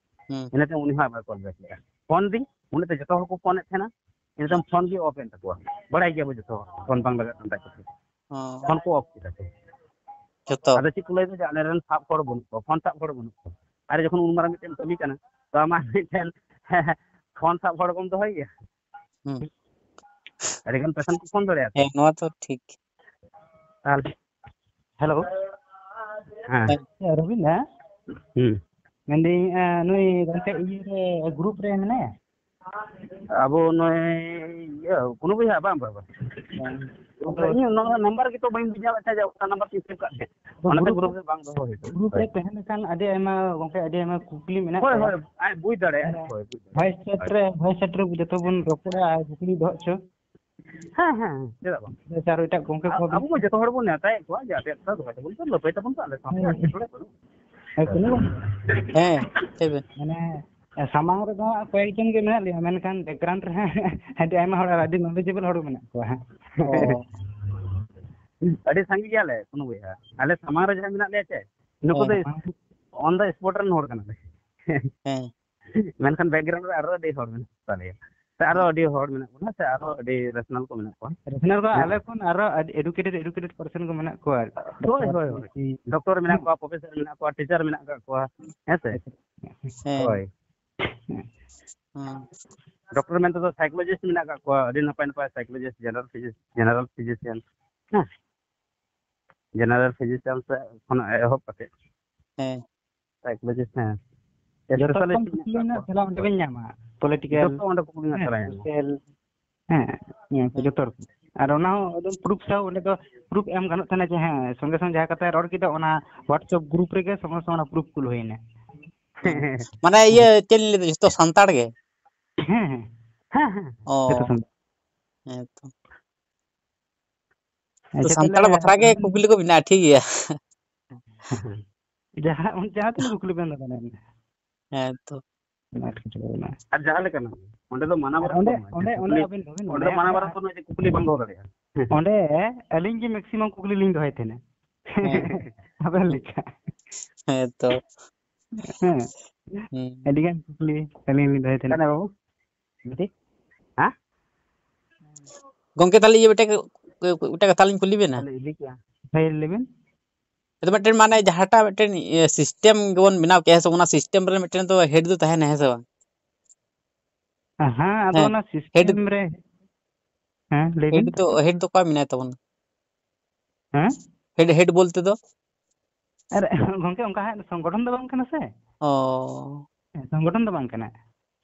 ᱦᱩᱸ᱾ ᱤᱱᱟᱹ ᱛᱟᱭᱚᱢ ᱩᱱᱤ ᱦᱚᱸ ᱟᱵᱟᱨ ᱠᱚᱞ ᱵᱮᱠ ᱞᱮᱫᱟ᱾ ᱯᱷᱳᱱ ᱫᱤᱧ, ᱩᱱᱤ ᱛᱮ ᱡᱚᱛᱚ ᱦᱚᱲ ᱠᱚ ᱯᱷᱳᱱᱮᱫ ᱛᱟᱦᱮᱱᱟ, ᱤᱱᱟᱹ ᱛᱟᱭᱚᱢ ᱯᱷᱳᱱ ᱜᱮ ᱚᱯᱷ ᱮᱱ ᱛᱟᱠᱚᱣᱟ᱾ ᱵᱟᱲᱟᱭ ᱜᱮᱭᱟ ᱵᱚ ᱡᱚᱛᱚ ᱦᱚᱲ, ᱯᱷᱳᱱ ᱵᱟᱝ ᱞᱟᱜᱟᱜ ᱠᱟᱱ ᱛᱟᱠᱚᱣᱟ᱾ ᱦᱚᱸ᱾ ᱯᱷᱳᱱ ᱠᱚ ᱚᱯᱷ ᱠᱮᱫᱟ ᱠᱚ᱾ ᱡᱚᱛᱚ? ᱟᱫᱚ ᱪᱮᱫ ᱠᱚ ᱞᱟᱹᱭᱫᱟ ᱡᱮ ᱟᱞᱮᱨᱮᱱ ᱥᱟᱵ ᱦᱚᱲ ᱵᱟᱹᱱᱩᱜ ᱠᱚᱣᱟ, ᱯᱷᱳᱱ ᱥᱟᱵ ᱦᱚᱲ ᱵᱟᱹᱱᱩᱜ ᱠᱚᱣᱟ᱾ ᱟᱨ ᱡᱚᱠᱷᱚᱱ ᱩᱱ ᱢᱟᱨᱟᱝ ᱢᱤᱫᱴᱮᱱ ᱠᱟᱹᱢᱤ ᱠᱟᱱᱟ, ᱛᱚ ᱟᱢᱟᱜ ᱢᱤᱫᱴᱮᱱ ᱯᱷᱳᱱ ᱥᱟᱵ ᱦᱚᱲ ᱵᱚᱱ ᱫᱚᱦᱚᱭ ᱜᱮᱭᱟ? ᱦᱩᱸ᱾ ᱟᱹᱰᱤᱜᱟᱱ ᱯᱮᱥᱮᱱᱴ ᱠᱚ ᱯᱷᱳᱱ ᱫᱟᱲᱮᱭᱟᱜᱼᱟ᱾ ᱦᱮᱸ, ᱱᱚᱣᱟ ᱛᱚ ᱴᱷᱤᱠ᱾ ᱛᱟᱦᱞᱮ, ᱦᱮᱞᱳ᱾ ᱦᱮᱸ᱾ ᱦᱮᱸ, ᱨᱚᱵᱤᱱ ᱫᱟ? ᱦᱩᱸ᱾ ᱢᱮᱱᱫᱟᱹᱧ, ᱮᱸ, ᱱᱩᱭ ᱜᱚᱝᱠᱮ ᱤᱭᱟᱹ ᱨᱮ, ᱜᱨᱩᱯ ᱨᱮ ᱢᱮᱱᱟᱭᱟ? ᱟᱵᱚ ᱱᱩᱭ ᱤᱭᱟᱹ, ᱠᱩᱱᱩ ᱵᱚᱭᱦᱟ? ᱵᱟᱝ, ᱵᱟᱝ, ᱵᱟᱝ᱾ ᱦᱮᱸ᱾ ᱤᱧ ᱱᱚᱣᱟ ᱱᱟᱢᱵᱟᱨ ᱜᱮᱛᱚ ᱵᱟᱹᱧ ᱵᱩᱡᱷᱟᱹᱣᱮᱫ ᱛᱟᱦᱮᱸ ᱡᱮ ᱚᱠᱟ ᱱᱟᱢᱵᱟᱨ ᱛᱤᱧ ᱥᱮᱵᱷ ᱠᱟᱜ ᱛᱟᱦᱮᱸᱫ᱾ ᱚᱱᱟᱛᱮ ᱜᱨᱩᱯ ᱨᱮ, ᱜᱨᱩᱯ ᱨᱮ ᱵᱟᱝ ᱫᱚᱦᱚ ᱦᱩᱭ ᱠᱟᱱᱟ᱾ ᱜᱨᱩᱯ ᱨᱮ ᱦᱳᱭ᱾ ᱛᱟᱦᱮᱸ ᱞᱮᱠᱷᱟᱱ ᱟᱹᱰᱤ ᱟᱭᱢᱟ, ᱜᱚᱝᱠᱮ, ᱟᱹᱰᱤ ᱟᱭᱢᱟ ᱠᱩᱠᱞᱤ ᱢᱮᱱᱟᱜ ᱦᱳᱭ, ᱛᱟᱭᱟ᱾ ᱦᱳᱭ, ᱟᱡ ᱵᱩᱡᱽ ᱫᱟᱲᱮᱭᱟᱜᱼᱟ᱾ ᱦᱳᱭ, ᱵᱩᱡᱽ ᱫᱟᱲᱮᱭᱟᱜᱼᱟ᱾ ᱦᱳᱭ ᱥᱮᱴ ᱨᱮ, ᱦᱳᱭ ᱥᱮᱴ ᱨᱮ ᱡᱚᱛᱚ ᱵᱚᱱ ᱨᱚᱯᱚᱲᱟ ᱟᱨ ᱠᱩᱠᱞᱤ ᱫᱚᱦᱚ ᱦᱚᱪᱚ᱾ ᱦᱮᱸ, ᱦᱮᱸ, ᱦᱮᱸ, ᱪᱮᱫᱟᱜ ᱵᱟᱝ? ᱟᱨ ᱟᱨᱚ ᱮᱴᱟᱜ ᱜᱚᱝᱠᱮ ᱟ-, ᱠᱚᱦᱚᱸ ᱟᱵᱚ ᱢᱟ ᱡᱚᱛᱚ ᱦᱚᱲ ᱵᱚᱱ ᱱᱮᱣᱛᱟᱭᱮᱫ ᱠᱚᱣᱟ ᱡᱮ ᱟᱯᱮᱭᱟᱜ ᱠᱟᱛᱷᱟ ᱫᱚᱦᱚᱭ ᱛᱟᱵᱚᱱ ᱯᱮ, ᱞᱟᱹᱯᱟᱹᱭ ᱛᱟᱵᱚᱱ ᱯᱮ, ᱟᱞᱮ ᱥᱟᱶᱛᱮ ᱦᱮᱸ᱾ ᱮᱴᱠᱮᱴᱚᱬᱮ ᱵᱟᱹᱱᱩᱜ᱾ ᱦᱮᱸ, ᱠᱩᱞᱤ ᱠᱚᱢ᱾ ᱦᱮᱸ, ᱪᱮᱫ ᱵᱮᱱ? ᱢᱟᱱᱮ, ᱥᱟᱢᱟᱝ ᱨᱮᱫᱚ ᱦᱟᱸᱜ ᱠᱚᱭᱮᱠ ᱡᱚᱱ ᱜᱮ ᱢᱮᱱᱟᱜ ᱞᱮᱭᱟ, ᱢᱮᱱᱠᱷᱟᱱ ᱵᱮᱠᱜᱨᱟᱣᱩᱱᱰ ᱨᱮ ᱦᱟᱸᱜ ᱟᱹᱰᱤ ᱟᱭᱢᱟ ᱦᱚᱲ ᱟᱨ ᱟᱹᱰᱤ ᱱᱚᱞᱮᱡᱮᱵᱚᱞ ᱦᱚᱲ ᱢᱮᱱᱟᱜ ᱠᱚᱣᱟ ᱦᱟᱸᱜ᱾ ᱚ᱾ ᱟᱹᱰᱤ ᱥᱟᱸᱜᱮ ᱜᱮᱭᱟᱞᱮ ᱠᱩᱱᱩ ᱵᱚᱭᱦᱟ᱾ ᱟᱞᱮ ᱥᱟᱢᱟᱝ ᱨᱮ ᱡᱟᱦᱟᱸᱭ ᱢᱮᱱᱟᱜ ᱞᱮᱭᱟ ᱪᱮ, ᱱᱩᱠᱩ ᱫᱚ ᱦᱮᱸ᱾ On the spot ᱨᱮᱱ ᱦᱚᱲ ᱠᱟᱱᱟᱞᱮ᱾ ᱦᱮᱸ᱾ ᱢᱮᱱᱠᱷᱟᱱ background ᱨᱮ ᱟᱨᱚ ᱟᱹᱰᱤ ᱦᱚᱲ ᱢᱮᱱᱟᱜ ᱠᱚᱛᱟᱞᱮᱭᱟ, ᱥᱮ ᱟᱨᱚ ᱟᱹᱰᱤ ᱦᱚᱲ ᱢᱮᱱᱟᱜ ᱵᱚᱱᱟ, ᱥᱮ ᱟᱨᱚ ᱟᱹᱰᱤ rational ᱠᱚ ᱢᱮᱱᱟᱜ ᱠᱚᱣᱟ᱾ Rational ᱠᱚ ᱦᱮᱸ᱾ ᱟᱞᱮ ᱠᱷᱚᱱ ᱟᱨᱚ ᱟᱹᱰᱤ educated, educated person ᱠᱚ ᱢᱮᱱᱟᱜ ᱠᱚᱣᱟ᱾ ᱦᱳᱭ, ᱦᱳᱭ, ᱦᱳᱭ᱾ ᱰᱚᱠᱴᱚᱨ ᱢᱮᱱᱟᱜ ᱠᱚᱣᱟ, professor ᱢᱮᱱᱟᱜ ᱠᱚᱣᱟ, teacher ᱢᱮᱱᱟᱜ ᱟᱠᱟᱫ ᱠᱚᱣᱟ, ᱦᱮᱸ ᱥᱮ? ᱦᱮᱸ᱾ ᱦᱳᱭ᱾ ᱦᱮᱸ᱾ ᱰᱚᱠᱴᱚᱨ ᱢᱮᱱᱛᱮ ᱫᱚ psychologist ᱢᱮᱱᱟᱜ ᱟᱠᱟᱫ ᱠᱚᱣᱟ, ᱟᱹᱰᱤ ᱱᱟᱯᱟᱭ ᱱᱟᱯᱟᱭ psychologist, general physician, general physician, ᱦᱮᱸ᱾ General physician ᱥᱮ ᱠᱷᱚᱱ ᱮᱦᱚᱵ ᱠᱟᱛᱮ᱾ ᱦᱮᱸ᱾ Psychologist, ᱦᱮᱸ᱾ ᱡᱚᱛᱚ Specialist ᱨᱚᱠᱚᱢ ᱢᱮᱱᱟᱜ ᱠᱩᱠᱞᱤ ᱟᱠᱟᱫ ᱨᱮᱱᱟᱜ ᱠᱚᱣᱟ᱾ ᱛᱮᱞᱟ ᱚᱸᱰᱮ ᱵᱮᱱ ᱧᱟᱢᱟ᱾ Political, ᱡᱚᱛᱚ ᱚᱸᱰᱮ ᱠᱩᱠᱞᱤ ᱨᱮᱱᱟᱜ ᱦᱮᱸ, ᱛᱮᱞᱟ ᱧᱟᱢᱚᱜᱼᱟ᱾ Social, ᱦᱮᱸ, ᱱᱤᱭᱟᱹ ᱠᱚ ᱦᱮᱸ᱾ ᱡᱚᱛᱚ ᱨᱚᱠᱚᱢ᱾ ᱟᱨ ᱚᱱᱟ ᱦᱚᱸ ᱮᱠᱫᱚᱢ proof ᱥᱟᱶ ᱚᱸᱰᱮ ᱫᱚ proof ᱮᱢ ᱜᱟᱱᱚᱜ ᱛᱟᱦᱮᱱᱟ ᱡᱮ, ᱦᱮᱸ, ᱥᱚᱸᱜᱮ ᱥᱚᱸᱜᱮ ᱡᱟᱦᱟᱸ ᱠᱟᱛᱷᱟᱭ ᱨᱚᱲ ᱠᱮᱫᱟ, ᱚᱱᱟ WhatsApp group ᱨᱮᱜᱮ ᱥᱚᱸᱜᱮ ᱥᱚᱸᱜᱮ ᱚᱱᱟ proof ᱠᱩᱞ ᱦᱩᱭᱱᱟ᱾ ᱦᱮᱸ᱾ ᱢᱟᱱᱮ ᱤᱭᱟᱹ ᱪᱮᱫ ᱞᱤᱧ ᱞᱟᱹᱭᱫᱟ, ᱡᱚᱛᱚ ᱥᱟᱱᱛᱟᱲ ᱜᱮ? ᱦᱮᱸ, ᱦᱮᱸ᱾ ᱦᱮᱸ, ᱦᱮᱸ᱾ ᱚ᱾ ᱡᱚᱛᱚ ᱥᱟᱱᱛᱟᱲ᱾ ᱦᱮᱸ ᱛᱚ᱾ ᱟᱪᱪᱷᱟ, ᱥᱟᱱᱛᱟᱲ ᱛᱟᱦᱞᱮ ᱵᱟᱠᱷᱨᱟ ᱜᱮ ᱟᱵᱮᱱ ᱠᱩᱠᱞᱤ ᱠᱚ ᱢᱮᱱᱟᱜᱼᱟ, ᱴᱷᱤᱠ ᱜᱮᱭᱟ᱾ ᱡᱟᱦᱟᱸ, ᱡᱟᱦᱟᱸ ᱛᱤᱱᱟᱹᱜ ᱠᱩᱠᱞᱤ ᱵᱮᱱ ᱫᱚᱦᱚ ᱫᱟᱲᱮᱭᱟᱜᱼᱟ᱾ ᱦᱮᱸ ᱛᱚ᱾ ᱚᱱᱟ ᱮᱴᱠᱮᱴᱚᱬᱮ ᱢᱮᱱᱟᱜᱼᱟ᱾ ᱟᱨ ᱡᱟᱦᱟᱸ ᱞᱮᱠᱟᱱᱟᱜ, ᱚᱸᱰᱮ ᱫᱚ ᱢᱟᱱᱟ ᱟᱨ ᱵᱟᱨᱚᱱ ᱚᱸᱰᱮ, ᱵᱟᱹᱱᱩᱜᱼᱟ ᱡᱮ ᱚᱸᱰᱮ, ᱚᱸᱰᱮ ᱠᱩᱠᱞᱤ, ᱟᱵᱮᱱ ᱵᱟᱵᱮᱱ ᱚᱸᱰᱮ ᱫᱚ ᱢᱟᱱᱟᱭᱟ, ᱢᱟᱱᱟ ᱚᱸᱰᱮ ᱵᱟᱨᱚᱱ ᱵᱟᱹᱱᱩᱜᱼᱟ ᱡᱮ ᱠᱩᱠᱞᱤ ᱵᱟᱝ ᱫᱚᱦᱚ ᱫᱟᱲᱮᱭᱟᱜᱼᱟ᱾ ᱦᱮᱸ᱾ ᱚᱸᱰᱮ ᱟᱹᱞᱤᱧ ᱜᱮ maximum ᱠᱩᱠᱞᱤ ᱞᱤᱧ ᱫᱚᱦᱚᱭ ᱛᱟᱦᱮᱱᱟ᱾ ᱦᱮᱸ᱾ ᱟᱵᱮᱱ ᱞᱮᱠᱟ᱾ ᱦᱮᱸ ᱛᱚ᱾ ᱦᱮᱸ᱾ ᱦᱩᱸ᱾ ᱟᱹᱰᱤ ᱜᱟᱱ ᱠᱩᱠᱞᱤ ᱟᱹᱞᱤᱧ ᱞᱤᱧ ᱫᱚᱦᱚᱭ ᱛᱟᱦᱮᱱᱟ᱾ ᱚᱠᱟᱨᱮ ᱵᱟᱹᱵᱩ? ᱦᱮᱸ? ᱜᱚᱝᱠᱮ, ᱛᱟᱦᱞᱮ ᱤᱭᱟᱹ ᱢᱤᱫᱴᱮᱱ, ᱢᱤᱫᱴᱮᱱ ᱠᱟᱛᱷᱟ ᱞᱤᱧ ᱠᱩᱞᱤ ᱵᱮᱱᱟ? ᱛᱟᱦᱞᱮ ᱤᱫᱤ ᱠᱮᱭᱟ᱾ ᱦᱮᱸ, ᱞᱟᱹᱭ ᱵᱮᱱ᱾ ᱟᱫᱚ ᱢᱤᱫᱴᱮᱱ ᱢᱟᱱᱮ ᱡᱟᱦᱟᱸᱴᱟᱜ ᱢᱤᱫᱴᱮᱱ ᱤᱭᱟᱹ system ᱜᱮᱵᱚᱱ ᱵᱮᱱᱟᱣ ᱠᱮᱜᱼᱟ, ᱦᱮᱸ ᱥᱮ, ᱚᱱᱟ system ᱨᱮ ᱢᱤᱫᱴᱮᱱ ᱫᱚ head ᱫᱚ ᱛᱟᱦᱮᱱᱟ, ᱦᱮᱸ ᱥᱮ ᱵᱟᱝ? ᱦᱮᱸ, ᱟᱫᱚ ᱦᱮᱸ, ᱚᱱᱟ head, system ᱨᱮ, ᱦᱮᱸ, ᱞᱟᱹᱭ head ᱵᱮᱱ᱾ ᱫᱚ, head ᱫᱚ ᱚᱠᱚᱭ ᱢᱮᱱᱟᱭ ᱛᱟᱵᱚᱱᱟ? ᱦᱮᱸ? Head, head ᱵᱚᱞᱛᱮ ᱫᱚ? ᱟᱨ ᱜᱚᱝᱠᱮ, ᱚᱱᱠᱟ ᱦᱟᱸᱜ ᱥᱚᱝᱜᱚᱴᱷᱚᱱ ᱫᱚ ᱵᱟᱝ ᱠᱟᱱᱟ ᱥᱮ᱾ ᱚ᱾ ᱦᱮᱸ, ᱥᱚᱝᱜᱚᱴᱷᱚᱱ ᱫᱚ ᱵᱟᱝ ᱠᱟᱱᱟ᱾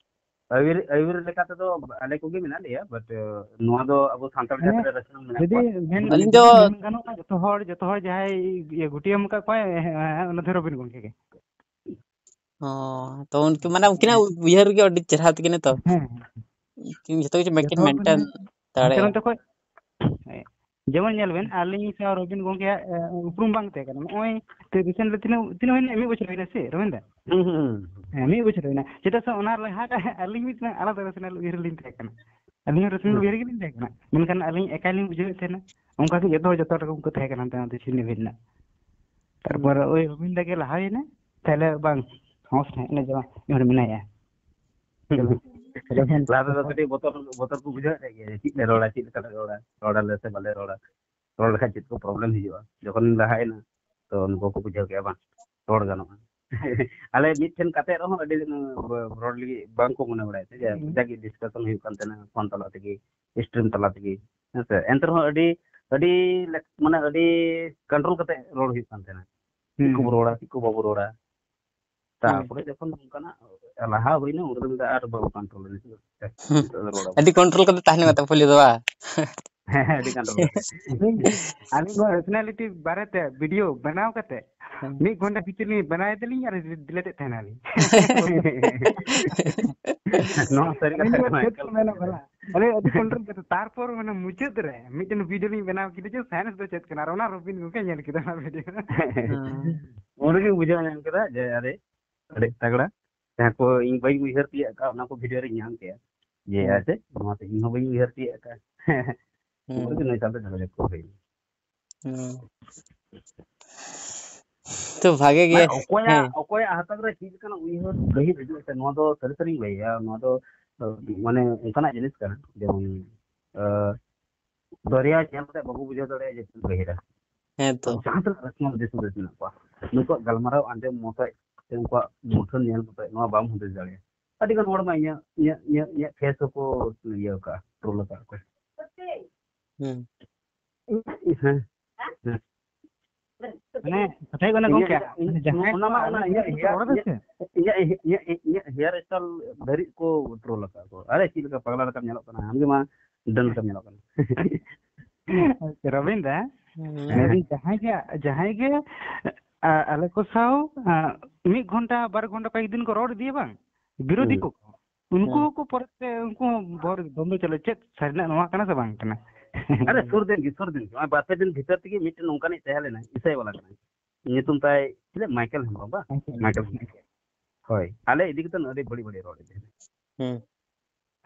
ᱟᱹᱭᱩᱨ, ᱟᱹᱭᱩᱨ ᱞᱮᱠᱟ ᱛᱮᱫᱚ ᱟᱞᱮ ᱠᱚᱜᱮ ᱢᱮᱱᱟᱜ ᱞᱮᱭᱟ, but, ᱱᱚᱣᱟ ᱫᱚ ᱟᱵᱚ ᱥᱟᱱᱛᱟᱲ ᱢᱟᱱᱮ, ᱡᱟᱹᱛᱤ ᱨᱮ rational ᱢᱮᱱᱟᱜ ᱡᱩᱫᱤ ᱠᱚᱣᱟ᱾ ᱢᱮᱱ, ᱟᱹᱞᱤᱧ ᱡᱩᱫᱤ ᱫᱚ ᱢᱮᱱ ᱜᱟᱱᱚᱜᱼᱟ, ᱡᱚᱛᱚ ᱦᱚᱲ, ᱡᱚᱛᱚ ᱦᱚᱲ ᱡᱟᱦᱟᱸᱭ ᱤᱭᱟᱹ ᱜᱩᱴᱤᱭᱟᱹᱢ ᱟᱠᱟᱫ ᱠᱚᱣᱟᱭ, ᱦᱮᱸ, ᱦᱮᱸ, ᱚᱱᱟ ᱫᱚ ᱨᱚᱵᱤᱱ ᱜᱚᱝᱠᱮ ᱜᱮ᱾ ᱚ, ᱛᱚ ᱩᱱᱠᱤᱱ, ᱢᱟᱱᱮ ᱩᱱᱠᱤᱱᱟᱜ ᱩᱭᱦᱟᱹᱨ ᱜᱮ ᱟᱹᱰᱤ ᱪᱮᱦᱨᱟ ᱛᱟᱹᱠᱤᱱᱟ ᱛᱚ᱾ ᱦᱮᱸ, ᱦᱮᱸ᱾ ᱩᱱᱠᱤᱱ ᱡᱚᱛᱚ ᱠᱤᱪᱷᱩ ᱡᱚᱛᱚ ᱢᱤᱫᱴᱮᱱ ᱦᱚᱲ ᱠᱚ maintain ᱧᱮᱞ, ᱦᱟᱱᱛᱮ ᱫᱟᱲᱮᱭᱟᱜᱼᱟ᱾ ᱱᱟᱛᱮ ᱠᱷᱚᱡ, ᱡᱮᱢᱚᱱ ᱧᱮᱞ ᱵᱮᱱ, ᱟᱹᱞᱤᱧ ᱥᱟᱶ ᱨᱚᱵᱤᱱ ᱜᱚᱝᱠᱮᱭᱟᱜ, ᱮ, ᱩᱯᱨᱩᱢ ᱵᱟᱝ ᱛᱟᱦᱮᱸ ᱠᱟᱱᱟ᱾ ᱱᱚᱜᱼᱚᱭ ᱛᱚ recent ᱨᱮ ᱛᱤᱱᱟᱹᱜ, ᱛᱤᱱᱟᱹᱜ ᱦᱩᱭᱱᱟ? ᱢᱤᱫ ᱵᱚᱪᱷᱚᱨ ᱦᱩᱭᱱᱟ ᱥᱮ, ᱨᱚᱵᱤᱱ ᱫᱟ? ᱦᱩᱸ, ᱦᱩᱸ, ᱦᱩᱸ᱾ ᱦᱮᱸ, ᱢᱤᱫ ᱵᱚᱪᱷᱚᱨ ᱦᱩᱭᱱᱟ᱾ ᱪᱮᱫᱟᱜ ᱥᱮ ᱚᱱᱟ ᱞᱟᱦᱟ ᱨᱮ ᱟᱹᱞᱤᱧ ᱢᱤᱫᱴᱟᱝ ᱟᱞᱟᱫᱟ rational ᱩᱭᱦᱟᱹᱨ ᱨᱮᱞᱤᱧ ᱛᱟᱦᱮᱸ ᱠᱟᱱᱟ᱾ ᱟᱹᱞᱤᱧ ᱦᱚᱸ rational ᱦᱩᱸ᱾ ᱩᱭᱦᱟᱹᱨ ᱜᱮᱞᱤᱧ ᱛᱟᱦᱮᱸ ᱠᱟᱱᱟ᱾ ᱢᱮᱱᱠᱷᱟᱱ ᱟᱹᱞᱤᱧ ᱮᱠᱟᱭ ᱞᱤᱧ ᱵᱩᱡᱷᱟᱹᱣᱮᱫ ᱛᱟᱦᱮᱱᱟ᱾ ᱚᱱᱠᱟ ᱜᱮ ᱡᱚᱛᱚ ᱦᱚᱲ ᱡᱚᱛᱚ ᱨᱚᱠᱚᱢ ᱠᱚ ᱛᱟᱦᱮᱸ ᱠᱟᱱᱟ ᱦᱟᱱᱛᱮ ᱱᱟᱛᱮ ᱪᱷᱤᱱᱤ ᱵᱷᱤᱱᱱᱟ᱾ ᱛᱟᱨᱯᱚᱨ ᱳᱭ ᱨᱚᱵᱤᱱ ᱫᱟ ᱜᱮ ᱞᱟᱦᱟᱭᱮᱱᱟ, ᱛᱟᱦᱞᱮ ᱵᱟᱝ ᱥᱚᱢᱚᱥᱥᱟ ᱦᱮᱡ ᱮᱱᱟ ᱡᱮ ᱵᱟᱝ ᱩᱱᱤ ᱦᱚᱲ ᱢᱮᱱᱟᱭᱟ᱾ ᱞᱟᱦᱟ ᱛᱮᱫᱚ ᱠᱟᱹᱴᱤᱡ ᱵᱚᱛᱚᱨ ᱵᱚᱛᱚᱨ ᱠᱚ ᱵᱩᱡᱷᱟᱹᱣ ᱮᱫ ᱜᱮᱭᱟ ᱡᱮ ᱪᱮᱫ ᱞᱮ ᱨᱚᱲᱟ, ᱪᱮᱫ ᱞᱮᱠᱟ ᱞᱮ ᱨᱚᱲᱟ, ᱨᱚᱲ ᱟᱞᱮ ᱥᱮ ᱵᱟᱞᱮ ᱨᱚᱲᱟ, ᱨᱚᱲ ᱞᱮᱠᱷᱟᱱ ᱪᱮᱫ ᱠᱚ ᱯᱨᱚᱵᱞᱮᱢ ᱦᱤᱡᱩᱜᱼᱟ᱾ ᱡᱚᱠᱷᱚᱱ ᱞᱟᱦᱟᱭᱮᱱᱟ ᱛᱚ ᱱᱩᱠᱩ ᱠᱚ ᱵᱩᱡᱷᱟᱹᱣ ᱠᱮᱫᱟ ᱵᱟᱝ ᱨᱚᱲ ᱜᱟᱱᱚᱜᱼᱟ᱾ ᱟᱞᱮ ᱢᱤᱫ ᱴᱷᱮᱱ ᱠᱟᱛᱮ ᱨᱮᱦᱚᱸ ᱟᱹᱰᱤ ᱨᱚᱲ ᱞᱟᱹᱜᱤᱫ ᱵᱟᱝ ᱠᱚ ᱢᱚᱱᱮ ᱵᱟᱲᱟᱭᱮᱫ ᱛᱟᱦᱮᱸ, ᱡᱟᱜᱮ ᱰᱤᱥᱠᱟᱥᱚᱱ ᱦᱩᱭᱩᱜ ᱠᱟᱱ ᱛᱟᱦᱮᱱᱟ ᱯᱷᱳᱱ ᱛᱟᱞᱟ ᱛᱮᱜᱮ, ᱥᱴᱨᱤᱢ ᱛᱟᱞᱟ ᱛᱮᱜᱮ, ᱦᱮᱸ ᱥᱮ᱾ ᱮᱱᱛᱮ ᱨᱮᱦᱚᱸ ᱟᱹᱰᱤ ᱟᱹᱰᱤ ᱞᱮᱠ- ᱢᱟᱱᱮ ᱟᱹᱰᱤ ᱠᱚᱱᱴᱨᱳᱞ ᱠᱟᱛᱮ ᱨᱚᱲ ᱦᱩᱭᱩᱜ ᱠᱟᱱ ᱛᱟᱦᱮᱱᱟ, ᱪᱮᱫ ᱠᱚ ᱨᱚᱲᱟ ᱪᱮᱫ ᱠᱚ ᱵᱟᱵᱚ ᱨᱚᱲᱟ᱾ ᱛᱟᱨᱯᱚᱨᱮ ᱡᱚᱠᱷᱚᱱ ᱱᱚᱝᱠᱟᱱᱟᱜ ᱞᱟᱦᱟ ᱦᱩᱭᱱᱟ ᱩᱱ ᱨᱮᱫᱚ ᱟᱨ ᱵᱟᱵᱚ ᱠᱚᱱᱴᱨᱳᱞ ᱞᱮᱱᱟ᱾ ᱟᱹᱰᱤ ᱠᱚᱱᱴᱨᱳᱞ ᱠᱟᱛᱮ ᱛᱟᱦᱮᱱ ᱢᱮ ᱛᱟᱦᱚᱞᱮ ᱫᱚ ᱵᱟᱝ? ᱦᱮᱸ ᱦᱮᱸ, ᱟᱹᱰᱤ ᱠᱚᱱᱴᱨᱳᱞ ᱠᱟᱛᱮ᱾ ᱟᱹᱞᱤᱧ ᱱᱚᱣᱟ ᱨᱮᱥᱱᱟᱞᱤᱴᱤ ᱵᱟᱨᱮᱛᱮ ᱵᱷᱤᱰᱤᱭᱳ ᱵᱮᱱᱟᱣ ᱠᱟᱛᱮ ᱢᱤᱫ ᱜᱷᱚᱱᱴᱟ ᱵᱷᱤᱛᱤᱨ ᱞᱤᱧ ᱵᱮᱱᱟᱣ ᱫᱟᱞᱤᱧ ᱟᱨ ᱰᱤᱞᱤᱴ ᱮᱫ ᱛᱟᱦᱮᱱᱟᱞᱤᱧ᱾ ᱱᱚᱣᱟ ᱥᱟᱹᱨᱤ ᱠᱟᱛᱷᱟ ᱠᱟᱱᱟ, ᱮᱠᱟᱞ ᱥᱟᱹᱨᱤ ᱠᱟᱛᱷᱟ᱾ ᱟᱹᱰᱤ ᱟᱹᱰᱤ ᱠᱚᱱᱴᱨᱳᱞ ᱠᱟᱛᱮ ᱛᱟᱨᱯᱚᱨ ᱢᱟᱱᱮ ᱢᱩᱪᱟᱹᱫ ᱨᱮ ᱢᱤᱫᱴᱮᱱ ᱵᱷᱤᱰᱤᱭᱳ ᱞᱤᱧ ᱵᱮᱱᱟᱣ ᱠᱮᱫᱟ ᱡᱮ ᱥᱟᱭᱮᱱᱥ ᱫᱚ ᱪᱮᱫ ᱠᱟᱱᱟ, ᱟᱨ ᱚᱱᱟ ᱨᱚᱵᱤᱱ ᱜᱚᱢᱠᱮ ᱧᱮᱞ ᱠᱮᱫᱟ ᱚᱱᱟ ᱵᱷᱤᱰᱤᱭᱳ᱾ ᱩᱱ ᱨᱮᱜᱮ ᱵᱩᱡᱷᱟᱹᱣ ᱧᱟᱢ ᱠᱮᱫᱟ ᱡᱮ ᱟᱨᱮ ᱟᱹᱰᱤ ᱛᱟᱜᱲᱟ, ᱡᱟᱦᱟᱸ ᱠᱚ ᱤᱧ ᱵᱟᱹᱧ ᱩᱭᱦᱟᱹᱨ ᱛᱤᱭᱳᱜ ᱟᱠᱟᱫ ᱚᱱᱟ ᱠᱚ ᱵᱷᱤᱰᱤᱭᱳ ᱨᱤᱧ ᱧᱟᱢ ᱠᱮᱫᱟ ᱡᱮ ᱟᱨᱮ ᱱᱚᱣᱟ ᱫᱚ ᱤᱧ ᱦᱚᱸ ᱵᱟᱹᱧ ᱩᱭᱦᱟᱹᱨ ᱛᱤᱭᱳᱜ ᱟᱠᱟᱫ᱾ ᱩᱱ ᱨᱮᱜᱮ ᱱᱩᱭ ᱥᱟᱶᱛᱮ ᱡᱳᱜᱟᱡᱳᱜᱽ ᱠᱚ ᱦᱩᱭᱱᱟ᱾ ᱛᱚ ᱵᱷᱟᱜᱮ ᱜᱮ᱾ ᱢᱟᱱᱮ ᱚᱠᱚᱭᱟᱜ ᱚᱠᱚᱭᱟᱜ ᱦᱟᱛᱟᱝ ᱨᱮ ᱪᱮᱫ ᱞᱮᱠᱟᱱᱟᱜ ᱩᱭᱦᱟᱹᱨ ᱜᱟᱹᱦᱤᱨ ᱦᱤᱡᱩᱜ ᱥᱮ, ᱱᱚᱣᱟ ᱫᱚ ᱥᱟᱹᱨᱤ ᱥᱟᱹᱨᱤᱧ ᱞᱟᱹᱭᱟ, ᱱᱚᱣᱟ ᱫᱚ ᱢᱟᱱᱮ ᱚᱱᱠᱟᱱᱟᱜ ᱡᱤᱱᱤᱥ ᱠᱟᱱᱟ ᱡᱮᱢᱚᱱ ᱫᱚᱨᱭᱟ ᱧᱮᱞ ᱠᱟᱛᱮ ᱵᱟᱵᱚ ᱵᱩᱡᱷᱟᱹᱣ ᱫᱟᱲᱮᱭᱟᱜᱼᱟ ᱡᱮ ᱪᱮᱫ ᱜᱟᱹᱦᱤᱨᱟ᱾ ᱦᱮᱸ ᱛᱚ᱾ ᱡᱟᱦᱟᱸ ᱛᱤᱱᱟᱹᱜ ᱨᱟᱥᱱᱟᱞ ᱫᱤᱥ ᱦᱩᱫᱤᱥ ᱢᱮᱱᱟᱜ ᱠᱚᱣᱟ, ᱱᱩᱠᱩᱣᱟᱜ ᱜᱟᱞᱢᱟᱨᱟᱣ ᱟᱸᱡᱚᱢ ᱢᱚᱛᱚᱡ ᱥᱮ ᱩᱱᱠᱩᱣᱟᱜ ᱢᱩᱴᱷᱟᱹᱱ ᱧᱮᱞ ᱢᱚᱛᱚᱡ ᱱᱚᱣᱟ ᱵᱟᱢ ᱦᱩᱫᱤᱥ ᱫᱟᱲᱮᱭᱟᱜᱼᱟ᱾ ᱟᱹᱰᱤ ᱜᱟᱱ ᱦᱚᱲ ᱢᱟ ᱤᱧᱟᱹᱜ ᱤᱧᱟᱹᱜ ᱤᱧᱟᱹᱜ ᱤᱧᱟᱹᱜ ᱯᱷᱮᱥ ᱦᱚᱸᱠᱚ ᱤᱭᱟᱹ ᱟᱠᱟᱫᱼᱟ, ᱴᱨᱳᱞ ᱟᱠᱟᱫ ᱠᱚ᱾ ᱦᱩᱸ᱾ ᱦᱮᱸ᱾ ᱢᱟᱱᱮ ᱠᱟᱛᱷᱟ ᱦᱩᱭᱩᱜ ᱠᱟᱱᱟ ᱜᱚᱝᱠᱮ, ᱤᱧᱟᱹᱜ- ᱢᱟᱱᱮ ᱡᱟᱦᱟᱸᱭ ᱚᱱᱟ ᱢᱟ ᱚᱱᱟ ᱤᱧᱟᱹᱜ ᱦᱮᱭᱟᱨ ᱨᱚᱲ ᱮᱫᱟ ᱥᱮ? ᱤᱧᱟᱹᱜ ᱤᱧᱟᱹᱜ ᱤᱧᱟᱹᱜ ᱦᱮᱭᱟᱨ ᱥᱴᱟᱭᱤᱞ ᱫᱷᱟᱹᱨᱤᱡ ᱠᱚ ᱴᱨᱳᱞ ᱟᱠᱟᱫ ᱠᱚ᱾ ᱟᱨᱮ ᱪᱮᱫ ᱞᱮᱠᱟ ᱯᱟᱜᱽᱞᱟ ᱞᱮᱠᱟᱢ ᱧᱮᱞᱚᱜ ᱠᱟᱱᱟ, ᱟᱢ ᱜᱮ ᱢᱟ ᱰᱟᱹᱱ ᱞᱮᱠᱟᱢ ᱧᱮᱞᱚᱜ ᱠᱟᱱᱟ᱾ ᱨᱚᱵᱤᱱ ᱫᱟ, ᱦᱩᱸ᱾ ᱢᱮᱱᱫᱟᱹᱧ ᱡᱟᱦᱟᱸᱭ ᱜᱮ ᱡᱟᱦᱟᱸᱭ ᱜᱮ ᱟ, ᱟᱞᱮ ᱠᱚ ᱥᱟᱶ ᱟ, ᱢᱤᱫ ᱜᱷᱚᱱᱴᱟ ᱵᱟᱨ ᱜᱷᱚᱱᱴᱟ ᱠᱚᱭᱮᱠ ᱫᱤᱱ ᱠᱚ ᱨᱚᱲ ᱤᱫᱤᱭᱟ ᱵᱟᱝ, ᱵᱤᱨᱳᱫᱷᱤ ᱦᱩᱸ᱾ ᱠᱚ, ᱩᱱᱠᱩ ᱦᱩᱸ᱾ ᱦᱚᱸᱠᱚ ᱯᱚᱨᱮ ᱛᱮ ᱩᱱᱠᱩ ᱦᱚᱸ ᱵᱚᱨ ᱵᱚᱱᱫᱚ ᱪᱟᱞᱟᱜ, ᱪᱮᱫ ᱥᱟᱹᱨᱤᱱᱟᱜ ᱱᱚᱣᱟ ᱠᱟᱱᱟ ᱥᱮ ᱵᱟᱝ ᱠᱟᱱᱟ? ᱟᱨᱮ ᱥᱩᱨ ᱫᱤᱱ ᱜᱮ ᱥᱩᱨ ᱫᱤᱱ ᱜᱮ ᱱᱚᱜᱼᱚᱭ ᱵᱟᱨ ᱯᱮ ᱫᱤᱱ ᱵᱷᱤᱛᱟᱹᱨ ᱛᱮᱜᱮ ᱢᱤᱫᱴᱮᱱ ᱱᱚᱝᱠᱟᱱᱤᱡ ᱛᱟᱦᱮᱸ ᱞᱮᱱᱟ, ᱤᱥᱟᱹᱭ ᱵᱟᱞᱟ ᱠᱟᱱᱟᱭ, ᱧᱩᱛᱩᱢ ᱛᱟᱭ ᱪᱮᱫ ᱢᱟᱭᱠᱮᱞ ᱦᱮᱢᱵᱨᱚᱢ ᱵᱟᱝ? ᱢᱟᱭᱠᱮᱞ ᱦᱮᱢᱵᱨᱚᱢ᱾ ᱦᱳᱭ, ᱟᱞᱮ ᱤᱫᱤ ᱠᱟᱛᱮ ᱟᱹᱰᱤ ᱵᱟᱹᱲᱤᱡ ᱵᱟᱹᱲᱤᱡ ᱨᱚᱲ ᱤᱫᱤ᱾ ᱦᱩᱸ᱾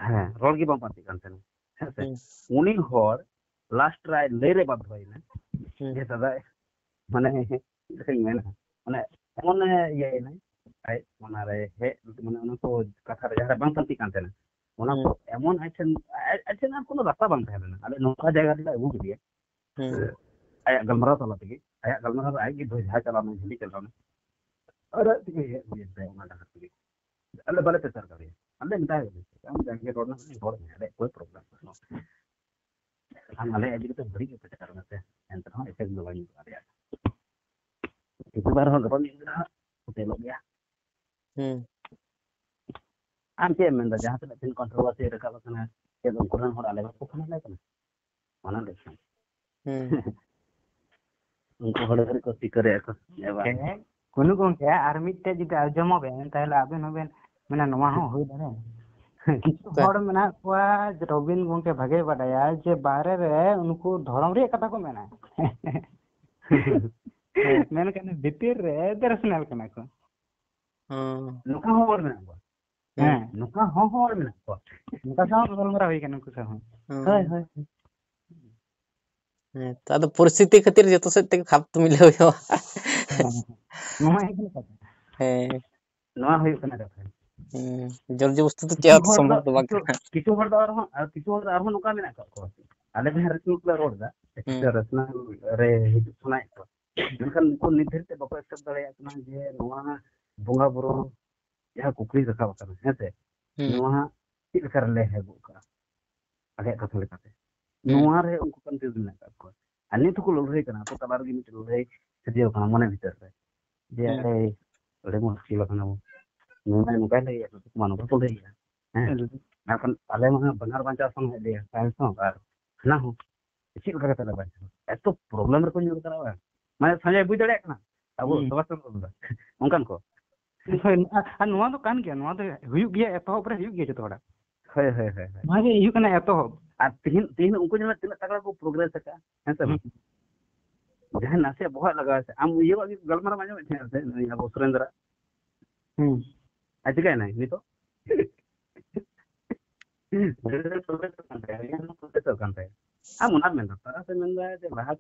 ᱦᱮᱸ, ᱨᱚᱲ ᱜᱮ ᱵᱟᱝ ᱯᱟᱱᱛᱮᱜ ᱠᱟᱱ ᱛᱟᱦᱮᱱᱟ᱾ ᱦᱮᱸ ᱥᱮ? ᱦᱩᱸ᱾ ᱩᱱᱤ ᱦᱚᱲ ᱞᱟᱥᱴ ᱨᱮ ᱟᱡ ᱞᱟᱹᱭ ᱨᱮ ᱵᱟᱫᱽᱫᱷᱚᱭᱮᱱᱟ ᱦᱩᱸ᱾ ᱡᱮ ᱫᱟᱫᱟ, ᱢᱟᱱᱮ ᱪᱮᱫ ᱞᱮᱠᱟᱧ ᱢᱮᱱᱟ, ᱢᱟᱱᱮ ᱮᱢᱚᱱᱮ ᱤᱭᱟᱹᱭᱮᱱᱟ ᱟᱡ ᱚᱱᱟᱨᱮ ᱦᱮᱡ, ᱢᱟᱱᱮ ᱚᱱᱟ ᱠᱚ ᱠᱟᱛᱷᱟ ᱨᱮ ᱡᱟᱦᱟᱸ ᱨᱮ ᱵᱟᱝ ᱯᱟᱱᱛᱮ ᱠᱟᱱ ᱛᱟᱦᱮᱱᱟ, ᱚᱱᱟ ᱠᱚ ᱦᱩᱸ᱾ ᱮᱢᱚᱱ ᱟᱡ ᱴᱷᱮᱱ, ᱟᱡ, ᱟᱡ ᱴᱷᱮᱱ ᱟᱨ ᱠᱳᱱᱳ ᱨᱟᱥᱛᱟ ᱵᱟᱝ ᱛᱟᱦᱮᱸ ᱞᱮᱱᱟ᱾ ᱟᱞᱮ ᱱᱚᱝᱠᱟ ᱡᱟᱭᱜᱟ ᱨᱮᱞᱮ ᱟᱹᱜᱩ ᱠᱮᱫᱮᱭᱟ, ᱦᱩᱸ᱾ ᱟᱭᱟᱜ ᱜᱟᱞᱢᱟᱨᱟᱣ ᱛᱟᱞᱟ ᱛᱮᱜᱮ, ᱟᱭᱟᱜ ᱜᱟᱞᱢᱟᱨᱟᱣ ᱨᱮ ᱟᱡ ᱜᱮ ᱵᱷᱮᱡᱟ ᱪᱟᱞᱟᱣ ᱮᱱᱟ, ᱡᱷᱟᱹᱞᱤ ᱪᱟᱞᱟᱣ ᱮᱱᱟ, ᱟᱨ ᱟᱡ ᱛᱮᱜᱮ ᱦᱮᱡ ᱦᱩᱭᱮᱱ ᱛᱟᱭᱟ ᱚᱱᱟ ᱰᱟᱦᱟᱨ ᱛᱮᱜᱮ᱾ ᱟᱞᱮ ᱵᱟᱞᱮ ᱯᱨᱮᱥᱟᱨ ᱫᱟᱲᱮᱭᱟᱜᱼᱟ, ᱟᱢ ᱡᱟᱦᱟᱸ ᱜᱮ ᱨᱚᱲ ᱢᱮ, ᱨᱚᱲ ᱢᱮ, ᱟᱞᱮᱭᱟᱜ ᱠᱳᱭ ᱯᱨᱚᱵᱞᱮᱢ ᱵᱟᱹᱱᱩᱜᱼᱟ᱾ ᱟᱢ ᱟᱞᱮᱭᱟᱜ ᱤᱫᱤ ᱠᱟᱛᱮ ᱵᱟᱹᱲᱤᱡ ᱜᱮ ᱯᱨᱚᱪᱟᱨ ᱢᱮᱥᱮ, ᱮᱱᱛᱮ ᱨᱮᱦᱚᱸ ᱮᱯᱷᱮᱠᱴ ᱫᱚ ᱵᱟᱭ ᱧᱩᱨᱩᱜᱼᱟ ᱟᱞᱮᱭᱟᱜ᱾ ᱠᱤᱪᱷᱩ ᱵᱟᱨ ᱦᱚᱸ ᱜᱟᱯᱟ ᱢᱤᱫ ᱫᱤᱱ ᱦᱟᱸᱜ ᱥᱮᱴᱮᱨᱚᱜ ᱜᱮᱭᱟ᱾ ᱦᱩᱸ᱾ ᱟᱢ ᱪᱮᱫ ᱮᱢ ᱢᱮᱱᱫᱟ? ᱡᱟᱦᱟᱸ ᱛᱤᱱᱟᱹᱜ ᱫᱤᱱ ᱠᱚᱱᱴᱨᱳᱵᱷᱟᱨᱥᱤ ᱨᱟᱠᱟᱵ ᱟᱠᱟᱱᱟ, ᱪᱮᱫ ᱩᱱᱠᱩ ᱨᱮᱱ ᱦᱚᱲ ᱟᱞᱮ ᱵᱟᱠᱚ ᱯᱷᱳᱱ ᱟᱞᱮ ᱠᱟᱱᱟ? ᱚᱱᱟ ᱞᱟᱹᱭ ᱢᱮ᱾ ᱦᱩᱸ᱾ ᱩᱱᱠᱩ ᱦᱚᱲ ᱜᱷᱟᱹᱲᱤᱡ ᱠᱚ ᱥᱤᱠᱟᱹᱨᱮᱫᱼᱟ ᱠᱚ, ᱦᱮᱸ ᱵᱟᱝ? ᱦᱮᱸ, ᱠᱩᱱᱩ ᱜᱚᱝᱠᱮ ᱟᱨ ᱢᱤᱫᱴᱮᱡ ᱡᱩᱫᱤ ᱟᱸᱡᱚᱢᱟᱵᱮᱱ, ᱛᱟᱦᱚᱞᱮ ᱟᱵᱮᱱ ᱦᱚᱸᱵᱮᱱ ᱢᱮᱱᱟ, "ᱱᱚᱣᱟ ᱦᱚᱸ ᱦᱩᱭ ᱫᱟᱲᱮᱭᱟᱜᱼᱟ?" ᱠᱤᱪᱷᱩ ᱚᱠᱟ? ᱦᱚᱲ ᱢᱮᱱᱟᱜ ᱠᱚᱣᱟ, ᱨᱚᱵᱤᱱ ᱜᱚᱝᱠᱮ ᱵᱷᱟᱜᱮ ᱵᱟᱰᱟᱭᱟ, ᱡᱮ ᱵᱟᱦᱨᱮ ᱨᱮ ᱩᱱᱠᱩ ᱫᱷᱚᱨᱚᱢ ᱨᱮᱭᱟᱜ ᱠᱟᱛᱷᱟ ᱠᱚ ᱢᱮᱱᱟ᱾ ᱦᱮᱸ᱾ ᱢᱮᱱᱠᱷᱟᱱ ᱵᱷᱤᱛᱤᱨ ᱨᱮ ᱨᱮᱥᱱᱟᱞ ᱠᱟᱱᱟ ᱠᱚ᱾ ᱦᱩᱸ᱾ ᱱᱚᱝᱠᱟ ᱦᱚᱸ ᱦᱚᱲ ᱢᱮᱱᱟᱜ ᱠᱚᱣᱟ᱾ ᱦᱮᱸ᱾ ᱦᱮᱸ, ᱱᱚᱝᱠᱟ ᱦᱚᱸ ᱦᱚᱲ ᱢᱮᱱᱟᱜ ᱠᱚᱣᱟ᱾ ᱱᱚᱝᱠᱟ ᱥᱟᱶ ᱜᱟᱞᱢᱟᱨᱟᱣ ᱦᱩᱭ ᱠᱟᱱᱟ ᱩᱱᱠᱩ ᱥᱟᱶ ᱦᱚᱸ᱾ ᱦᱩᱸ᱾ ᱦᱳᱭ, ᱦᱳᱭ, ᱦᱳᱭ᱾ ᱦᱮᱸ, ᱛᱚ ᱟᱫᱚ ᱯᱚᱨᱤᱥᱛᱷᱤᱛᱤ ᱠᱷᱟᱹᱛᱤᱨ ᱡᱚᱛᱚ ᱥᱮᱫ ᱛᱮᱜᱮ ᱠᱷᱟᱯ ᱛᱚ ᱢᱤᱞᱟᱹᱣ ᱦᱩᱭᱩᱜᱼᱟ᱾ ᱦᱮᱸ, ᱱᱚᱣᱟ ᱦᱩᱭᱩᱜ ᱠᱟᱱᱟ ᱠᱟᱛᱷᱟ᱾ ᱦᱮᱸ᱾ ᱱᱚᱣᱟ ᱦᱩᱭᱩᱜ ᱠᱟᱱᱟ ᱠᱟᱛᱷᱟ᱾ ᱦᱩᱸ, ᱡᱳᱨ ᱡᱚᱵᱚᱥᱛᱤ ᱫᱚ ᱪᱮᱫ ᱠᱤᱪᱷᱩ ᱦᱚᱸ ᱦᱚᱲ ᱫᱚ, ᱥᱚᱢᱵᱷᱚᱵ ᱫᱚ ᱵᱟᱝ ᱠᱤᱪᱷᱩ, ᱠᱟᱱᱟ᱾ ᱠᱤᱪᱷᱩ ᱦᱚᱲ ᱫᱚ ᱟᱨᱦᱚᱸ, ᱟᱨ ᱠᱤᱪᱷᱩ ᱦᱚᱲ ᱫᱚ ᱟᱨᱦᱚᱸ ᱱᱚᱝᱠᱟ ᱢᱮᱱᱟᱜ ᱟᱠᱟᱫ ᱠᱚᱣᱟ᱾ ᱟᱞᱮ ᱡᱟᱦᱟᱸ ᱨᱮᱥᱱᱟᱞ ᱞᱮ ᱨᱚᱲ ᱮᱫᱟ, ᱦᱩᱸ᱾ ᱨᱮᱥᱱᱟᱞ ᱨᱮ ᱦᱤᱡᱩᱜ ᱥᱟᱱᱟᱭᱮᱫ ᱠᱚᱣᱟ᱾ ᱢᱮᱱᱠᱷᱟᱱ ᱱᱩᱠᱩ ᱱᱤᱛ ᱫᱷᱟᱹᱨᱤᱡ ᱛᱮ ᱵᱟᱠᱚ accept ᱫᱟᱲᱮᱭᱟᱜ ᱠᱟᱱᱟ ᱡᱮ ᱱᱚᱣᱟ ᱵᱚᱸᱜᱟ ᱵᱩᱨᱩ ᱡᱟᱦᱟᱸ ᱠᱩᱠᱞᱤ ᱨᱟᱠᱟᱵ ᱟᱠᱟᱱᱟ, ᱦᱮᱸ ᱥᱮ? ᱦᱩᱸ᱾ ᱱᱚᱣᱟ ᱪᱮᱫ ᱞᱮᱠᱟ ᱨᱮᱞᱮ ᱦᱮᱡ ᱜᱚᱫ ᱠᱟᱜᱼᱟ? ᱟᱞᱮᱭᱟᱜ ᱠᱟᱛᱷᱟ ᱞᱮᱠᱟᱛᱮ᱾ ᱦᱩᱸ᱾ ᱱᱚᱣᱟ ᱨᱮ ᱩᱱᱠᱩ confuse ᱢᱮᱱᱟᱜ ᱟᱠᱟᱫ ᱠᱚᱣᱟ᱾ ᱟᱨ ᱱᱤᱛ ᱦᱚᱸᱠᱚ ᱞᱟᱹᱲᱦᱟᱹᱭ ᱠᱟᱱᱟ, ᱟᱠᱚ ᱛᱟᱞᱟ ᱨᱮᱜᱮ ᱢᱤᱫᱴᱮᱱ ᱞᱟᱹᱲᱦᱟᱹᱭ ᱥᱤᱨᱡᱟᱹᱣ ᱠᱟᱱᱟ ᱢᱚᱱᱮ ᱵᱷᱤᱛᱟᱹᱨ ᱨᱮ᱾ ᱡᱮ, ᱦᱩᱸ᱾ "ᱮᱭ, ᱟᱹᱰᱤ ᱢᱚᱡᱽ ᱠᱷᱮᱞ ᱟᱠᱟᱱᱟ ᱵᱚ᱾ ᱱᱚᱣᱟ ᱱᱚᱝᱠᱟᱭ ᱞᱟᱹᱭᱮᱫᱼᱟ, ᱱᱚᱝᱠᱟ ᱠᱚ ᱞᱟᱹᱭᱮᱫᱼᱟ᱾ ᱦᱮᱸ? ᱦᱩᱸ᱾ ᱢᱮᱱᱠᱷᱟᱱ ᱟᱞᱮ ᱢᱟ ᱵᱟᱱᱟᱨ ᱵᱟᱧᱪᱟᱣ ᱥᱟᱶ ᱦᱮᱡ ᱞᱮᱭᱟ, ᱥᱟᱭᱮᱱᱥ ᱦᱚᱸ ᱟᱨ ᱦᱟᱱᱟ ᱦᱚᱸ᱾ ᱪᱮᱫ ᱞᱮᱠᱟ ᱠᱟᱛᱮ ᱞᱮ ᱵᱟᱧᱪᱟᱣᱟ?" ᱮᱛᱚ problem ᱨᱮᱠᱚ ᱧᱩᱨ ᱠᱟᱱᱟ ᱵᱟᱝ᱾ ᱢᱟᱱᱮ ᱥᱚᱧᱡᱚᱭ ᱵᱩᱡᱽ ᱫᱟᱲᱮᱭᱟᱜ ᱠᱟᱱᱟ? ᱟᱵᱚ ᱦᱩᱸ᱾ ᱥᱚᱢᱟᱡᱽ ᱨᱮᱱ ᱫᱚ ᱚᱱᱠᱟᱱ ᱠᱚ᱾ ᱦᱳᱭ, ᱟᱨ, ᱟᱨ ᱱᱚᱣᱟ ᱫᱚ ᱠᱟᱱ ᱜᱮᱭᱟ, ᱱᱚᱣᱟ ᱫᱚ ᱦᱩᱭᱩᱜ ᱜᱮᱭᱟ, ᱮᱛᱚᱦᱚᱵ ᱨᱮ ᱦᱩᱭᱩᱜ ᱜᱮᱭᱟ ᱡᱚᱛᱚ ᱦᱚᱲᱟᱜ᱾ ᱦᱳᱭ, ᱦᱳᱭ, ᱦᱳᱭ, ᱦᱳᱭ᱾ ᱱᱚᱣᱟ ᱜᱮ ᱦᱩᱭᱩᱜ ᱠᱟᱱᱟ ᱮᱛᱚᱦᱚᱵ᱾ ᱟᱨ ᱛᱤᱦᱤᱧ, ᱛᱤᱦᱤᱧ ᱩᱱᱠᱩ ᱧᱮᱞ ᱢᱮ ᱛᱤᱱᱟᱹᱜ ᱛᱟᱜᱲᱟ ᱠᱚ progress ᱟᱠᱟᱫᱼᱟ, ᱦᱮᱸ ᱥᱮ ᱵᱟᱝ? ᱦᱩᱸ᱾ ᱡᱟᱦᱟᱸᱭ ᱱᱟᱥᱮᱭᱟᱜ ᱵᱚᱦᱚᱜ ᱞᱟᱜᱟᱣ ᱥᱮ, ᱟᱢ ᱤᱭᱟᱹᱣᱟᱜ ᱜᱮ ᱜᱟᱞᱢᱟᱨᱟᱣ ᱟᱸᱡᱚᱢᱮᱫ ᱛᱟᱦᱮᱸᱫ ᱥᱮ, ᱱᱩᱭ ᱟᱵᱚ ᱥᱩᱨᱮᱱᱫᱨᱟ? ᱦᱩᱸ᱾ ᱟᱨ ᱪᱤᱠᱟᱹᱭᱮᱱᱟᱭ ᱱᱤᱛᱚᱜ? progress ᱠᱟᱱ ᱛᱟᱭᱟ, ᱩᱱᱤᱭᱟᱜ ᱦᱚᱸ progress ᱠᱟᱱ ᱛᱟᱭᱟ᱾ ᱟᱢ ᱚᱱᱟ ᱢᱮᱱ ᱫᱚᱨᱠᱟᱨ ᱥᱮ ᱢᱮᱱᱫᱟ ᱡᱮ ᱞᱟᱦᱟ